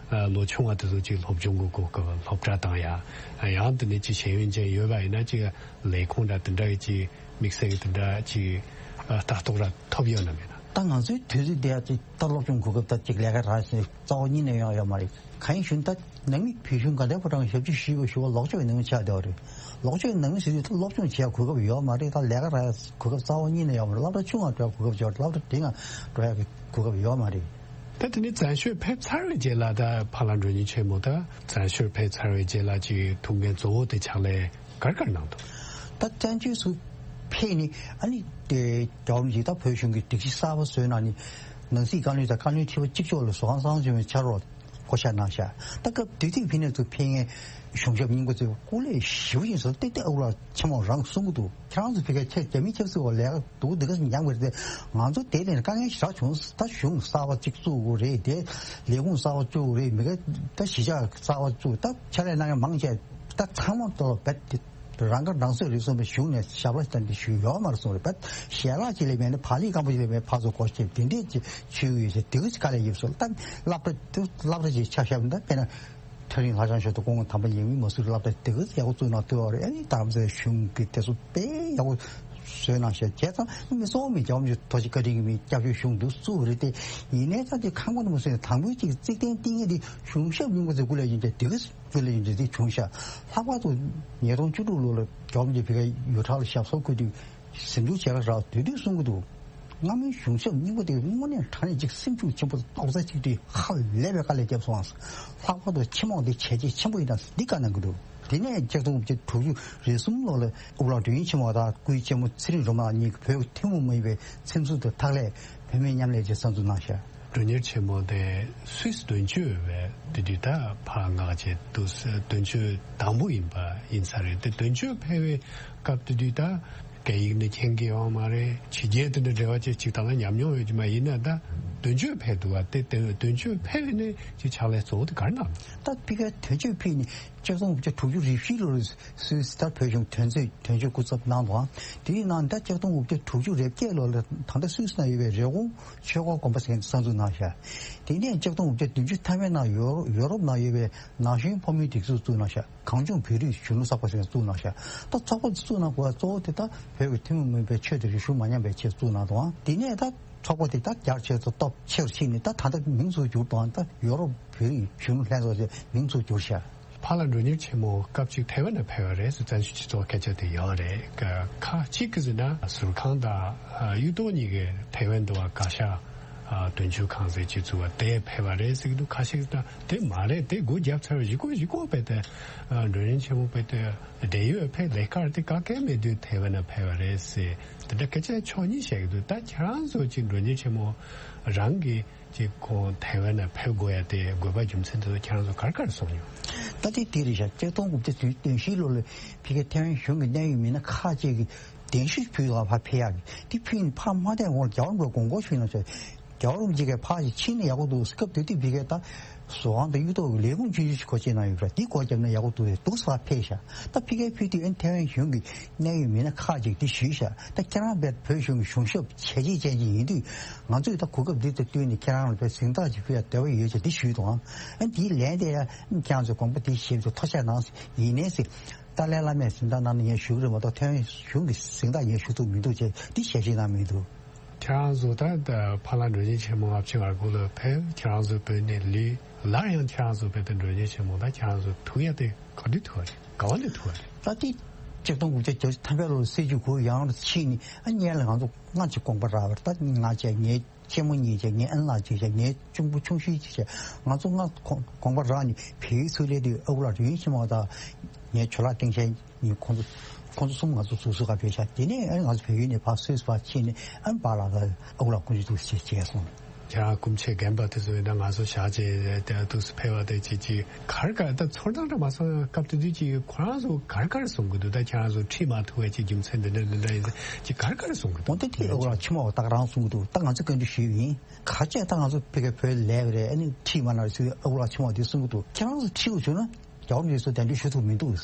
ལོ་ཆུང་བ་དེ་ཚོ་ཅིག་སློབ་སྦྱོང་གི་གོ་སྐབས་སློབ་གྲྭ་བཏང་ཡ། ཡང་དེ་ནས་ཅིག་ཤེས་ཡོན་ཅན་ཡོད་པ་ཡིན་ན་ཅིག་ལས་ཁུངས་འདྲ་དེ་འདྲ་གི་ཅིག་དམིགས་བསལ་གྱི་དེ་འདྲ་ཅིག་ཨ་ལྟ་རྟོག་ར་ཐོབ་ཡོད་ན་མེད་ན། ད་ང་ཚོའི་དུས་ཚོད་འདི་ཡ་ཅིག་ད་སློབ་སྦྱོང་གོ་སྐབས་ད་ཅིག་ལས་ཀ་རག་ཟེར་རྩ་བ་ཉིད་ནས་ཡོང་ཡོད་མ་རེད། གང་ཡིན་ཞུ་ན་ད་ནང་མི་བུ་ཆུང་ག་འདྲའི་ཕོ་བྲང་ཞབས་ཕྱི་ཞུས་པ་ཞུ་བ་ལོག་ཕྱོགས་ཀྱི་ནང་མི་ཆགས་བསྡད་པ་རེད། ལོག་ཕྱོགས་ཀྱི་ནང་མི་ཟེར་དུས་ད་སློབ་སྦྱོང་བྱེད་ཡ་གོ་སྐབས་ཡོད་མ་རེད། ད་ལས་ཀ་རག་ཡ་གོ་སྐབས་རྩ་བ་ཉིད་ནས་ཡོད་མ་རེད། སློབ་གྲྭ་ཆུང་བ་འགྲོ་ཡ་གོ་སྐབས་ཡོད་རེད། སློབ་གྲྭ་དེ་ཡང་འགྲོ་ཡ་གི་གོ་སྐབས་ཡོད་མ་རེད། ད་དེ་ནས་བཙན་བྱོལ་ཕེབས་ཚར་བའི་རྗེས་ལ་ད་ཕ་ལགས་མགྲོན་གཉེར་ཆེན་མོ་ད་བཙན་བྱོལ་ཕེབས་ཚར་བའི་རྗེས་ལ་ཅིག་ཐུགས་འགན་གཙོ་བོ་དེ་ཕྱག་ལས་ག་རེ་ག་རེ་གནང་འདུག་ད་བཙན་བྱོལ་སུ་ཕེབས་ནས་ཨ་ནི་དེ་རྒྱལ་བ་རིན་པོ་ཆེ་ད་བོད་གཞུང་གི་སྒྲིག་གཞི་གསར་པ་བཟོས་གནང་ནས་ནང་སྲིད་བཀའ་བློན་དང་བཀའ་བློན་ཁྲི་པ་གཅིག་ལྕོགས་ལ་ཟོ་ཁང་གསང་སྤྱོད་པའི་ཕྱག་རོགས་བསྐོ་བཞག་གནང་ཤག་ད་སྐབས་དེ་དུས་ཕ་ནས་ཚུར་ཕེབས་མཁན་གཞུང་ཞབས་རྙིང་པ་ཚོས་སྐུ་ལས་ཞེ་པོ་ཅིག་སོང་། ཏན་ཏན་ཨ་ཁུ་ལགས་ཆེན་མོ་རང་གསུང་གི་འདུག་ཁྱེད་རང་ཚོ་ཕ་གིར་ཆེ་རྒྱ་མི་ཆབ་སྲིད་འོག་ལས་ཀ་འདུག་འདི་ག་ཞིག་ཉམས་དགོས་རེད་དེ། ང་ཚོ་དེ་ལས་དཀའ་ངལ་ཞེ་དྲག་བྱུང་། ད་གཞུང་གསར་པ་གཅིག་བཙུགས་དགོས་རེད་དེ། ལས་ཁུངས་གསར་པ་བཙུགས་དགོས་རེད། མི་སྒེར་ད་གཞིས་ཆགས་གསར་པ་བཙུགས། ད་ཕྱག་ལས་གནང་མཁན་མང་ཆེ་ད་ཚང་མ་ཏོ་རྦད་དེ་ རང་ཁ་རང་གསོས་རེད་གསུངས་པའི་གཞུང་ནས་ཞབས་ལ་བསྟན་ཏེ་ཞུས་ཡོད་མ་རེད་གསུངས་རེད་པ། ཞལ་ལག་ཅིག་ལས་མེད་ན་བག་ལེབ་སྐམ་པོ་ཅིག་ལས་མེད་ཕར་ཚུར་སྒོ་ཕྱེ་དེ་འདྲས་ཅིག་ཞུས་ཡོད་ཅེས་དེ་ག་ཅིག་དཀའ་ལས་ཡིན་སོང་ད། སློབ་གྲྭ་དུ་སློབ་གྲྭ་ཅིག་ཆ་བཞག་ན་ད་དཔེར་ན། ཐག་རིང་ལྷ་བྱང་ཞོལ་དུ་སྐུ་ངོ་དམ་པ་ཉེ་མི་མ་སུ་རི་སློབ་གྲྭ་དེ་ག་ཡག་པོ་བཙུགས་གནང་ཐུབ་པ་རེད། ཨ་ནི་རྡ་རམ་ས་ལའི་གཞུང་གི་དེ་ཚོ་དཔེ་ཡག་པོ་བཟོས་གནང་ཤག་བྱས་ཙང་མི་གསོ་བ་མི་རྒྱ་བ་མི་རྡོ་རྗེ་བཀའ་དྲིན་གྱི་མི་སྐྱབས་བཅོལ་གཞུང་འདུག་བཙུགས་རེད་དེ། ཡིན་ནའི་ཙང་དེ་ཁང་པ་ནི་མ་སུ་རི་དང་པོའི་གཅིག་རྩིག་གདན་བཏིང་ངེས་དེ་གཞུང་ཞབས་རྙིང་པ་ཚོའི་སྐུ་ལས་ཡིན་ཏེ་དེ་ག་སྐུ་ལས་ཡིན་ཏེ་དེ་བྱུང་ཤག་ལྷག་པར་དུ་ཉིས་སྟོང་བཅུ་དྲུག་ལོ་ལ་རྒྱ་བ་མི་རྒྱ་བི་གའི་ཡུལ་གྲགས་ལ་ཞབས་སོར་བཀོད་དུས། ཟིན་ཐུབ་བྱས་ལ་རག་དུས་དུས་གསུང་གི་འདུག་སྔ་མོའི་གཞུང་ཞབས་རྙིང་པ་དེ་དངོས་གནས་དྲང་གནས་ཅིག་སེམས་ཤུགས་ཆེན་པོ་རྡོག་རྩ་གཅིག་སྒྲིལ་ཧ་ལས་པའི་དཀའ་ལས་བརྒྱབ་སོང་། ལྷག་པར་དུ་ཕྱི་དམག་འདི་བྱས་རྗེས་ཆེན་པོ་ཡིན་ན་འདི་བཀའ་གནང་གི་འདུག་དེ་ནས་ཆིག་སྟོང་དགུ་བརྒྱ་དྲུག་ཅུ་རེ་གསུམ་ལོ་ལ་དབུ་བླ་ཀྲུའུ་རིན་ཆེན་མོ་དང་སྐུའི་གཅེན་མོ་ཚེ་རིང་སྒྲོལ་མ་གཉིས་ཀྱིས་བོད་ཀྱི་ཐུན་མོང་མ་ཡིན་པའི་ཚིམ་ཟུར་དུ་འཐག་ལས་བུད་མེད་མཉམ་ལས་ཀྱི་གསར་འཛུགས་གནང་ཤག་མགྲོན་གཉེར་ཆེན་མོ་དེ་སུད་སི་དོན་གཅོད་བས་དེ་དུས་ད་ཕར་མངགས་བྱས་འདུག་དོན་གཅོད་དང་པོ་ཡིན་པ་ཡིན་ས་རེད་དེ་དོན་གཅོད་ཕེབས་པའི་སྐབས་དེ་དུས་ད། སྐད་ཡིག་ནི་མཁྱེན་གྱི་ཡོད་མ་རེད། ཕྱི་རྒྱལ་དེ་འདྲ་འབྲེལ་བ་ཅིག་ཅིག་དང་ལ་ཉམས་མྱོང་ཡོད་ཀྱི་མ་ཡིན་ན་ད་དོན་གཅོད་ཕེབས་འདུག་བ་དེ་དོན་དོན་གཅོད་ཕེབས་ནས་ཅིག་ཕྱག་ལས་གཙོ་བོ་དེ་ག་རེ་གནང་། ད་ཕི་གའི་དོན་གཅོད་ཕེབས་ནས་ཆིག་སྟོང་དགུ་བརྒྱ་དྲུག་ཅུ་རེ་བཞི་ལོར་སུད་སི་ད་བོད་གཞུང་དོན་གཅོད་དོན་གཅོད་སྐུ་ཚབ་གནང་འདུག་དེའི་ནང་ད་ཆིག་སྟོང་དགུ་བརྒྱ་དྲུག་ཅུ་རེ་བརྒྱད་ལོ་ལ་ད་ལྟ་སུད་སི་ན་ཡོད་པའི་རེབ་གོང་ཆོས་འཁོར་དགོན་པ་ཟེར་མཁན་གསར་འཛུགས་གནང་ཤག་དེ་ནས་ཆིག་སྟོང་དགུ་བརྒྱ་བདུན་ཅུ་ཐམ་པའི་ནང་ཡོ་ཡོ་རོབ་ནང་ཡོད་པའི་ན་གཞོན་ཕོ་མོའི་སྒྲིག་འཛུགས་བཙུགས་གནང་ཤག་གངས་ལྗོངས་བོད་རིགས་གཞོན་ནུ་གསར་པ་ཟེར་བཙུགས་གནང་ཤག་ད་ཚོགས་པ་བཙུགས་གནང་དགོས་པ་གཙོ་བོ་དེ་ད་བོད་ཀྱི་ཐུན་མོང་མིན་པའི་ཆོས་དང་རིག་གཞུང་མ་ཉམས་པའི་ཆེད་བཙུགས་གནང་དང་དེ་ནས་ད་ཚོགས་པ་དེ་ད་རྒྱ་ཆེ་ཚོ་སྟོབས་ཆེར་ཕྱིན་ནས་ད་ད་ལྟ་མིང་ཚུར་བསྒྱུར་དང་ད་ཡོ་རོབ་བོད་རིགས་གཞོན་ནུ་ལྷན་ཚོགས་ཟེར་མིང་ཚུར་བསྒྱུར་ཤག་ཕར་ལ་མགྲོན་གཉེར་ཆེན་མོ་སྐབས་གཅིག་ཐའེ་ཝན་ལ་ཕེབས་པ་རེད་ཟེར་བཙན་བྱོལ་སྤྱི་ཚོགས་སྐད་ཆ་དེ་ཡོད་རེད། ཁ་གཅིག་གིས་ཟེར་ན་ཟུར་ཁང་དང་གཡུ་ཐོག་གཉིས་ཀྱི་ཐའེ་ཝན་དུ་བ་བཀའ་ཤག་དོན་གཅོད་ཁང་ཟེར་ཅིག་བཙུགས་པ་དེ་ཕེབས་པ་རེད་ཟེར་གྱི་འདུག་ཁ་ཤས་ཀྱིས་ད། དེ་མ་རེད། དེ་སྒོ་བརྒྱབ་ཚར་བ་གཞིས་ཀོ་གཞིས་ཀོ་བས་དེ་མགྲོན་གཉེར་ཆེན་མོ་བས་དེ་འབྲེལ་ཡོད་ཕེབས་ལས་ཀར་དེ་ག་གེ་མེད་དུས་ཐའེ་ཝན་ན་ཕེབས་པ་རེད་ཟེར་དེ་འདྲ་སྐད་ཆ་ཕྱོགས་གཉིས་བཤད་ཀྱི་འདུག་ད་ཁྱེད་རང་ཚོ་ཅིག་མགྲོན་གཉེར་ཆེན་མོ་རང་གིས་ཅིག་ཁོང་ཐའེ་ཝན་ན་ཕེབས་དགོས་ཡ་དེ་དགོས་པ་རྒྱུ་མཚན་དེ་ཚོ་ཁྱེད་རང་ཚོ་ག་རེ་ག་རེ་གསུངས་ཡོད། ད་དེ་དེ་རེད་ཤག་ཆིག་སྟོང་དགུ་བརྒྱ་དོན་བཞི་ལོ་ལ་ཕ་གི་ཐའེ་ཝན་གཞུང་གི་གནད་ཡོད་མི་སྣ་ཁག་ཅིག་གིས་གདན་ཞུ་ཕུལ་བ་ཕར་ཕེབས་ཡག་གི་དེ་ཕུལ་ནས་ཕར་མ་བསྡད་འོང་ལ་རྒྱལ་བ་རིན་པོ་ཆེ་དགོངས་སྐོར་ཞུས་གནང་ཤག་རྒྱལ་བ་རིན་པོ་ཆེ་གིས་ཕར་ཞིག་ཕྱིན་ན་ཡག་པོ་འདུག་སྐབས་དེ་དུས་ཕ་གིར་ད་ཟོ་ཁང་དང་གཡུ་ཐོག་གི་ལས་ཁུངས་ཆུང་ཆུང་ཞིག་སྒོ་ཕྱེ་གནང་ཡོད་པ་འདི་སྒོ་བརྒྱབ་ན་ཡག་པོ་འདུག་ཟེར་འདུག་སེ་ཕར་ཕེབས་ཤག་ད་ཕ་གིར་ཕེབས་དུས་ཨ་ནི་ཐའེ་ཝན་གཞུང་གི་གནད་ཡོད་མི་སྣ་ཁག་ཅིག་འདི་ཞུས་ཤག་ད་ཁྱེད་རང་དཔེ་བོད་གཞུང་གི་གཞུང་ཞབས་བྱས་རྗེས་ཅན་ཅིག་ཡིན་དུས་ང་ཚོས་ད་གོ་སྐབས་འདི་དང་བསྟུན་ནས་ཁྱེད་རང་ལ་དཔེ་གཟེངས་རྟགས་ཅིག་ཕུལ་ཡ་འདོད་པ་ཡོད་ཅེས་འདི་ཞུས་འདུག་ཨ་འདིའི་ལན་དེ་ཡང་ཁྱེད་རང་ཚོས་དགོངས་པ་འདི་བཞེས་ཏེ་ཐུགས་ཞིབ་གནང་ཡིན་ནའི་ཟེར། ཏཱ་ལའི་བླ་མས་གཟེངས་རྟགས་གནང་ན་ངས་ཞུ་གི་རེད་མ་གཏོགས་ཐའེ་ཝན་གཞུང་གིས་གཟེངས་རྟགས་ངས་ཞུ་ཐུབ་མི་འདུག་ཅེས་འདི་ཞལ་བཞེས་གནང་མི་འདུག་ཁྱེད་རང་ཚོ་ད་ཕ་ལ་མགྲོན་གཉེར་ཆེན་མོ་ཨ་ཕྱི་བར་སྐོར་ལ་ཕེབས། ཁྱེད་རང་ཚོ་བོད་ནས་ལུས་ལར་ཡང་ཁྱེད་རང་ཚོ་བོད་དུ་མགྲོན་གཉེར་ཆེན་མོ་ད་ཁྱེད་རང་ཚོ་ཐུག་ཡ་དེ་ག་དུས་ཐུག་བ་རེད། ག་བ་ནས་ཐུག་བ་རེད། ད་ལྟའི་ཆིག་སྟོང་དགུ་བརྒྱ་བརྒྱད་ཅུ་ཐམ་པའི་ལོར་སྲིད་བྱུས་གུ་ཡང་ཕྱིན་ནས་ཨ་ཉལ་ལ་ང་ཚོ་སྔ་ཕྱི་དགོངས་པ་རག་པ་རེད། ད་ང་བྱས་ངའི་གཅེན་མོ་གཉིས་བྱས་ངའི་ཨན་ལགས་གཅིག་བྱས་ངའི་གཅུང་པོ་ཆུང་ཤོས་གཅིག་བྱས་ང་ཚོ་སྔ་དགོངས་པ་རག་ནས་བལ་ཡུལ་ཚུར་སླེབས་དུས་ཨ་ཁུ་ལགས་ཡུན་ཤིང་མ་དང་ངའི་ཇོ་ལགས་སྟེང་ཤན། ཡིན། ཁོང་ཚོ་ཁོང་ཚོ་གསུམ་ང་ཚོ་ཟུར་ཟུར་ག་ཕེབས་ཤག་དེ་ནས་ཨ་ནི་ང་ཚོ་བལ་ཡུལ་ནས་ཕར་སུད་སི་ཕར་ཕྱིན་ནས་ཨ་ནི་པཱ་ལགས་དང་ཨ་ཁུ་ལགས་དཀོན་མཆོག་ཐུགས་རྗེ་ཆེ་ཞེས་གསུངས། ཁྱེད་རང་སྐུ་མཆེད་རྒན་པ་དེ་ཚོ་ཡིན་ན་ང་ཚོ་བཞག་བྱས་དེ་ཐུགས་སུ་ཕེབས་པ་དེ་ཅིག་ཅིག་གར་གར་ད་ཚོར་སྣང་འདྲ་མ་སོང་། སྐབས་དེ་དུས་ཅིག་ཁོ་རང་ཚོ་གར་གར་གསུང་གི་འདུག་ད་ཁྱེད་རང་ཚོ་ཁྲིད་མ་ཐུབ་པའི་ཅིག་རྒྱུ་མཚན་འདི་འདྲ་འདི་འདྲ་ཡིན་ཅིག་གར་གར་གསུང་གི་འདུག་འོན་ཏེ་དེ་ཨ་ཁུ་ལགས་ཆུ་མོ་བ་ཏག་རང་གསུང་གི་འདུག་ད་ང་ཚོ་བཀའ་འདྲི་ཞུས་ཡིན། ག་བྱས་ད་ང་ཚོ་ཕ་གི་བོད་ལས་པ་རེད། ཨ་ནི་ཁྲིད་མ་གནང་ཟེར་ཨ་ཁུ་ལགས་ཆུ་མོ་བ་དེ་གསུང་གི་འདུག་ཁྱེད་རང་ཚོ་ཁྲིད་དགོས་བྱུང་ན། རྒྱལ་བ་རིན་པོ་ཆེ་ཚོ་གདན་འདྲེན་ཞུ་ཐུབ་མི་འདུག་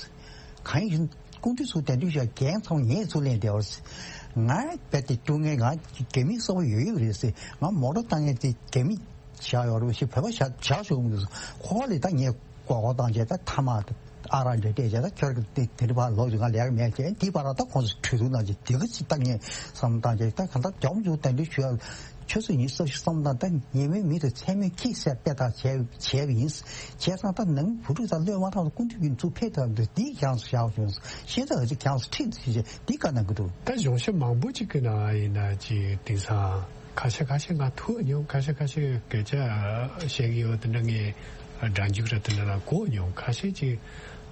གང་ཡིན་ཞིག་སྐུ་མདུན་ཚོ་གདན་འདྲེན་ཞུ་ཡ་འགན་ཚང་མ་ངས་ཚུར་ལེན་བསྡད་པ། ང་རྦད་དེ་སྐྱོ་ངལ་ང་རྒྱ་མི་གསོ་བ་ཡོད་ཡོད་རེད་ཟེར། ང་མོ་ཊ་བཏང་ཡས་དེ་རྒྱ་མི་བཞག་ཡོད་རེད་ཞེས་བོད་པ་བཞག་བཞག་ཞུ་གི་མི་འདུག་ཁོ་པ་ལས་ད་ངས་མགོ་སྐོར་བཏང་བྱས་ད་ཐ་མག་ཨ་རག་འདྲ་སྤྲད་བྱས་ད་ཁྱོད་ཀྱི་དེ་དེ་འདྲ་ཕར་ལོག་ཡོང་ང་ལས་ཀ་མེད་བྱས། དེའི་བར་ད་ཁོང་ཚོ་གྲོས་བསྡུར་གནང་བྱས་དེ་ག་ཅིག་ད་ངས་བསམ་བློ་བཏང་བྱས་ད་གང་ལྟར་རྒྱལ་བ་རིན་པོ་ཆེ་གདན་འདྲེན་ཞུ་ཡ། ཆུ་ཚོད་ཉི་ཤུ་རྩ་བཞི་བསམ་བློ་བཏང་ད་ཉེས་མེད་མི་དང་མཚན་མོའི་ཁྱི་སེར་དཔེ་ཐག་བྱས་བྱས་པ་ཡིན། བྱས་ཙང་ད་ནང་བུ་ཕྲུག་དང་བློས་མ་བཏང་ད་སྐུ་མདུན་གྱི་ཚུར་ཕེབས་ཐུབ་འདུག་འདི་ཁྱེད་རང་ཚོ་བཞག་བྱུང་། ཤེས་ཚད་ཨ་ཅེ་ཁྱེད་རང་ཚོ་ཁྲིད་ཟེར་བྱས་འདི་བཀའ་གནང་གི་འདུག་ད་གཞུང་ཞབས་མང་པོ་ཅིག་གི་ནང་ཡིན་ན་ཅིག་དེང་སང་ཁ་ཤས་ཁ་ཤས་ང་ཐུག་མྱོང་། ཁ་ཤས་ཁ་ཤས་སྐད་ཆ་བཤད་ཀྱི་ཡོད། དེ་འདྲ་ངས་སྒྲ་འཇུག་ར་དེ་འདྲ་ལ་གོ་མྱོང་། ཁ་ཤས་ཅིག་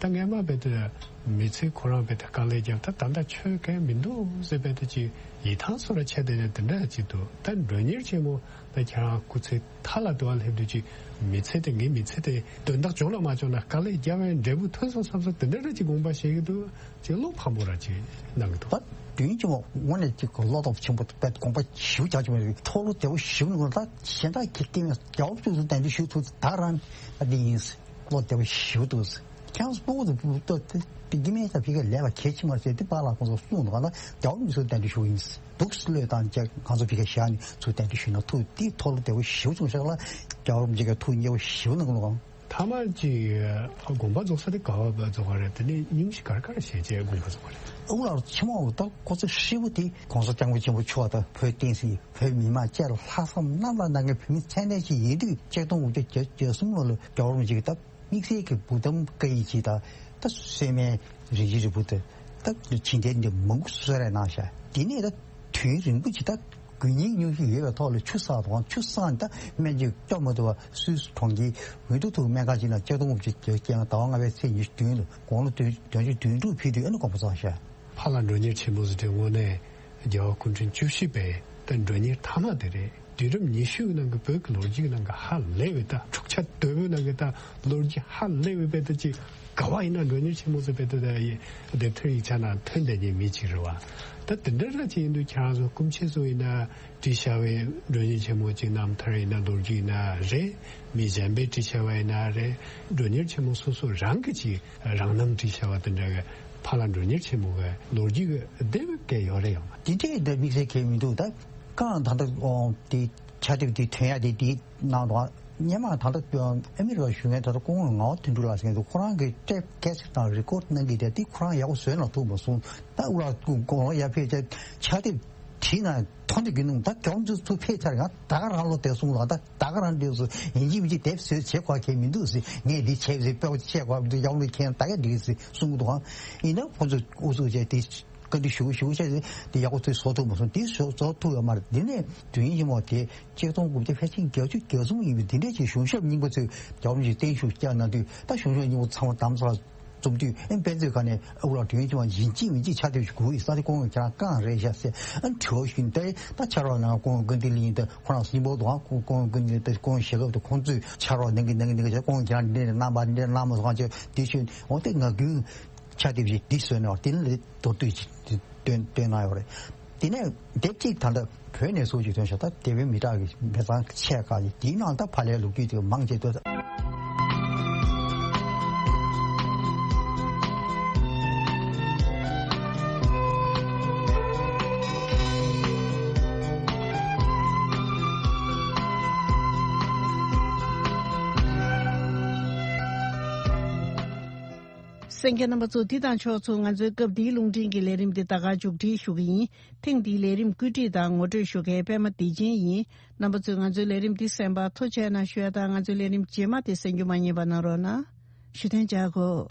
ད་སྔས་མ་བས་དེ་མི་ཚེ་ཁོ་རང་བས་དེ་དཀའ་ལས་བརྒྱབ་ད་ད་ལྟ་ཆོས་གང་མི་འདུག་ཟེར་བས་དེ་ཅིག་ཡིད་ཐང་སོ་ར་ཆད་དེ་ནས་དེ་འདྲ་ཅིག་འདུག་ད་མགྲོན་གཉེར་ཆེན་མོ། ད་ཁྱེད་རང་སྐུ་ཚེ་མཐའ་ལ་དུ་བ་སླེབས་དུས་ཀྱི་མི་ཚེ་དེ་ངའི་མི་ཚེ་དེ་དོན་དག་བྱུང་ལ་མ་བྱུང་ན་དཀའ་ལས་རྒྱབ་པའི་འབྲས་བུ་ཐོན་སོང་བསམ་སོང་དེ་འདྲ་འདྲ་ཅིག་དགོངས་པ་བཞེས་ཀྱི་འདུག་ཅིག་བློ་ཕམ་པོ་ར་ཅིག་གནང་གི་འདུག་ད་དུས་ཡུན་ཅིག་མོ་དངོས་གནས་ཅིག་བློ་སྟོབས་ཆེན་པོ་དཔེ་དགོངས་པ་ཞིབ་རྒྱག་ཅིག་མ་རེད། མཐོ་བློ་བདེ་བོ་ཞིབ་ནས་ད་གཞན་དག་གི་སྐད་མེད་རྒྱ་བོ་བཅུ་ཚོ་གདན་འདྲེན་ཞུ་ཐུབ་ད་རང་ཨ་འདི་ཡིན། བློ་བདེ་བོ་ཞིབ་འདུག་ཁྱེད་རང་ཚོ་སྤོ་བོ་དང་སྤོ་བོ་ཏོ་དེ་དེ་དགེ་མེད་ས་ཕི་ཁ་ལས་ལ་གལ་ཆེ་མ་རེད་ཟེར་དེ་པཱ་ལགས་ཁོང་ཚོ་གསུངས་འདུག་ག་ལ། རྒྱལ་བ་མི་སུ་བསྟན་དུ་ཞུ་ཡིན། འདུག་སེ་བློས་བཏང་བྱས་ང་ཚོ་ཕི་ཁ་བཞག་ནས་ཚུར་བསྟན་དུ་ཞུས་ན་ཐུགས་དེའི་ཐོག་ལ་བདེ་བོ་ཞེ་པོ་བྱུང་ཤག་ལ། རྒྱལ་བ་རིན་པོ་ཆེ་ག་ཐུགས་མཉེས་པོ་ཞེ་པོ་གནང་གི་འདུག་ག་ཐ་མ་ཅིག་དགོངས་པ་རྫོགས་ས་དེ་ག་བ་རྫོགས་པ་རེད། དེ་ནས་སྙུང་གཞི་ག་རེ་ག་རེ་བྱས་བྱས་དགོངས་པ་རྫོགས་པ་རེད། ཨ་ཁུ་ལགས་ཆེན་མོ་ད་ཁོ་ཚོ་ཧྲིལ་པོ་དེ་༸གོང་ས་༸སྐྱབས་མགོན་ཆེན་པོ་མཆོག་དང་བོད་བསྟན་སྲིད་བོད་མི་མང་བཅས་ལ་ལྷག་བསམ་རྣམ་དག་གནང་མཁན་བོད་མི་ཚད་ལྡན་ཞིག་ཡིན་དུས་ཆིག་སྟོང་དགུ་བརྒྱ་བརྒྱད་ཅུ་གྱ་གསུམ་ལོ་ལ་རྒྱལ་བ་རིན་པོ་ཆེ་གིས་ད་དམིགས་བསལ་གྱི་བུ་དམ་བཀའ་ཡི་ཇི་ལྟར་ད་གསོལ་སྨན་རིན་ཆེན་རིལ་བུ་དང་ད་བྱིན་རྟེན་འདི་མང་པོ་གསོལ་རས་གནང་ཤག་དེ་ནས་ད་དུས་རིང་པོ་ཅིག་ད་དགོས་ངེས་སྙུང་གཞི་ཡོད་པའི་ཐོག་ལ་ཆུ་བསགས་དང་ཆུ་བསགས་ནས་ད་སྨན་གཅིག་སྐྱོབ་མ་ཐུབ་པ་སུད་སི་གྲོང་ཁྱེར་ཝིན་ཏུ་ཐུག་སྨན་ཁང་ཅིག་ནང་ཆིག་སྟོང་དགུ་བརྒྱ་བརྒྱད་ཅུ་གྱ་ལྔ་ཟླ་བ་ལྔ་པའི་ཚེས་ཉི་ཤུ་བདུན་ལ་དགུང་ལོ་དོན་དོན་ཅུ་དོན་དྲུག་ཕེབས་དུས་ཨ་ནི་དགོངས་པ་རྫོགས་ཤག་ཕ་ལྷ་མགྲོན་གཉེར་ཆེན་མོ་ཟེར་དེ་དངོས་གནས་རྒྱལ་བ་སྐུ་ཕྲེང་བཅུ་བཞི་པའི་ད་མགྲོན་གཉེར་མཐའ་མ་དེ་རེད། དུས་རབས་ཉི་ཤུ་ནང་གི་བོད་ཀྱི་ལོ་རྒྱུས་ནང་གི་ཧ་ལས་པའི་ད་འཁྲུག་ཆ་དོད་པོའི་ནང་གི་ད་ལོ་རྒྱུས་ཧ་ལས་པའི་བེད་ད་ཅིག་ག་བ་ཡིན་ན་མགྲོན་གཉེར་ཆེན་མོ་ཟེར་བེད་ད་ད་ཡི་དེབ་ཐེར་ཡིག་ཆ་ནང་ཐོན་བསྡད་མཁན་མི་ཅིག་རེད་བ། ད་དེ་འདྲ་ར་ཅིག་ཡིན་དུས་ཁྱེད་རང་ཚོ་སྐུ་མཆེད་ཚོ་ཡིན་ན་བྲིས་བཞག་པའི་མགྲོན་གཉེར་ཆེན་མོ་ཅིག་རྣམ་ཐར་ཡིན་ན་ལོ་རྒྱུས་ཡིན་ན་རེད། མི་གཞན་པས་བྲིས་བཞག་པ་ཡིན་ན་རེད། མགྲོན་གཉེར་ཆེན་མོ་སོ་སོ་རང་གི་ཅིག་རང་རྣམ་བྲིས་བཞག་པ་དེ་འདྲ་གི་ཕ་ལྷ་མགྲོན་གཉེར་ཆེན་མོ་གི་ལོ་རྒྱུས་ཀྱི་དེབ་སྐད་ཡོད་རེད་ཡོད་མ། དེ་འདྲའི་འདི་དམིགས་བསལ་གལ་མི་འདུག་ད་གང་ད་ལྟ་དེ་ཕྱག་དེབ་དེ་ཐོན་ཡ་དེ་དེའི་ནང་དུ་སྔོན་མ་ད་ལྟ་ཨ་མི་རི་ཀ་བཞུགས་མཁན་ད་ལྟ་སྐུ་ངོ་ངག་དབང་དོན་གྲུབ་ལགས་ཟེར་མཁན་དེ་ཁོ་རང་གི་ཊེབ་ཀེ་སེཊ་དང་རི་ཀོཌ་གནང་གི་དེ་དེ་ཁོ་རང་ཡག་པོ་བཟོས་ན་ཐུག་མ་སོང་། ད་ཨུ་ལགས་སྐུ་དགོངས་ལ་ཡར་ཕེབས་བྱས་ཕྱག་དེབ་བྲིས་ན་ཐོན་དེ་གི་ནུང་ད་གྱོང་ཚུ་ཚུ་ཕེབས་ཚར་ཡང་ད་ག་རང་ལོ་དེ་སོང་ལ་ད་ད་ག་རང་འདྲེས་སུ་ཡིན་གཅིག་མིན་གཅིག་དེབ་བཟོས་བྱེད་དགོས་མཁན་མི་འདུག་ཟེར། ངས་འདི་བྱས་ཟེར་དཔེ་བྱས་དགོས་མི་འདུག་ཡག་ལུགས་མཁན་ད་ག་འགྲིག་ཟེར་གསུང་གི་འདུག་ཨང་། ཡིན་ན་ཁོ་ཚོ་ཨུ་ཚུགས་བྱས་དེ་བཀའ་འདྲི་ཞུ་ཞུ་བྱས་ཟེར་དེ་ཡག་པོ་ཚོས་བཟོ་ཐུབ་མ་སོང་། དེ་བཟོ་བཟོ་ཐུབ་ཡོད་མ་རེད། འདི་ནས་དུས་ཡུན་ཞིག་མོ་དེ་ཆིག་སྟོང་དགུ་བརྒྱ་ཕལ་ཆེར་བརྒྱད་ཅུ་གྱ་གསུམ་ཡིན་པའི་འདི་འདྲས་ཀྱི་གཞུང་ཞབས་རྙིང་པ་ཚོས་རྒྱལ་བ་རིན་པོ་ཆེ་བརྟན་བཞུགས་བསྐྱངས་གནང་དུས་ད་གཞུང་ཞབས་རྙིང་པ་ཚང་མ་དམ་ཚགས་རྩོམ་དུས་ཨེ་དཔེ་མཛོད་ཁང་ནས་ཨ་ཁུ་ལགས་དུས་ཡུན་ཕྱིན་པ་ཡིན་གཅིག་མིན་གཅིག་ཕྱག་དེབ་ཞིག་དགོས་ཡིན་ས་དེ་སྐུ་ངོ་ཁྱེད་རང་གང་རེད་ཤག་ཟེར་ཨ་དྲི་བ་ཞུས་ཏེ། ད་ཕྱག་རོགས་གནང་སྐུ་ངོ་ཀུན་བདེ་གླིང་དང་ཁོ་རང་སྙིང་པོ་དང་སྐུ་ངོ་ཀུན་བདེ་དང་སྐུ་ངོ་ཞལ་སྐབས་དང་ཁོང་ཚོས་ཕྱག་རོགས་གནང་གི་གནང་གི་གནང་གི་སྐུ་ངོ་ཁྱེད་རང་འདི་འདྲ་གནང་པ་འདི་འདྲ་གནང་མ་སོང་ཅེས་དེ་ཞུས་འོ་དེ་ངག་རྒྱུན་ཕྱག་དེབ་ཞིག་འདི་བཟོས་ནས་དེ་ནི་མདོར་བསྡུས་ཅིག་སྟོན་སྟོན་གནང་ཡོད་རེད། དེ་ནས་དེབ་གཅིག་ད་ལྟ་བོད་ནས་སོ་ཅིག་ཐོན་ཤག་ད་དེ་བས་མི་དྲག་གི་མི་ཚང་ཆེ་ཁག་ཅིག་དེའི་ནང་ད་ཕ་ལའི་ལོ་རྒྱུས་དེ་མང་ཆེ་ཐོན། གསན་མཁན་རྣམ་པ་ཚོ་འདི་དང་ཕྱོགས་མཚུངས་ང་ཚོའི་སྐབས་འདིའི་རླུང་འཕྲིན་གྱི་ལས་རིམ་འདི་ད་ག་མཇུག་སྒྲིལ་ཞུ་གི་ཡིན། ཐེངས་འདིའི་ལས་རིམ་བཀོད་སྒྲིག་དང་ངོ་སྤྲོད་ཞུ་མཁན་པད་མ་བདེ་ཆེན་ཡིན། རྣམ་པ་ཚོས་ང་ཚོའི་ལས་རིམ་འདི་གསན་པར་ཐུགས་རྗེ་གནང་ཞུ་ཡ་དང་ང་ཚོའི་ལས་རིམ་རྗེས་མ་དེ་གསན་རྒྱུ་མ་བསྙེལ་བ་གནང་རོགས་གནང་། ཞུ་ཐེངས་བྱ་གོ།